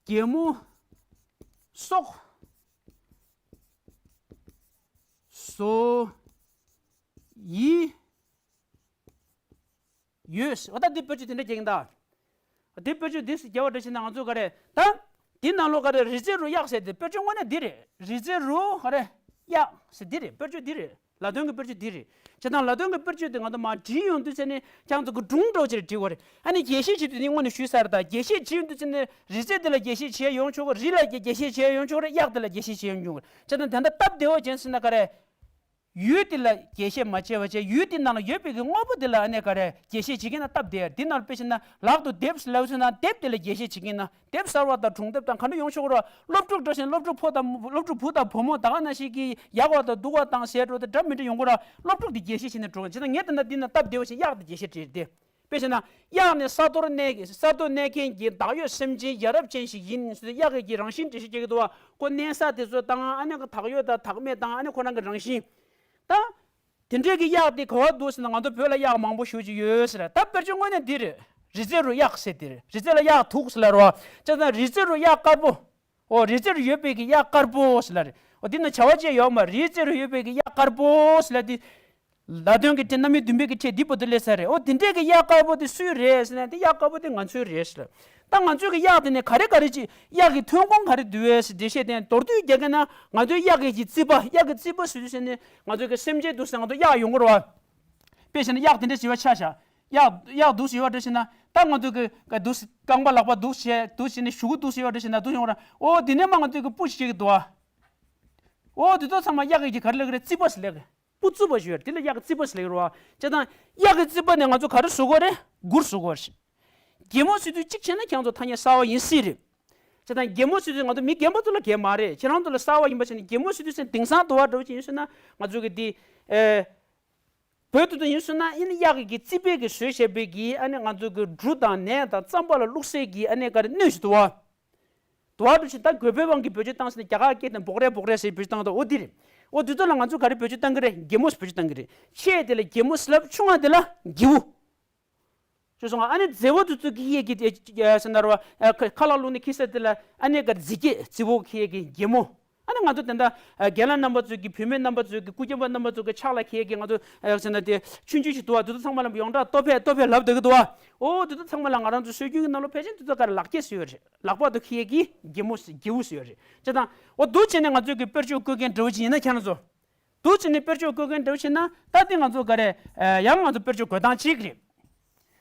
གད་མོ་སོགས་བཟོ་ཡི་ཡོད། འོ་ད་འདི་དཔེར་བརྗོད་དེ་འདྲ་རྒྱག་གིན་གདའ། འདི་དཔེར་བརྗོད་འདི་རྒྱག་པ་འདྲ་བྱས་ན་ང་ཚོ་ག་རེ་ད། འདི་ནང་ལོགས་ག་རེ་རི་རྩེ་རུ་གཡག་ཟེར་དེ་དཔེར་བརྗོད་དངོས་གནས་འདི་རེད། རི་རྩེ་རུ་ག་རེ་གཡག་ཟེར་འདི་རེད། དཔེར་བརྗོད་འདི་རེད། ལ་དོན་གྱི་དཔེར་བརྗོད་འདི་རེད། བྱས་ཙང་ལ་དོན་གྱི་དཔེར་བརྗོད་དེ་ང་ཚོ་མར་བྲིས་ཡོང་དུས་ཚེ་ནི་ཁྱེད་ཚོ་གི་སྒྲུང་འདྲ་བོ་ཅིག་ལ་བྲིས་པ་རེད། ཨ་ནི་རྒྱས་བཤད་བྱེད་དུས་ནི་སྔོན་ནས་ཞུས་ཚར། ད་རྒྱས་བཤད་བྱེད་ཡོང་དུས་ཚེ་ནི་རི་རྩེ་འདི་ལ་རྒྱས་བཤད་བྱེད་ཡོང་ཆོག་གི། རི་ལ་རྒྱས་བཤད་བྱེད་ཡོང་ཆོག་གི་རེད། གཡག་འདི་ལ་རྒྱས་བཤད་བྱེད་ཡོང་ཆོག་གི་རེད། བྱས་ཙང་དེ་འདྲ་སྟབས་བདེ་བོ་ཅན་ཟེར་ན་ག་རེ། ཡུལ་དེ་ལ་རྒྱས་བཤད་མ་བྱས་པ་བྱས། ཡུལ་དེ་ནང་ལ་ཡོད་པའི་གི་དངོས་པོ་དེ་ལ་ཨ་ནི་ག་རེ་རྒྱས་བཤད་བྱེད་མཁན་ན་སྟབས་བདེ་ཡ། དེ་ནང་དཔེ་བྱས་ན་ལག་ཏུ་དེབ་ལབ་ཟེར་ན་དེབ་དེ་ལ་རྒྱས་བཤད་བྱེད་མཁན་ན། དེབ་གསར་བ་དང་སྒྲུང་དེབ་དང་ག་འདྲ་ཡོང་ཆོག་གི་རེད། སློབ་ཕྲུག་འདྲ་བཞིན་སློབ་ཕྲུག་ཕོ་དང་སློབ་ཕྲུག་བུ་དང་བུ་མོ་ད་ག་ནང་བཞིན་གྱི་ཡག་པ་དང་སྡུག་པ་དང་ཟེར་འགྲོ་དེ་འདྲ་མི་འདྲ་ཡོང་གི་རེད། སློབ་ཕྲུག་དེ་རྒྱས་བཤད་བྱས་ནས་འགྲོ་གི། བྱས་ན་ངས་ད་ལྟ་འདི་ན་སྟབས་བདེ་བ་ཞིག་གཡག་དེ་རྒྱས་བཤད་བྲིས་ཏེ། དཔེ་བྱས་ན། གཡག་ནི་ས་མཐོར་གནས། ས་མཐོར་གནས་མཁན་གྱི་བདག་ཡོད་སེམས་ཅན་ཡ་རབས་ཅན་ཞིག་ཡིན་ཟེར་ཏེ་གཡག་གི་རང་བཞིན་འགྲེལ་བཤད་བྱེད་ཀྱི་འདུག་བ། ཁོ་གནས་ས་དེ་ཚོ་དང་ཨ་ནི་གི་བདག་ཡོད་དང་བདག་མེད་དང་ཨ་ནི་ཁོ་རང་གི་རང་བཞིན། ད། དེ་འདྲའི་གི་གཡག་དེ་ག་བ་འདུག་ཟེར་ན་ང་ཚོ་བོད་ལ་གཡག་མང་པོ་ཞེ་པོ་ཅིག་ཡོད་ཟེར། ད་དཔེར་བརྗོད་དངོས་གནས་འདི་རེད། རི་རྩེ་རུ་གཡག་ཟེར་དེ་རེད། རི་རྩེ་ལ་གཡག་འདུག་ཟེར་ལབ་རེད་བ། བྱས་ཙང་རི་རྩེ་རུ་གཡག་དཀར་པོ། ཨོ་རི་རྩེ་རུ་ཡོད་པའི་གི་གཡག་དཀར་པོ་ཟེར་ལབ་རེད། ཨོ་འདི་ན་བྱ་བ་ཅི་ཡོད་མ་རེད། རི་རྩེ་རུ་ཡོད་པའི་གི་གཡག་དཀར་པོ་ཟེར་ལབ་དེ། ལ་དོན་གྱི་ཕྲད་རྣམ་དབྱེ་བདུན་པའི་གི་ཕྲད་འདི་བར་དུ་སླེབས་ཚར་རེད། ཨོ་དེ་འདྲས་ཀྱི་གཡག་དཀར་པོ་དེ་སུའི་རེད་ཟེར་ན་དེ་གཡག་དཀར་པོ་དེ་ང་ཚོའི་རེད་ཟེར། ད་ང་ཚོའི་གི་གཡག་དེ་ནས་ག་རེ་ག་རེ་ཅིག་གཡག་གི་ཐོན་ཁུངས་ག་རེ་འདུག་ཟེར་འགྲེལ་བཤད་དེ་མདོར་བསྡུས་རྒྱག་གི་ན་ང་ཚོའི་གཡག་གི་གི་རྩིད་པ། གཡག་གི་རྩིད་པ་ཟེར་དུས་ཟེར་ནས་ང་ཚོའི་གི་སེམས་ཅན་འདུག་ཟེར་ང་ཚོ་གཡག་ཡོང་གི་རེད་བ། དཔེ་བྱས་ན་གཡག་དེ་འདྲས་བྱེད་པ་ཆ་བཞག་གཡག་གཡག་འདུག་ཟེར་བ་འདྲ་ཟེར་ན་ད་ང་ཚོའི་གི་ག་འདུག་ཟེར་རྐང་པ་ལག་པ་འདུག་བྱས་འདུག་ཟེར་ནས་གཞུ་གུ་འདུག་ཟེར་བ་འདྲ་ཟེར་ན་འདུག་ཡོང་གི་རེད། ཨོ་དེ་ནས་མ་ང་ཚོའི་གི་སྤུ་ཞིག་བྱེད་ཀྱི་འདུག་བ། ཨོ་དེ་ཚོ་ཚང་མ་གཡག་གི་གི་ག་རེ་ལབ་གི་རེད། རྩིད་པ་ཟེར་ལབ་གི། སྤུ་རྩུབ་པ་ཞིག་ཡོད་རེད། དེ་ལ་གཡག་གི་རྩིད་པ་ཟེར་ལབ་ཀྱི་རེད་བ། བྱས་ཙང་གཡག་གི་རྩིད་པ་ནས་ང་ཚོ་ག་རེ་བཟོ་དགོས་རེད། སྒུར་བཟོ་དགོས་རེད། གད་མོ་བཟོ་དུས་གཅིག་བྱས་ན་ཁྱེད་ཚོ་ཐ་སྙད་གསར་པ་ཡིན་སྲིད་རེད། བྱས་ཙང་གད་མོ་བཟོ་དུས་ང་ཚོ་མི་རྒན་པ་ཚོ་ལ་གད་མ་རེད། ཁྱེད་རང་ཚོ་ལ་གསར་པ་ཡིན་པ་བྱས་ནས་གད་མོ་བཟོ་དུས་ཟེར་དེང་སང་དུ་བ་འདྲ་བོ་ཅིག་ཡིན་སོང་ན་ང་ཚོ་གི་དེ་ཨེ། བོད་དུ་དུ་ཡིན་སོང་ན་ཨ་ནི་གཡག་གི་རྩིད་པའི་གི་བཟོས་བྱས་པའི་གི་ཨ་ནི་ང་ཚོ་གི་འབྲུ་དང་ནས་དང་རྩམ་པ་ལ་བླུགས་སའི་གི་ཨ་ནི་ག་རེ་སྣོད་ཞིག་འདུག་བ། དུ་བ་འབྲུ་ཞིག་ད་གོས་བོད་དབང་གི་བེད་སྤྱོད་བཏང་ཟེར་ནས་རྒྱ་གར་སྐད་དང་འབོག་རེ་འབོག་རེ་ཟེར་བེད་སྤྱོད་བཏང་དང་འོ་དེ་རེད། འོ་དེ་ཚོ་ལ་ང་ཚོ་ག་རེ་བེད་སྤྱོད་བཏང་གི་རེད། གད་མོ་ཟེར་བེད་སྤྱོད་བཏང་གི་རེད། ཆེ་དེ་ལ་གད་མོ་ཟེར་ལབ། ཆུང་བ་དེ་ལ་གེའུ། ཅེས་སོང་ང་། ཨ་ནི་མཛེ་བོ་དེ་ཚོ་གི་ཡས་ཀྱི་ཟེར་ན་རོ། ཁ་ལག་བླུགས་ནས་ཁྱི་ས་དེ་ལ་ཨ་ནི་ག་རེ་མཛེ་སྐྱེས་མཛེ་བོ་གི་ཡས་ཀྱི་གད་མོ། ཨ་ནི་ང་ཚོ་དེ་འདྲ་རྒན་ལགས་རྣམ་པ་ཚོ་གི་བུད་མེད་རྣམ་པ་ཚོ་གི་སྐུ་རྒྱན་པ་རྣམ་པ་ཚོ་གི་ཕྱག་ལ་འཁྱེར་གི་ང་ཚོ་ཟེར་ན་དེ་ཆུང་ཆུང་ཞིག་འདུག་བ། དེ་ཚོ་ཚང་མ་ལ་ཡོངས་གྲགས་ལྟོ་ཕད་ལྟོ་ཕད་ལབ་བསྡད་ཀྱི་འདུག་བ། འོ་དེ་ཚོ་ཚང་མ་ལ་ང་རང་ཚོ་སྲོལ་རྒྱུན་གྱི་ནང་ལོགས་ཕལ་ཆེར་དེ་ཚོ་ག་རེ་ལག་སྐྱེས་ཟེར་ཡོད་རེད། ལག་པ་དེ་འཁྱེར་གི་གད་མོ་ཟེར་གེའུ་ཟེར་ཡོད་རེད། བྱས་ཙང་འོ་འདུག་བྱས་ནས་ང་ཚོ་གི་དཔེར་བརྗོད་བཀོད་མཁན་འདྲ་བོ་ཅིག་ཡིན་ན་ཁྱེད་རང་ཚོ། འདུག་བྱས་ནས་དཔེར་བརྗོད་བཀོད་མཁན་འདྲ་བོ་བྱས་ན་ད་དེ་ང་ཚོ་ག་རེ་ཡང་ང་ཚོ་དཔེར་བརྗོད་འགོད་སྟངས་གཅིག་རེད།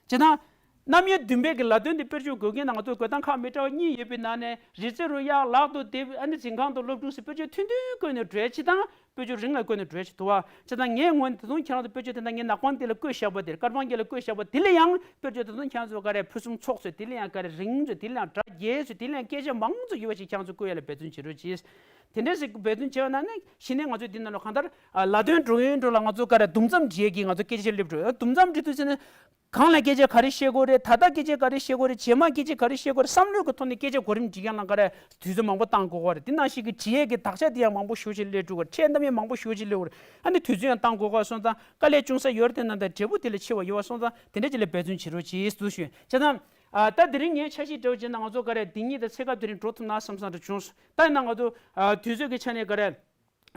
བྱས་ཙང་རྣམ་དབྱེ་བདུན་པའི་གི་ལ་དོན་དེ་དཔེར་བརྗོད་འགོད་མཁན་ན་ང་ཚོ་འགོད་སྟངས་ཁག་མི་འདྲ་བ་གཉིས་ཡོད་པའི་ནང་ནས་རི་རྩེ་རུ་གཡག་ལག་ཏུ་རྡེབ། ཨ་ནི་འཛིན་ཁང་དུ་སློབ་ཕྲུག་ཟེར་དཔེར་བརྗོད་ཐུང་ཐུང་བཀོད་ནས་འགྲོ་ཡས་ཅིག་དང་། དཔེར་བརྗོད་རིང་ལ་བཀོད་ནས་འགྲོ་ཡས་ཅིག་འདུག་བ། བྱས་ཙང་ངས་ངོས་ནས་ད་དུང་ཁྱེད་རང་ཚོ་དཔེར་བརྗོད་དེ་འདྲ་ངས་ནག་པང་འདི་ལ་བཀོད་བཞག་པ་དེར་དཀར་པང་གི་ལ་བཀོད་བཞག་པ་དེ་ལ་ཡང་དཔེར་བརྗོད་ད་དུང་ཁྱེད་རང་ཚོ་ག་རེ་ཕུན་སུམ་ཚོགས་ཚོད། དེ་ལ་ཡང་ག་རེ་རིང་ཚོད། དེ་ལ་ཡང་སྒྲ་རྒྱས་ཚོད། དེ་ལ་ཡང་སྐད་ཆ་མང་ཚོད་ཡོད་པ་ཞིག་ཁྱེད་རང་ཚོ་བཀོད་ཡས་ལ་འབད་བརྩོན་བྱེད་རོགས་གྱིས། དེ་འདྲས་ཞིག་འབད་བརྩོན་བྱས་པ་ན་ནི་གཞི་ནས་ང་ཚོས་འདི་ནང་ལ་གང་ལྟར་ལ་དོན་འགྲོ་ཡུན་འགྲོ་ལ་ང་ཚོ་ག་རེ་དུམ་མཚམས་འབྲི་ཡས་ཀྱི་ང་ཚོ་སྐད་ཆ་སླེབས་འགྲོ། དུམ་མཚམས་འབྲི་དུས་ཙམ་ནས་གང་ལ་སྐད་ཆ་ག་རེ་བཤད་དགོས་རེད། ད་ལྟ་སྐད་ཆ་ག་རེ་བཤད་དགོས་རེད། རྗེས་མ་སྐད་ཆ་ག་རེ་བཤད་དགོས་རེད། བསམ་བློའི་གི་ཐོག་ནས་སྐད་ཆ་གོ་རིམ་སྒྲིག་ཡག་ལ་ག་རེ་དུས་ཚོད་མང་པོ་བཏང་དགོས་ཀྱི་རེད། དེ་ནང་བཞིན་གྱི་འབྲི་ཡས་ཀྱི་དག་ཆ་དེ་ཡང་མང་པོ་ཞེ་པོ་ཅིག་སླེབས་འགྲོ་གི་རེད། ཕྲད་གཏམ་ཡང་མང་པོ་ཞེ་པོ་ཅིག་སླེབས་ཀྱི་རེད། ཨ་ནི་དུས་ཚོད་ཡང་བཏང་དགོས་ཀྱི་སོང་ཙང་དཀའ་ལས་ཅུང་ཟད་ཡོད་རེད། དེ་ནང་ད་འབྲས་བུ་དེ་ལས་ཆེ་བ་ཡོད་པ་སོང་ཙང་དེ་འདྲ་ཅིག་ལ་འབད་བརྩོན་བྱེད་རོགས་གྱིས་ཟེར་ཞུ། བྱས་ཙང་ད་དེ་རིང་ངས་འཆར་གཞི་འདྲ་བོ་བྱས་ན་ང་ཚོ་ག་རེ་འདི་གཉིས་དང་ཚེ་སྐབས་དེ་རིང་འགྲོ་ཐུབ་ན་བསམ་བསམ་འདྲ་བྱུང་སོང་། ད་ཡིན་ན་ང་ཚོ་དུས་ཚོད་ཀྱི་ཆ་ནས་ག་རེ།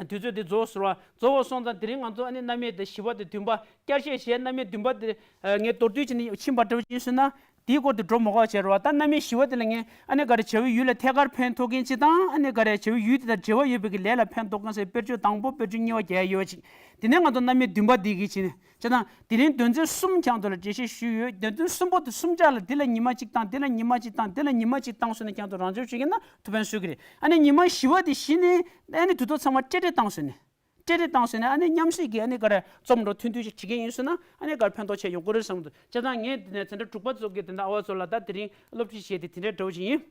དུས་ཚོད་འདི་རྫོགས་སོང་བ། རྫོགས་པ་སོང་ཙང་དེ་རིང་ང་ཚོ་ཨ་ནི་རྣམ་དབྱེ་དེ་བཞི་པ་དེ་བདུན་པ་བསྐྱར་བཤད་བྱས། རྣམ་དབྱེ་བདུན་པ་དེ་ངས་མདོར་བསྡུས་བྱས་ནས་ཕྱིན་པ་འདྲ་བོ་ཅིག་ཡིན་སོང་ན་དེའི་སྐོར་དུ་འགྲོ་མ་དགོས་པ་བྱས་རེད་བ། ད་རྣམ་དབྱེ་བཞི་པ་དེ་ལ་ངས་ཨ་ནི་ག་རེ་བྱ་བའི་ཡུལ་ལ་ཐད་ཀར་ཕན་ཐོགས་མཁན་ཅིག་དང་། ཨ་ནི་ག་རེ་བྱ་བའི་ཡུལ་དེ་དང་འབྲེལ་བ་ཡོད་པའི་གི་ལས་ལ་ཕན་ཐོགས་མཁན་ཟེར་དཔེར་བརྗོད་དང་པོ་དཔེར་བརྗོད་གཉིས་པ་རྒྱག་ཡ་ཡོད་པ་ཅིག་དེ་ནས་ང་ཚོ་རྣམ་དབྱེ་བདུན་པ་འདི་གི་བྱས་ནས་བྱས་ཙང་དེ་རིང་དོན་ཚན་གསུམ་ཁྱེད་ཚོ་ལ་འགྲེལ་བཤད་ཞུས་ཡོད། དོན་ཚན་གསུམ་པོ་དེ་གསུམ་ཆ་ལ་འདི་ལ་ཉི་མ་གཅིག་བཏང་། འདི་ལ་ཉི་མ་གཅིག་བཏང་། འདི་ལ་ཉི་མ་གཅིག་བཏང་སོང་ན་ཁྱེད་ཚོ་རང་སྦྱོང་བྱེད་ཀྱི་ན་ཐུགས་ཕན་གསོས་ཀྱི་རེད། ཨ་ནི་ཉི་མ་བཞི་པ་དེ་གཞི་ནས་ཨ་ནི་དུས་ཐོག་ཚང་མ་སྤྲེལ་སྤྲེལ་བཏང་སོང་ནས། སྤྲེལ་སྤྲེལ་བཏང་སོང་ནས་ཨ་ནི་མཉམ་བསྲེས་ཀྱི་ཨ་ནི་ག་རེ་རྩོམ་འདྲ་ཐུང་ཐུང་ཞིག་བྲིས་མཁན་ཡིན་སོང་ན་ཨ་ནི་ག་རེ་ཕན་ཐོགས་ཆེ་ཡོང་གི་རེད་བསམ་འདུག་བྱས་ཙང་ངས་འདི་ནས་འཛིན་གྲྭ་དྲུག་པ་ཚོ་གི་དེ་འདྲ་ཨ་བ་ཚོ་ལ་ད་དེ་རིང་སློབ་ཁྲིད་བྱས་ཏེ་དེ་འདྲའི་འདྲ་བོ་ཞིག་ཡིན།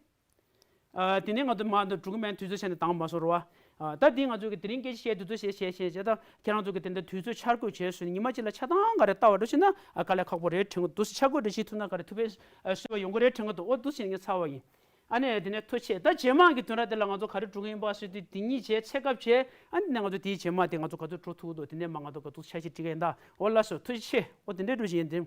ཨ། དེ་ནས་ང་ཚོ་མ་འདི་འགྲོ་གི་མེད། དུས་ཚོད་བྱས་ནས་འདང་མ་སོང་རོ་བ། ཨ། ད་འདི་ང་ཚོ་གི་དེ་རིང་སྐད་ཆ་བཤད་དུས་ཚོད་བཤད་བཤད་བཤད་ད་ཁྱེད་རང་ཚོ་གི་དེ་འདྲ་དུས་ཚོད་འཆར་འགོད་བྱས་སོང་ནས་ཉི་མ་གཅིག་ལ་ཆ་ཚང་ག་རེ་ལྟ་བ་འགྲོ་ཕྱིན་ན་ཨ་དཀའ་ལས་ཁག་པོ་རེད་དྲན་གི་འདུག་འཆར་འགོད་འདྲ་བྱེད་ཐུབ་ན་ག་རེ་ཐུབ་པའི་ཨ་བཟོས་པ་ཡོང་གི་རེད་དྲན་གི་འདུག་འོ་འདུག་བྱས་ནས་ངས་ཚར་བ་ཡིན། ཨ་ནས་དེ་ནས་ཐུགས་རྗེ་ཆེ། ད་རྗེས་མ་གི་བདུན་ཕྲག་དེ་ལ་ང་ཚོ་ག་རེ་འགྲོ་གི་ཡིན་པ་སོ་དེ་འདི་གཉིས་བྱས་ཚེ་སྐབས་བྱས། ཨ་ནི་ང་ཚོ་དེའི་རྗེས་མ་དེ་ང་ཚོ་ག་ཚོད་འགྲོ་ཐུབ་འདུག་དེ་ནས་མ་ང་ཚོ་ག་ཚོད་འཆར་གཞི་སྒྲིག་གི་ཡིན་ད། འོ་ལགས་སོ། ཐུགས་རྗེ་ཆེ། འོ་དེ་འདྲའི་འགྲོ་བཞིན་ཡིན་དེ།